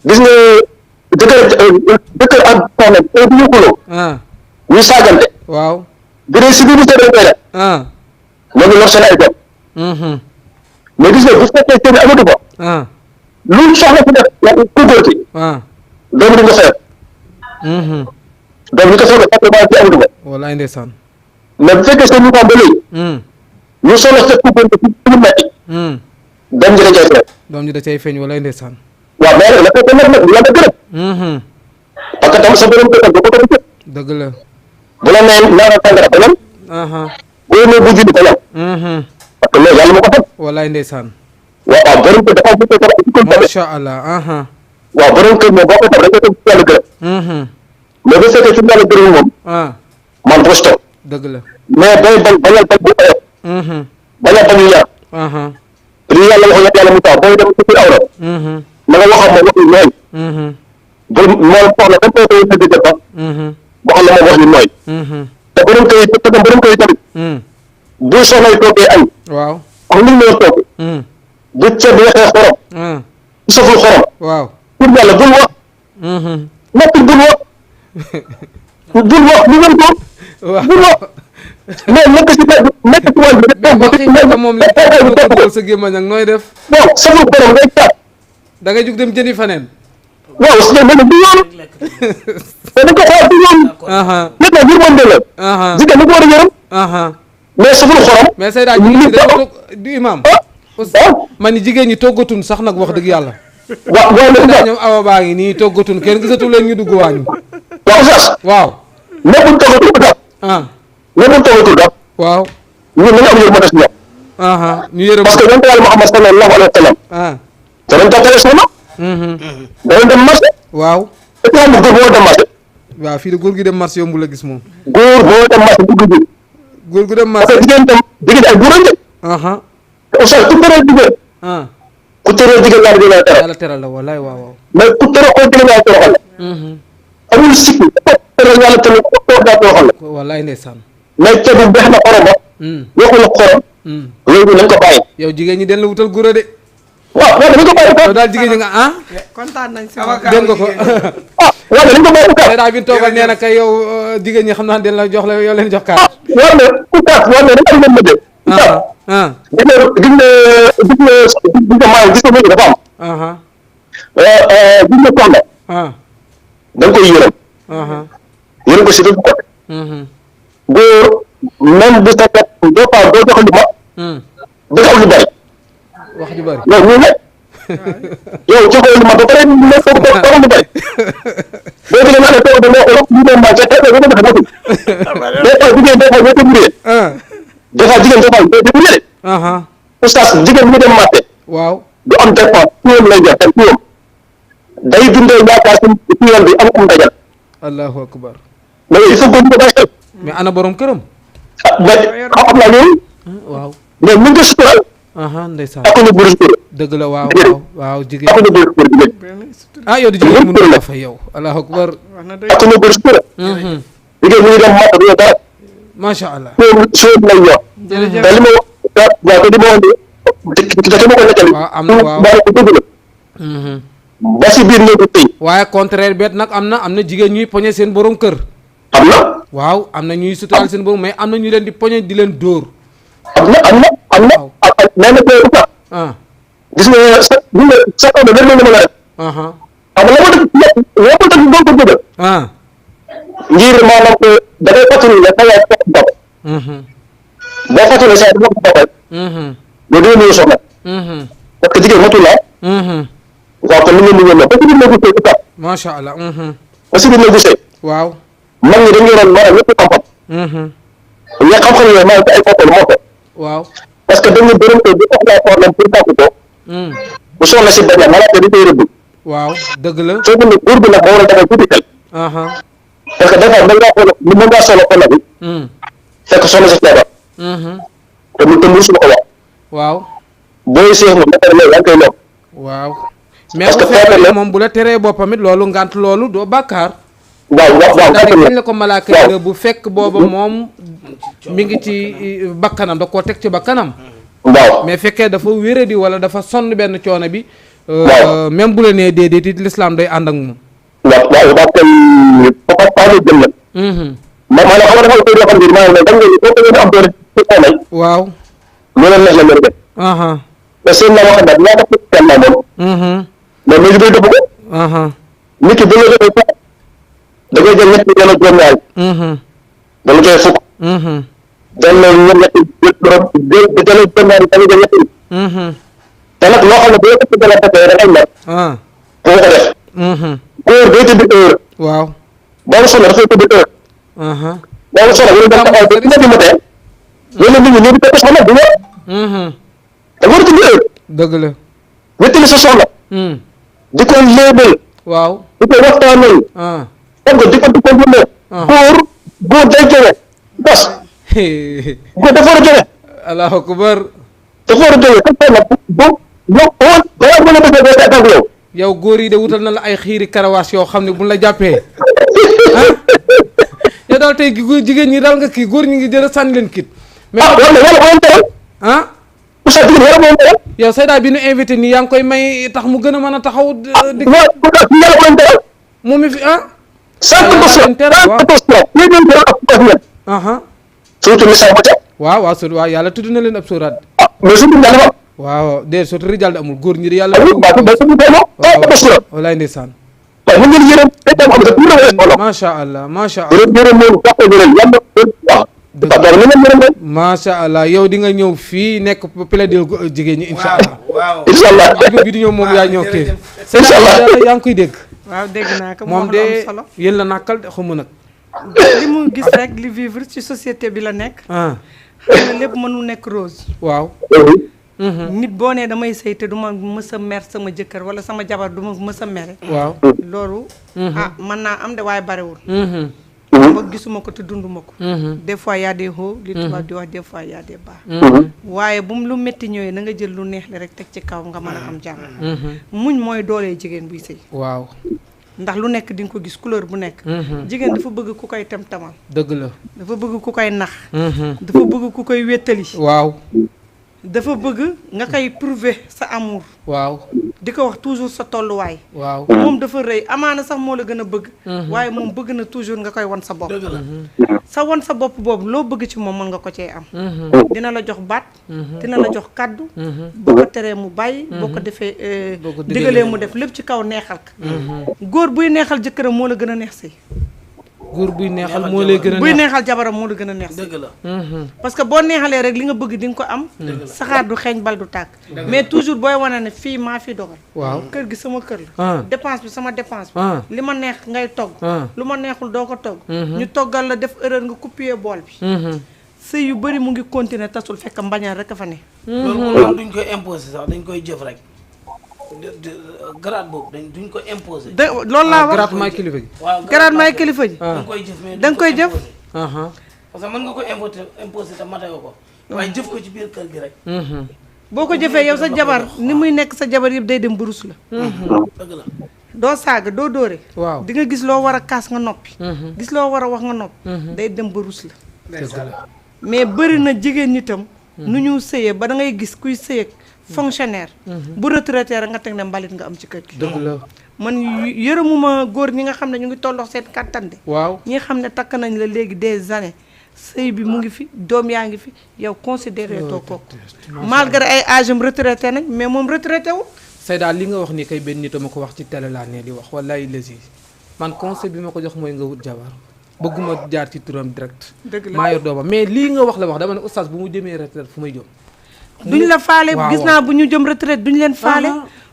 gis nga jëkkër ak soxna bu ñu xuloo. ñu saagante. waaw. bu dee si biir seen koy def. ñoo ngi lor seen ay doom. mais gis nga bu fekkee seen amatu ko lu soxla si def ku góor ci doom di nga xeeb doom di ko soxla parce que maa ci amatu ko wallaay ndeysaan mais bu fekkee seen ñu ba léegi lu soxla sa ku góor ci mu metti doom ji da cay feeñ doom ji da cay feeñ wallaay ndeysaan waaw mais la fekk nag la gërëm parce que tam sa borom kër du ko ko dëgg la bu la nee naanal tàngara ko lan bu la nee bu julli ko lan parce que loolu yàlla ma ko xam wallaay ndeysaan waaw borom kër dafa bu ko tabax ci ko macha allah waaw borom kër moom boo ko tabax dañ ko teg ci yàlla gërëm mais bu fekkee ci yàlla gërëm moom man boo stop dëgg la mais day bañ bañal bañ bu oyof bañal bañ yu yar li yàlla wax yàlla mu taw booy dem ci biir awra na nga waxam moom wax yu nooy bu moom soxla dañ koy koy dëgg jëf wax la moom wax yu nooy te borom kër yi te tam borom kër yi tamit bu soxla yi toogee añ waaw ak li ñu toog bu ceeb waxee xorom bu saful xorom waaw pour yàlla bul wax noppi bul wax bul wax bu ngeen toog bul wax mais nekk si nekk si wàll bi moom li teg sa gémmañ ak nooy def waaw saful xorom ngay taat da ngay jug dem jëni faneen waaw si ne du yoon te dañ ko xool du yoon nit na ngir mën de la jigéen ni ko war a yërëm mais saful xorom mais say daa jigéen ñi dañu du imam man ni jigéen ñi toggatun sax nag wax dëgg yàlla waaw daa ñoom awa baa ngi nii toggatun kenn gisatu leen ñu dugg waañu waaw sax waaw nekkuñ toggatul daf nekkuñ toggatul daf waaw ñun nañu am yërmande si ñoom ñu yërëm parce que yonent Yàlla Muhammad sallallahu alayhi wa sallam danañ tàggale soxna danañ dem marché waaw et puis xam góor boo dem marché waaw fii de góor gi dem marché yombu la gis moom góor boo dem marché dugg bi góor gu dem parce marché que jigéen ay buurañ de te oustaz ku tëral jigéen ku tëral jigéen yàlla dina teral yàlla teral la wallaay waaw waaw mais ku tëral ko jigéen yàlla toroxal la amul sikki ko tëral yàlla tamit ko toog daa toroxal la wallaay ndeysaan mais ceeb bi beex na xorom ba waxul xorom loolu nañ ko bàyyi yow jigéen ñi den la wutal gura de waaw waaw dañ ko bàyyi ko yow daal jigéen ñi nga kontaan nañ si dégg nga ko waaw dañ ko bàyyi ko day daal bi toogal nee na kay yow jigéen ñi xam naa den la jox la yow leen jox kaat waaw mais ku taas waaw mais dañ am leen mëjee gis nga maay gis nga mëjee dafa am gis nga soxna da nga koy yërëm ko si dëgg côté góor même bu sa kat des fois doo jox lu ma da nga am lu bari wax ju bari yow ñu ne yow joxoo lu ma ba pare ne foog ko lu bari boo gisee naa ne toog da nga ko ñu dem ma ca tey nga def motul des fois jigéen des fois ñoo ko muree des fois jigéen des fois ñoo ko muree oustaz jigéen mu dem marché waaw du am dépense turam lay jox te turam day dundee yaakaar si yoon bi am dajal allahu akbar mais il faut que ñu ko bàyyi xel mais ana borom këram mais xam naa loolu waaw mais mu ngi sutural ndeysaan ak ñu bëri sutura dëgg la waaw waaw ak jigéen ñu bëri sutura jigéen yow di jigéen mënu la fay yow allahu akbar ak ñu bëri sutura jigéen mu ngi dem mat du dara macha allah soo lay yor te li ma wax waaw te li ma wax ni te ma ko nekkal waaw am na waaw ko dëgg la ba si biir néegu tey waaye contraire bet nag am na jigéen ñuy poñe seen borom kër am na waaw am na ñuy suturaal seen borom mais am na ñu leen di poñe di leen dóor am na mais nag loolu sax gis nga sa kaw de lenn la mën a def xam nga la ma def la ko def doo ko dëgg ngir maanaam que da ngay fàttali ne sa yaay fokk bopp boo fàttali sa yaay fokk bopp rek loolu dina nuyu soxla parce que jigéen matul la waaw kon ni ngeen di ñëw ba si biir néegu sëy sax macha allah ba si biir néegu sëy waaw mag ñi dañu yoroon maanaam ñëpp xam-xam ña xam-xam yooyu maanaam ay boppal moo ko waaw parce que dañu borom kër bi soxlaa problème pour tàggu ko bu soxla si benn malaaka di koy rëbb waaw dëgg la soo ko ne buur bi nag moo war a defal tuuti xel parce que des fois mën ngaa xool ni mën ngaa solo xol bi fekk soxla si feebar te mu suñu ko wax waaw booy seex moom dafa ne yaa ngi koy lor waaw mais bu fekkee moom bu la teree boppam it loolu ngant loolu doo bàkkaar waaw daal kañ la ko malaaka yi bu fekk booba moom mi ngi ci bakkanam da koo teg ci bakkanam waaw mais fekkee dafa wéradi wala dafa sonn benn coono bi même bu la nee déedéet it l'islam day ànd ak moom waaw parce que papa jëm la maanaam xam nga dafa koy yoo xam ne maanaam da nga ko am doole ci xolay waaw lu leen neex la mën a def mais seen naa wax nag ñaata ko kenn naa moom mais léegi day dëpp ko nit ki bu la joxee sax da ngay jël ñett jël juróom-ñaar da la joxe fukk jël ñett borom jël juróom-ñaar da nga jël ñett te nag loo xam ne bu la ko jëlee defee da ngay mer boo ko def góor day tëdd heure waaw boo sonn dafay tëdd heure boo sonn wala dem taxaw ba une heure du matin wala nit ñi ñëw di tëdd soxla du wér da war a tëdd heure dëgg la wéttali sa soxla di ko léebal waaw di ko waxtaanal xam nga di ko mën góor day joxe bas góor dafa war a joxe allahu akbar dafa war a joxe xam nga boo balaa mën a defee day tàgg yow yow góor yi de wutal na la ay xiiri karawaas yoo xam ne buñ la jàppee yow daal tey jigéen ñi daal nga kii góor ñi ngi jël sànni leen kit mais wala wala teral oustaz jigéen wala moom teral yow Seyda bi ñu invité nii yaa ngi koy may tax mu gën a mën a taxaw di yàlla ko teral moom mi fi surtout misaal ba ca waaw waaw yàlla tudd na leen ab sóoraat mais surtout daal dafa waaw déedéet surtout rijal da amul góor ñi di yàlla walaay ndeysaan mu ngeen yërëm am am macha allah macha allah yërëm moom taxaw yërëm yàlla macha allah yow di nga ñëw fii nekk plaider jigéen ñi incha allah incha allah bi di ñëw moom yaa ñëw kii incha allah yaa ngi koy dégg waaw dégg naa ko moom de yéen la nàkkal de xamu nag li mu gis rek li vivre ci société bi la nekk xam nga lépp mënul nekk rose waaw nit boo nee damay sëy te du ma mës a mer sama jëkkër wala sama jabar du ma mës a mere waaw loolu mën naa am de waaye barewul ma gisuma ko te dunduma ko des fois y a des hauts li tubaab di wax des fois y a des bas waaye bu mu lu métti ñëwee na nga jël lu neex li rek teg ci kaw nga mën a am jàmm muñ mooy doolee jigéen buy sëy waaw ndax lu nekk di nga ko gis couleur bu nekk jigéen dafa bëgg ku koy tem-tamal dëgg la dafa bëgg ku koy nax dafa bëgg ku koy wéttali waaw dafa bëgg nga koy prouver sa amour waaw di ko wax toujours sa tolluwaay waaw moom dafa rëy amaana sax moo la gën a bëgg waaye moom bëgg na toujours nga koy wan sa bopp sa wan sa bopp boobu loo bëgg ci moom mën nga ko cee am dina la jox baat dina la jox kaddu boo ko teree mu bàyyi boo ko defee digalee mu def lépp ci kaw neexal ka góor buy neexal jëkkëram moo la gën a neex si góor buy neexal moo lay gën a buy neexal jabaram moo la gën a neex dëgg la parce que boo neexalee rek li nga bëgg di nga ko am saxaar du xeeñ bal du tàkk mais toujours booy wane ne fii maa fi dogal waaw kër gi sama kër la dépense bi sama dépense bi li ma neex ngay togg lu ma neexul doo ko togg ñu toggal la def erreur nga coupé bool bi sëy yu bëri mu ngi continuer tasul fekk mbañal rek a fa ne loolu moom duñ koy imposer sax dañ koy jëf rek grade boobu duñ ko imposer. loolu laa wax grade may kilifa gi. waaw grade may kilifa gi. da nga koy jëf mais da nga koy jëf. parce que mën nga ko imposer te matayoo ko. waaye jëf ko ci biir kër gi rek. boo ko jëfee yow sa jabar ni muy nekk sa jabar yëpp day dem burus la. dëgg la. doo saaga doo dóore. waaw di nga gis loo war a kaas nga noppi. gis loo war a wax nga noppi. day dem burus la. mais bëri na jigéen ñi tam. nu ñu sëyee ba da ngay gis kuy sëyeeg fonctionnaire. bu retraité rek nga teg ne mbalit nga am ci kër gi. dëgg la man yërëmuma góor ñi nga xam ne ñu ngi tollox seen kàttan de. waaw ñi nga xam ne takk nañ la léegi des années sëy bi mu ngi fi doom yaa ngi fi yow considéré too kooku malgré ay âge am retraité nañ mais moom retraité wu. Seyda li nga wax ni kay benn nit ma ko wax ci télé laa ne di wax wallaay lesi man conseil bi ma ko jox mooy nga wut jabar bëgguma jaar ci turam direct. dëgg la maa yor doomam mais lii nga wax la wax dama ne oustaz bu mu jëmee retraite fu may jëm. duñ la faale gis naa bu ñu jëm retraite duñ leen faale.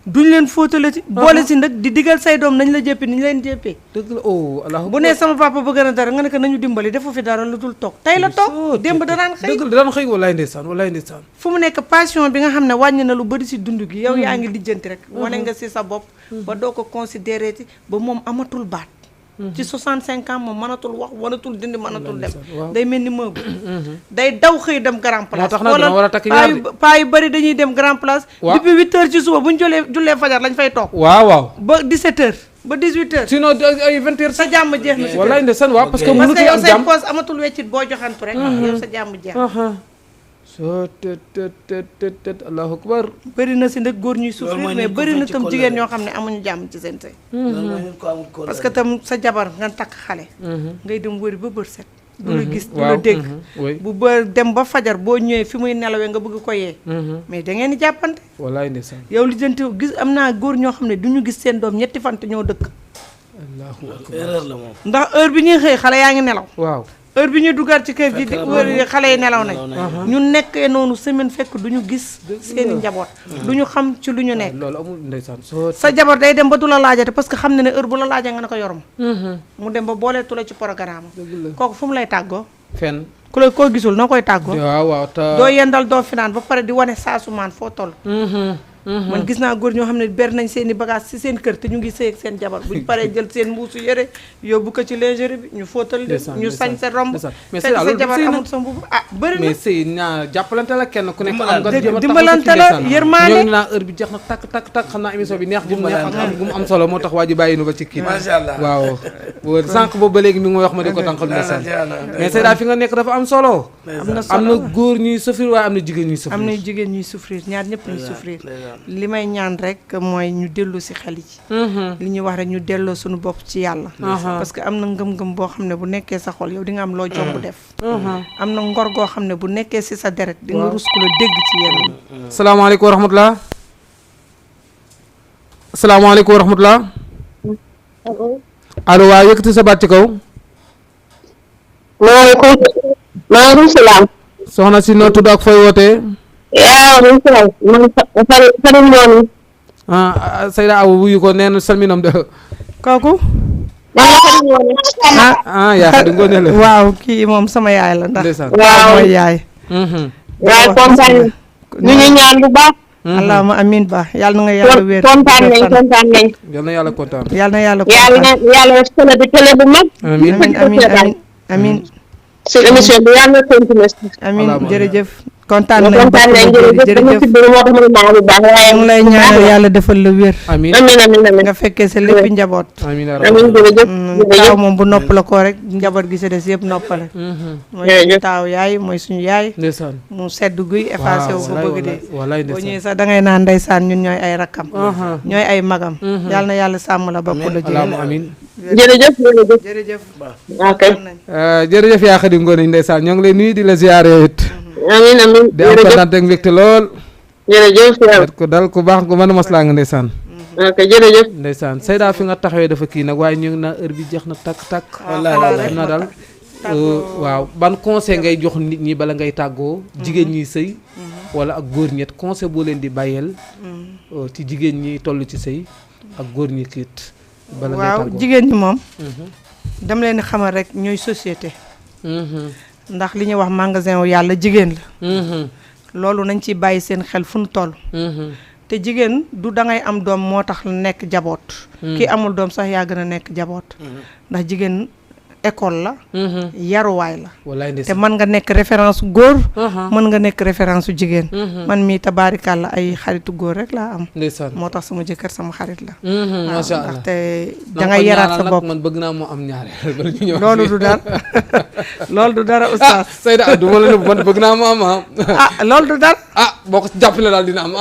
duñ leen fóotalati boole si nag di digal say doom nañ la jëppee ni ñu leen jëppee. dëgg la oh allah bu nee sama papa bëgg na dara nga ne ko nañu dimbali defu fi dara lu dul toog tey la toog démb danaan xëy. dëgg la danaan xëy wallaay ndeysaan wallaay ndeysaan. fu mu nekk passion bi nga xam ne wàññi na lu bëri si dund gi yow yaa ngi lijjanti rek wane nga si sa bopp ba doo ko considéré ti ba moom amatul baat ci 65 ans moom mënatul wax mënatul dindi mënatul dem day mel ni meuble day daw xëy dem grand place. moo tax nag dama war a takk ñaar paa yu bëri dañuy dem grand place depuis 8 heures ci suba bu ñu jullee fajar lañ fay toog waaw waaw ba 17 heures ba 18 heures sinon ay 20 heures sa jàmm jeex na si wallaay ndeysaan waaw parce que parce mënutul que yow am say jàmm poos amatul weccit boo joxantu rek yow sa jàmm jeex soo të allahu akbar bëri na si nag góor ñuy souffrir mais bëri na tam jigéen ñoo xam ne amuñu jàmm ci seen sëy parce que tam sa jabar nga takk xale ngay dem wëri ba bër set du la gis du la dégg bu ba dem ba fajar boo ñëwee fi muy nelawee nga bëgg ko yee mais da ngeen di jàppante wallaay ndeysaan yow li jënti gis am naa góor ñoo xam ne du ñu gis seen doom ñetti fan te ñoo dëkk allahu akbar erreur la moom ndax heure bi ñuy xëy xale yaa ngi nelaw waaw heure bi ñuy dugaat ci kër gi di wër xale yi nelaw nañ ñu nekkee noonu semaine fekk du ñu gis seeni njaboot du ñu xam ci lu ñu nekk loolu amul ndeysaan sa jabar day dem ba du la laajate parce que xam ne ne heure bu la laajee nga ne ko yorum mu dem ba booleetu la ci programme kooku fu mu lay tàggoo fenn ku la koo gisul noo koy tàggoo waaw doo yendal doo finaan ba pare di wane saasumaan foo toll man gis naa góor ñoo xam ne ber nañ seen i bagage ci seen kër te ñu ngi sëy ak seen jabar buñ paree jël seen mbuusu yëre yóbbu ko ci lingerie bi ñu fóotal leen ñu sañ sa romb mais fekk sa jabar amul sa mbubu bëri na mais sëy naa jàppalante la kenn ku nekk am nga dimbalante la yërmaande ñoo ngi naa heure bi jeex na takk xam naa émission bi neex bu mu neex ak bu mu am solo moo tax waa ji bàyyi nu ba ci kii macha allah waaw sànq boobu ba léegi mi ngi may wax ma di ko tànqal ndeysaan mais sëy daal fi nga nekk dafa am solo am na góor ñuy souffrir waaye am na jigéen ñuy souffrir am na jigéen ñuy souffrir ñaar ñëpp ñuy souffrir li may ñaan rek mooy ñu dellu si xel yi li ñuy wax rek ñu delloo suñu bopp ci yàlla parce que am na ngëm-ngëm boo xam ne bu nekkee sa xol yow di nga am loo jomb def am na ngor goo xam ne bu nekkee si sa deret di nga rus ku la dégg ci yenn salaamaaleykum wa rahmatulah salaamaaleykum wa rahmatulah allo waaw yëkkati sa baat ci kaw maaleykum salaam soxna si noo tudd ak fooy wootee man Sayda Awa wuyu ko nee na salminam de kooku yaa xadi ngoone la waaw kii moom sama yaay la ndax waaw mooy yaay waaye kontaan ñu ngi ñaan bu baax allahumma amin ba yàlla na nga yàlla wér kontaan nañ yal na yàlla kontaan yàlla na yàlla yàlla télé bi télé bu mag amin si émission bi yàlla na continuer amin jërëjëf kontaan nañ jërëjëf ñu ngi lay ñaanal yàlla defal la wér amiin nga fekkee sa lépp njaboot amiin taaw moom bu nopp la ko rek njaboot gi si des yëpp noppale mooy suñu taaw yaay mooy suñu yaay ndeysaan mu sedd guy effacé wu ba bëgg dee wallaay boo ñëwee sax da ngay naan ndeysaan ñun ñooy ay rakkam ñooy ay magam yàlla na yàlla sàmm la ba ku la jël amiin jërëjëf jërëjëf yaa xadi ngoone ndeysaan ñoo ngi lay nuyu di la ziyaare it amiin di am kontaan ak mbégte lool jërëjëf ko dal ku baax ku mën a maslaa nga ndeysaan ok jërëjëf ndeysaan Sayda fi nga taxawee dafa kii nag waaye ñu ngi naa heure bi jeex na takk xam naa daal waaw ban conseil ngay jox nit ñi bala ngay tàggoo jigéen ñi sëy wala ak góor ñett conseil boo leen di bàyyeel ci jigéen ñi toll ci sëy ak góor ñi kiit bala ngay tàggoo waaw jigéen ñi moom dama leen xamal rek ñooy société ndax li ñuy wax magasin wu yàlla jigéen la loolu nañ ci bàyyi seen xel fu nu toll te jigéen du dangay am doom moo tax nekk jaboot ki amul doom sax yaa gën a nekk jaboot ndax jigéen école la yaruwaay la te mën nga nekk référence góor mën nga nekk référence su jigéen man mii tabaarikàlla ay xaritu góor rek laa am moo tax sama jëkkër sama xarit la macha allah ndaxte dangay yaraat sa bopp man bëgg naa moo am ñaareel loolu du dara loolu du dara oustaz Sayda du ma la nëbb man bëgg naa moo am loolu du dara boo ko jàppale daal dina am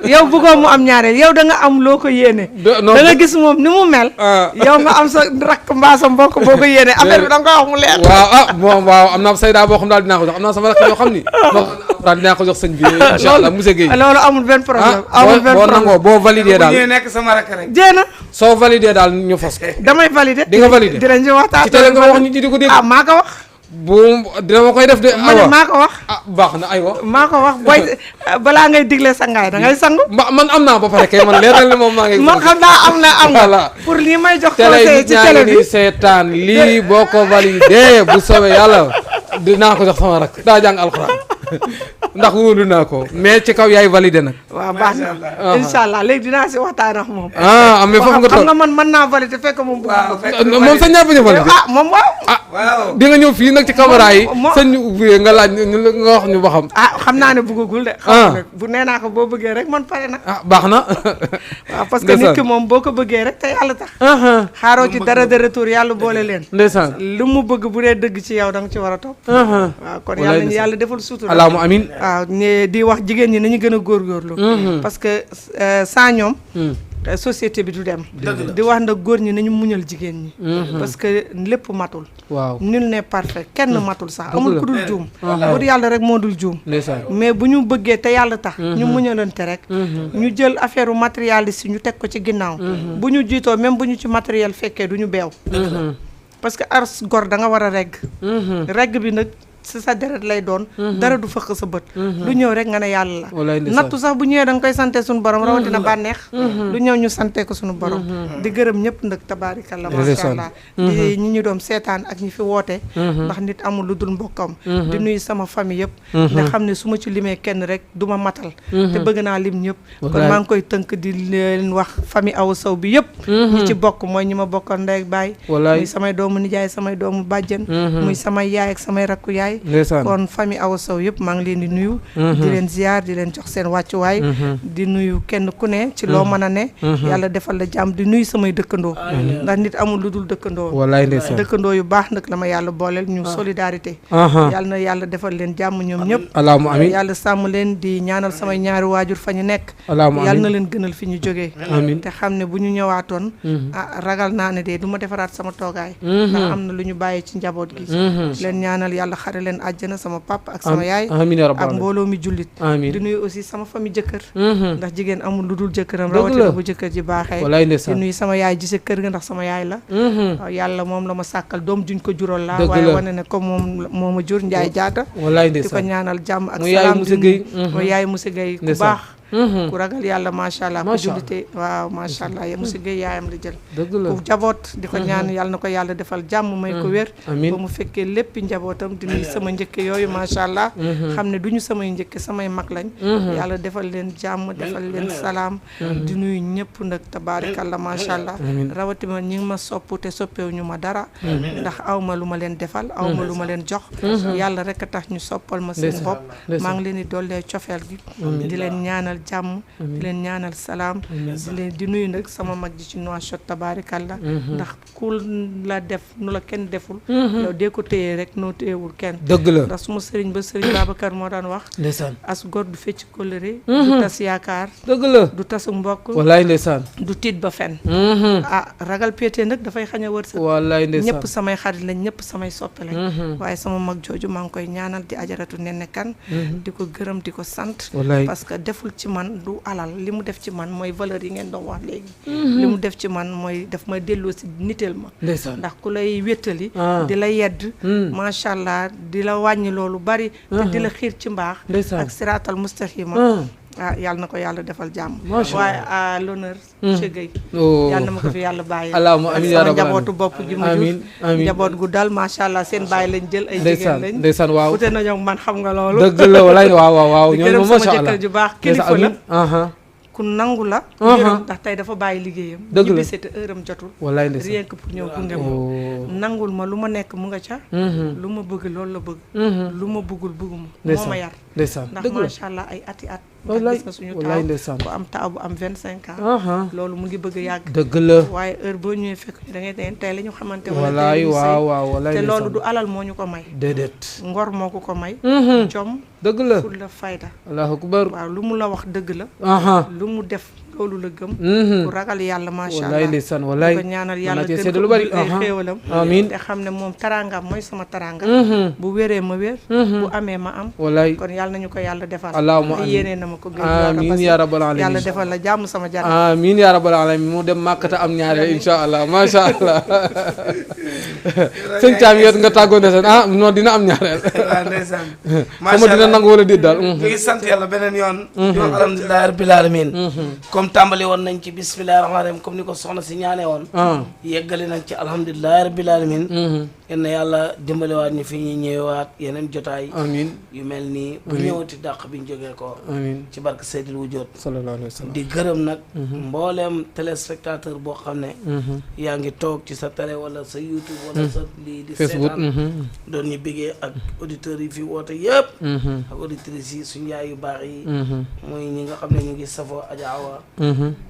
yow bëggoo mu am ñaareel yow da nga am loo ko yéene da nga gis moom ni mu mel yow nga am sa rakk mbaa sa mbokk boo ko yéene affaire bi da nga koy wax mu leer waaw am naa Sayda boo xam daal dinaa ko jox am naa sama rakk yoo xam ni daal dinaa ko jox sëñ bi incha allah monsieur Guèye loolu amul benn problème amul benn problème boo nangoo boo validé daal nekk sama rakk rek jéena soo validé daal ñu fas ko damay validé di nga validé dinañ ci waxtaan ci télé nga wax nit ñi di ko dégg maa ko wax bu dina ma koy def de ma ne maa ko wax baax na aywa maa ko wax booy balaa ngay digle sangaay da ngay sangu man am naa ba pare kay man leer na moom maa ngi man xam naa am na voilà pour lii may jox conseil ci télé bi seetaan lii boo ko validé bu soobee yàlla dinaa ko jox sama rak daa jàng alxuraan ndax wóolu naa ko mais ci kaw yaay validé nag waaw baax na incha allah léegi dinaa si waxtaan ak moom am mais foofu nga toll xam nga man mën naa validé fekk moom moom sañ ñaa bañ a validé moom waaw di nga ñëw fii nag ci caméra yi sañ ñu ubbee nga laaj nga wax ñu ba xam xam naa ne bëggagul de xam nga bu nee naa ko boo bëggee rek man pare na baax na waaw parce que nit ki moom boo ko bëggee rek te yàlla tax xaaroo ci dara de retour yàlla boole leen ndeysaan lu mu bëgg bu dee dëgg ci yow da nga ci war a topp waaw kon yàlla ñu yàlla defal sutura allahumma amin waaw di wax jigéen ñi nañu gën a góorgóorlu parce que sans ñoom société bi du dem di wax nag góor ñi nañu muñal jigéen ñi parce que lépp matul waaw nul n'est parfait kenn matul sax amul ku dul juum pour yàlla rek moo dul juum mais bu ñu bëggee te yàlla tax ñu muñalante rek ñu jël affaire matérialiste ñu teg ko ci ginnaaw bu ñu jiitoo même bu ñu ci matériel fekkee du ñu beew parce que ars gor da nga war a regg bi nag si sa deret lay doon dara du fëq sa bët lu ñëw rek nga ne yàlla la nattu sax bu ñëwee da nga koy sante suñu borom rawatina bànneex lu ñëw ñu sante ko suñu borom di gërëm ñëpp nag tabaarikalla masha Allah di ñi ñu doom seetaan ak ñi fi woote ndax nit amul lu dul mbokkam di nuyu sama famille yëpp nga xam ne su ma ci limee kenn rek du ma matal te bëgg naa lim ñëpp kon maa ngi koy tënk di leen wax famille Awa Sow bi yëpp ñi ci bokk mooy ñi ma bokkal ndey ak baay muy samay doomu nijaay samay doomu bàjjen muy samay yaay ak samay rakku yaay kon famille Awa Sow yëpp maa ngi leen di nuyu di leen ziar di leen jox seen wàccuwaay di nuyu kenn ku ne ci loo mën a ne yàlla defal la jàmm di nuyu samay dëkkandoo ndax nit amul lu dul dëkkandoo dëkkandoo yu baax nag la ma yàlla booleel ñu solidarité yàlla na yàlla defal leen jàmm ñoom ñëpp allahumma amiin yàlla sàmm leen di ñaanal samay ñaari waajur fa ñu nekk yàlla na leen gënal fi ñu jógee te xam ne bu ñu ñëwaatoon ragal naa ne de du ma defaraat sama toogaay ndax am na lu ñu bàyyi ci njaboot gi leen ñaanal yàlla xare leen àjjana sama papa ak sama yaay ak mbooloo mi jullit di nuyu aussi sama famille jëkkër ndax jigéen amul lu dul jëkkëram rawatina bu jëkkër ji baaxee di nuyu sama yaay ji sa kër ga ndax sama yaay la waaw yàlla moom la ma sàkkal doom juñ ko jural la waaye wane ne comme moom moo ma jur Njaay Jaata di ko ñaanal jàmm ak salaam mooy yaay Moussa Gueye ku baax ku ragal yàlla macha allah ku jullite waaw macha allah Moussa Gueye yaayam la jël ku jaboot di ko ñaan yàlla na ko yàlla defal jàmm may ko wér ba mu fekkee léppi njabootam di nuyu sama njëkke yooyu macha allah xam ne du ñu samay njëkke samay mag lañ yàlla defal leen jàmm defal leen salaam di nuyu ñëpp nag tabaarikàlla macha allah rawatina ñi ngi ma sopp te soppeewu ñu ma dara ndax aw ma lu ma leen defal aw ma lu ma leen jox yàlla rek a tax ñu soppal ma seen bopp maa ngi leen di dollee cofeel gi di leen ñaanal jàmm di leen ñaanal salaam di leen di nuyu nag sama mag ji ci Nouakchott tabaarikàlla ndax ku la def nu la kenn deful yow dee ko téyee rek noo téyewul kenn dëgg la ndax suma sëriñ ba sëriñ Babacar moo daan wax as góor du fecc kóllëre du tas yaakaar dëgg la du tasu mbokk wallaay ndeysaan du tiit ba fen ragal pété nag dafay xañ a wërsëg wallaay ndeysaan ñëpp samay xarit lañ ñëpp samay soppe lañ waaye sama mag jooju maa ngi koy ñaanal di ajaratu Nene Kane di ko gërëm di ko sant parce que deful ci man du alal li mu def ci man mooy valeur yi ngeen doon wax léegi li mu def ci man mooy daf ma delloo si niteel ma ndax ku lay wéttali di la yedd macha allah di la wàññi loolu bari te di la xiir ci mbaax ak siraatal mustaqima yàlla na ko yàlla defal jàmm waaye à l'honneur monsieur Guèye yàlla na ma ko fi yàlla bàyyi sama njabootu bopp gi ma jur njaboot gu dal macha allah seen bàyyi lañ jël ay jigéen lañ ndeysaan waaw ute na ñoom man xam nga loolu dëgg la walaay waaw di gërëm sama jëkkër ju baax kilifa la ku nangu la ndax tey dafa bàyyi liggéeyam ñibbisi te heure am jotul wallaay ndeysaan rien que pour ñëw gunge ma nangul ma lu ma nekk mu nga ca lu ma bëgg loolu la bëgg lu ma bëggul bëgguma moo ma yar ndax macha allah ay ati at gis nga suñu taaw bu am taaw bu am 25 ans loolu mu ngi bëgg a yàgg dëgg la waaye heure boo ñëwee fekk da ngay ne tey la ñu xamante wallaay waaw te loolu du alal moo ñu ko may déedéet ngor moo ko may jom dëgg la ful la fayda allahu akbar waaw lu mu la wax dëgg la lu mu def loolu la gëm ku ragal yàlla macha allah wallaay ndeysaan wallaay ko ñaanal yàlla gën lu bari ay xéewalam amiin te xam ne moom taraangam mooy sama taranga bu wéree ma wér bu amee ma am wallaay kon yàlla nañu ko yàlla defal allahumma yéenee na ma ko gën amiin yaa rabbal alamin yàlla defal la jàmm sama jàmm amiin yaa rabbal alamin mu dem màkkata am ñaareel insha allah macha allah sëñ Thiam yow nga tàggoo ndeysaan non dina am ñaareel ndeysaan sama dina nangu wala déet daal ñu ngi sant yàlla beneen yoon yoon alhamdulilahi rabbil alamin comme tàmbali woon nañ ci bismillahi rahmaani rahim comme ni ko soxna si ñaanee woon yeggali nañ ci alhamdulilahi rabbil alamin yal na yàlla dimbaliwaat ñu fi ñu ñëwaat yeneen jotaay amiin yu mel nii bu ñëwati dàq bi ñu jógee ko amiin ci barke Seydil Wujud sallallahu alayhi wa sallam di gërëm nag mbooleem téléspectateur boo xam ne yaa ngi toog ci sa télé wala sa YouTube wala sa lii di seetaan doon ñu biggee ak auditeurs yi fi woote yëpp ak auditrices yi suñu yaay yu baax yi muy ñi nga xam ne ñu ngi safoo Adja Awa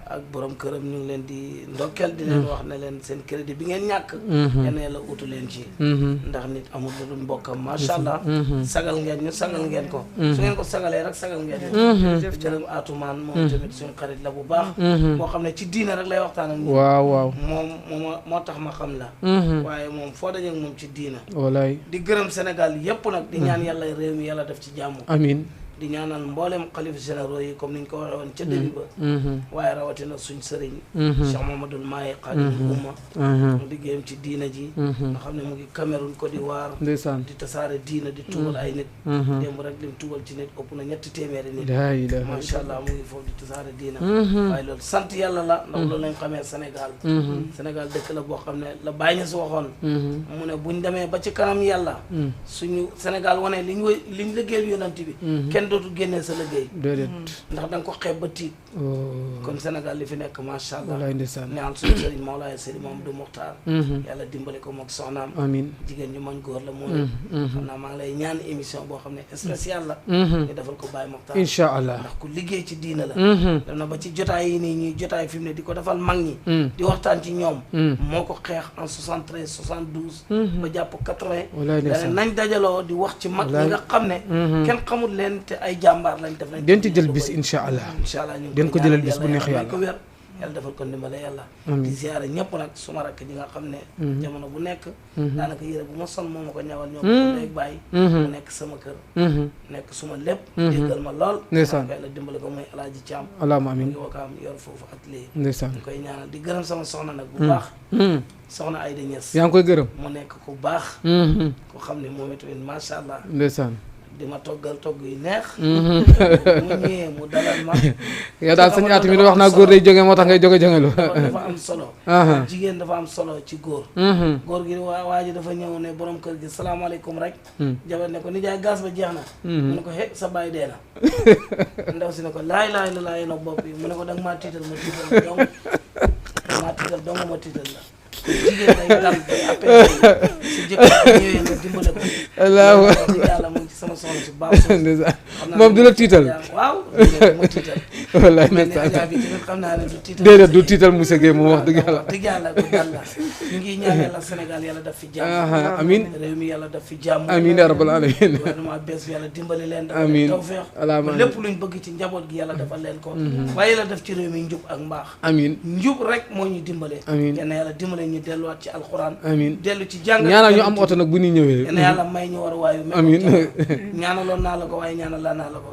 ak borom këram ñu ngi leen di ndokkeel di leen wax ne leen seen crédit bi ngeen ñàkk yal na yàlla utu leen ci ndax nit amul lu dul mbokkam macha allah sagal ngeen ñu sagal ngeen ko su ngeen ko sagalee rek sagal ngeen ñu jërëm atumaan moom tamit suñu xarit la bu baax moo xam ne ci diina rek lay waxtaan ak waaw moom moo tax ma xam la waaye moom foo dajeek moom ci diina walaay di gërëm Sénégal yépp nag di ñaan yàlla réew mi yàlla def ci jàmm amiin di ñaanal mboolem xalifa généraux yi comme niñ ko waxee woon ca début ba waaye rawatina suñ sëriñ Cheikh Mamadou Maye Xaadimu Umma liggéeyam ci diina ji nga xam ne mu ngi Cameroun Côte d'Ivoire ndeysaan di tasaare diina di tuubal ay nit démb rek lim tuubal ci nit ëpp na 3 téeméeri nit macha allah mu ngi foofu di tasaare diina waaye loolu sant yàlla la ndax loolu lañ xamee Sénégal Sénégal dëkk la boo xam ne la bàyyi ñu si waxoon mu ne buñ demee ba ci kanam yàlla suñu Sénégal wane liñ liggéeyal yonent bi kenn dootu génnee sa liggéey déedéet ndax da nga ko xeeb ba tiit kon Sénégal li fi nekk macha allah walaay ndeysaan ñaan suñu sëriñ Mawlaay Seydi Mamadou Mokhtar yàlla dimbali ko mook soxnaam amiin jigéen ñu mañ góor la moom xam naa maa ngi lay ñaan émission boo xam ne spécial la ñu defal ko Baye Mokhtar incha allah ndax ku liggéey ci diina la dem na ba ci jotaay yi nii ñuy jotaay fi mu ne di ko defal mag ñi di waxtaan ci ñoom moo ko xeex en 73 72 ba jàpp 80 dane nañ dajaloo di wax ci mag ñi nga xam ne kenn xamul leen te ay jàmbaar lañ def nañ den ci jël bis incha allah ñu den ko jëlal bis bu neex yàlla ko wér yàlla defal ko ndimbale yàlla di ziyaare ñëpp nag suma rakk ji nga xam ne jamono bu nekk daanaka yére bu ma sol moo ma ko ñawal ñoo ko day bàyyi mu nekk sama kër nekk suma lépp déggal ma lool ndeysaan yàlla dimbale ko mooy Alaaji Caam allahumma amiin ngi wakaam yor foofu atelier ndeysaan ñu koy ñaanal di gërëm sama soxna nag bu baax soxna Ayda Ñas yaa ngi koy gërëm mu nekk ku baax ku xam ne moom itamit macha allah ndeysaan di ma toggal togg yu neex mu ñëwee mu dalal ma yow daal sañ aati mi di wax naa góor day jóge moo tax ngay jóge-jógelu dafa am solo jigéen dafa am solo ci góor góor gi waa ji dafa ñëw ne borom kër gi salaamaaleykum rek jabar ne ko nijaay gaz ba jeex na mu ne ko he sa baay dee na ndaw si ne ko laay la laay no bopp yi mu ne ko danga maa tiital ma tiital dong maa tiital dong ma tiital la jigéen day dal day appel si jëkkër ñëwee nga dimbale ko yàlla mu ngi ci sama soxla si baax moom du la tiital waaw ma tiital wallaay bi tamit xam naa ne du tiital déedéet du tiital monsieur Guèye moom wax dëgg yàlla dëgg yàlla ku dal la ñu ngi ñaan yàlla Sénégal yàlla daf fi jàmm amiin réew mi yàlla daf fi jàmm amiin yaa rabbal aalamiin gouvernement bees bi yàlla dimbali leen dafa amiin tawfeex lépp luñ bëgg ci njaboot gi yàlla defal leen ko waaye yàlla def ci réew mi njub ak mbaax amiin njub rek moo ñu dimbale amiin yal na yàlla dimbale ñu delluwaat ci alxuraan amiin dellu ci jàng ñaanal ñu am oto nag bu ñu ñëwee yal na yàlla may ñu war a waayu amiin ñaanaloon naa la ko waaye ñaanal laa naa la ko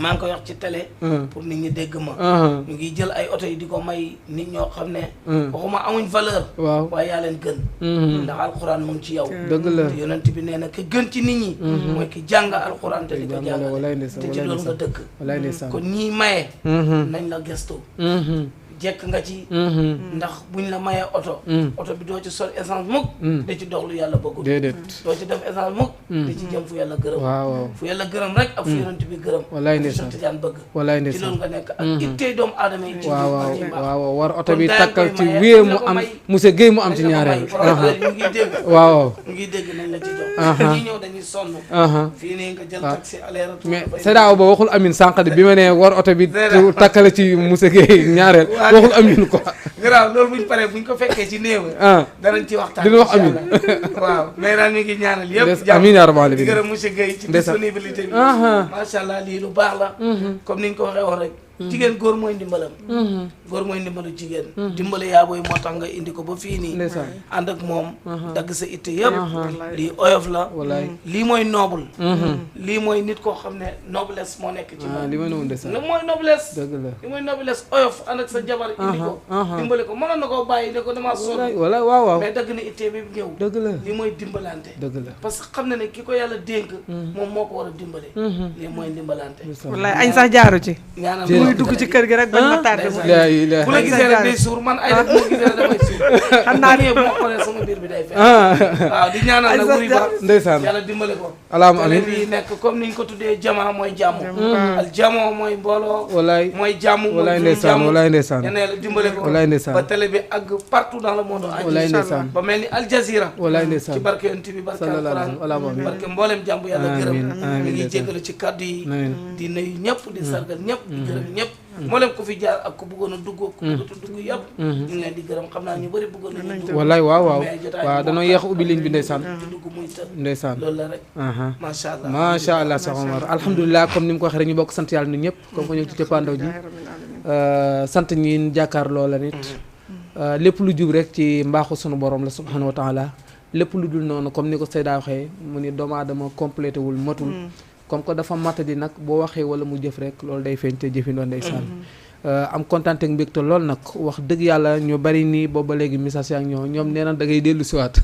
maa ngi koy wax ci télé pour nit ñi dégg ma ñu ngi jël ay oto yi di ko may nit ñoo xam ne waxuma amuñ valeur waaw waaye yaa leen gën ndax alxuraan mu ngi ci yow dëgg la te yonent bi nee na ki gën ci nit ñi mooy ki jàng alxuraan te di ko jàngale te ci loolu nga dëkk kon ñii maye nañ la gestu jekk nga ci ndax buñ la mayee oto bi doo ci sol essence mukk da ci dox lu yàlla bëggul déedéet doo ci def essence mukk da ci jëm fu yàlla gërëm waaw fu yàlla gërëm rek ak fu yonent bi gërëm wallaay ndeysaan Cheikh Tidiane bëgg wallaay ci ndeysaan loolu nga nekk ak ittey doomu aadama yi ci waaw war oto bi takkal ci wéer mu am monsieur Guèye mu am ci ñaareel ñu ngi dégg waaw ñu ngi dégg nañ la ci jox ñi ñëw dañuy sonn fii nii nga jël taxi aller retour mais CEDEAO ba waxul amin sànq de bi ma ne war oto bi takkale ci monsieur Guèye ñaareel waxul amin quoi garaaw loolu buñ paree buñ ko fekkee ci néew danañ ci waxtaan dina wax amin waaw mais daal ñu ngi ñaanal yëpp amiin yaa rabbal aalamiin gërëm monsieur Guèye ci disponibilité bi macha allah lii lu baax la comme niñ ko waxee woon rek jigéen góor mooy ndimbalam góor mooy ndimbalu jigéen dimbale yaa booy moo tax nga indi ko ba fii nii ànd ak moom dagg sa itte yëpp lii oyof la lii mooy noble lii mooy nit koo xam ne noblesse moo nekk ci moom li mooy noblesse li mooy noblesse oyof ànd ak sa jabar indi ko dimbale ko mënoon na koo bàyyi ne ko damaa sonn wala waaw mais dagg na itte bi ñëw dëgg la lii mooy dimbalante dëgg la parce que xam na ne ki ko yàlla dénk moom moo ko war a dimbale lii mooy dimbalante wallaay añ sax jaaru ci muy dugg ci kër gi rek bañ ma tardé bu la gisee rek day suur man ay rek moo gisee rek damay suur xam naa ne bu ma xoolee sama biir bi day feex waaw di ñaanal nag wuri ba ndeysaan yàlla dimbale ko alaama amiin bi nekk comme niñ ko tuddee jamaa mooy jàmm al jamoo mooy mbooloo walaay mooy jàmm walaay ndeysaan walaay ndeysaan yal na yàlla dimbale ko walaay ndeysaan ba télé bi àgg partout dans le monde walaay ndeysaan ba mel ni Al Jazeera walaay ndeysaan ci barke yonent bi barke alquran barke mboolem jàmm yàlla gërëm mi ngi jégalu ci kàddu yi di nuyu ñëpp di sargal ñëpp di gërëm ñëpp mboolem ku fi jaar ak ku bëggoon a dugg ku bëggoon a dugg yëpp ñu ngi leen di gërëm xam naa ñu bëri bëggoon nañu dugg wallaay waaw danoo yeex ubbi ligne bi ndeysaan dugg muy tëdd ndeysaan loolu la rek macha allah Cheikh Omar alhamdulilah comme ni mu ko waxee rek ñu bokk sant yàlla ñun ñëpp comme ko ñëw ci cëppaandaw ji sant ñi jàkkaar loola nit lépp lu jub rek ci mbaaxu sunu borom la subhanahu wa taala lépp lu dul noonu comme ni ko Seyda waxee mu ni doomu aadama complété wul matul comme que dafa matadi nag boo waxee wala mu jëf rek loolu day feeñ te jëfindoo ndeysaan am kontaan ak mbégte lool nag wax dëgg yàlla ñu bari nii booba léegi message yaa ngi ñoom nee na da ngay dellu siwaat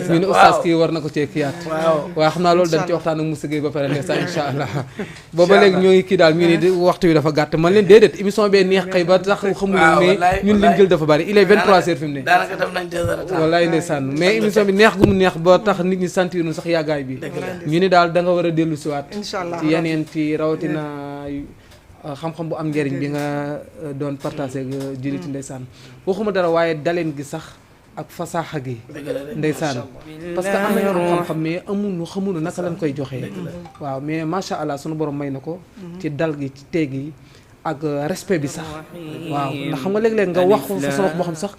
ñu ne oustaz kii war na ko cee kiyaat waaw xam naa loolu dañ ci waxtaan ak Moussa Gueye ba pare ndeysaan incha allah booba léegi ñoo ngi kii daal ñu ni waxtu bi dafa gàtt man leen déedéet émission bee neex kay ba tax xamul mais ñun liñ jël dafa bari il est 23 heures fi mu ne daanaka def nañ 2 heures wallaay ndeysaan mais émission bi neex gu mu neex ba tax nit ñi sentir nu sax yàggaay bi ñu ni daal da nga war a dellu siwaat ci yeneen ci rawatina xam-xam bu am njëriñ bi nga doon partagé ak jullit ndeysaan waxuma dara waaye daleen gi sax ak fasaaxa gi ndeysaan parce que am nañu xam-xam mais xamuñu naka lañ koy joxee waaw mais macha allah sunu borom may na ko ci dal gi ci teeg yi ak respect bi sax waaw ndax xam nga léeg-léeg nga wax façon wax boo xam sax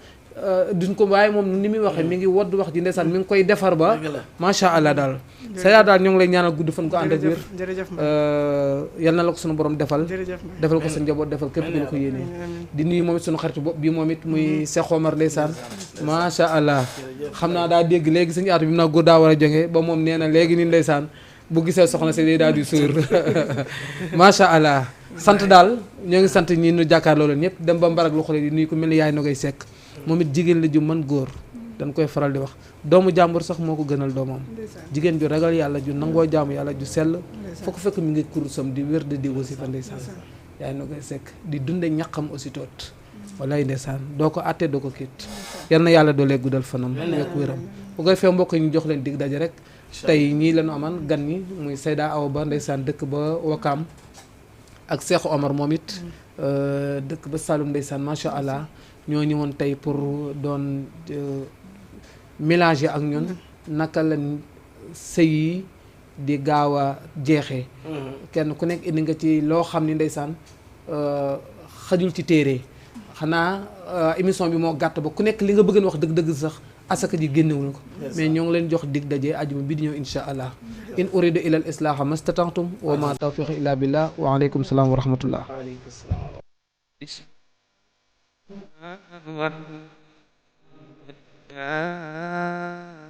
duñ ko waaye moom ni muy waxee mi ngi wodd wax ji ndeysaan mi ngi koy defar ba macha allah daal sa yaa daal ñoo ngi lay ñaanal gudd fan ko ànd ak wér yal na la ko sunu borom defal ko sa njaboot defal képp ku la ko yéene di nuyu moom it sunu xarit bopp bi moom it muy Cheikh Omar ndeysaan macha allah xam naa daa dégg léegi suñu aatu bi mu naa góor daa war a jóge ba moom nee na léegi ni ndeysaan bu gisee soxna si day daal di suur macha allah sant daal ñoo ngi sant ñi ñu jàkkaarloo leen ñëpp dem ba mbarak lu xole di nuyu ko mel ni yaay na koy sekk moom it jigéen la ju mën góor dañ koy faral di wax doomu jàmbur sax moo ko gënal doomam jigéen ju ragal yàlla ju nangoo jaamu yàlla ju sell foo ko fekk mi ngi kurusam di wér di aussi fa ndeysaan yaay na koy sekk di dunde ñaqam aussi toot wallaay ndeysaan doo ko àtte doo ko kiit yal na yàlla doolee guddal fanam wekk wéram bu koy fee mbokk ñu jox leen dig daje rek tey ñii lañu aman gan ñi muy Seyda Awa Ba ndeysaan dëkk ba Wakaam ak Cheikh Omar moom it dëkk ba Saloum ndeysaan macha allah ñoo ñëwoon tey pour doon mélanger ak ñun naka lañ sëy yi di gaaw a jeexee kenn ku nekk indi nga ci loo xam ni ndeysaan xajul ci téere xanaa émission bi moo gàtt ba ku nekk li nga bëgg wax dëgg-dëgg sax asaka ji génnewul ko mais ñoo ngi leen jox dig daje ajuma bi di ñëw insha allah in uridu ila al islaha mastata'tum wa ma tawfiqi illa billah wa alaykum salaam wa rahmatullah Ah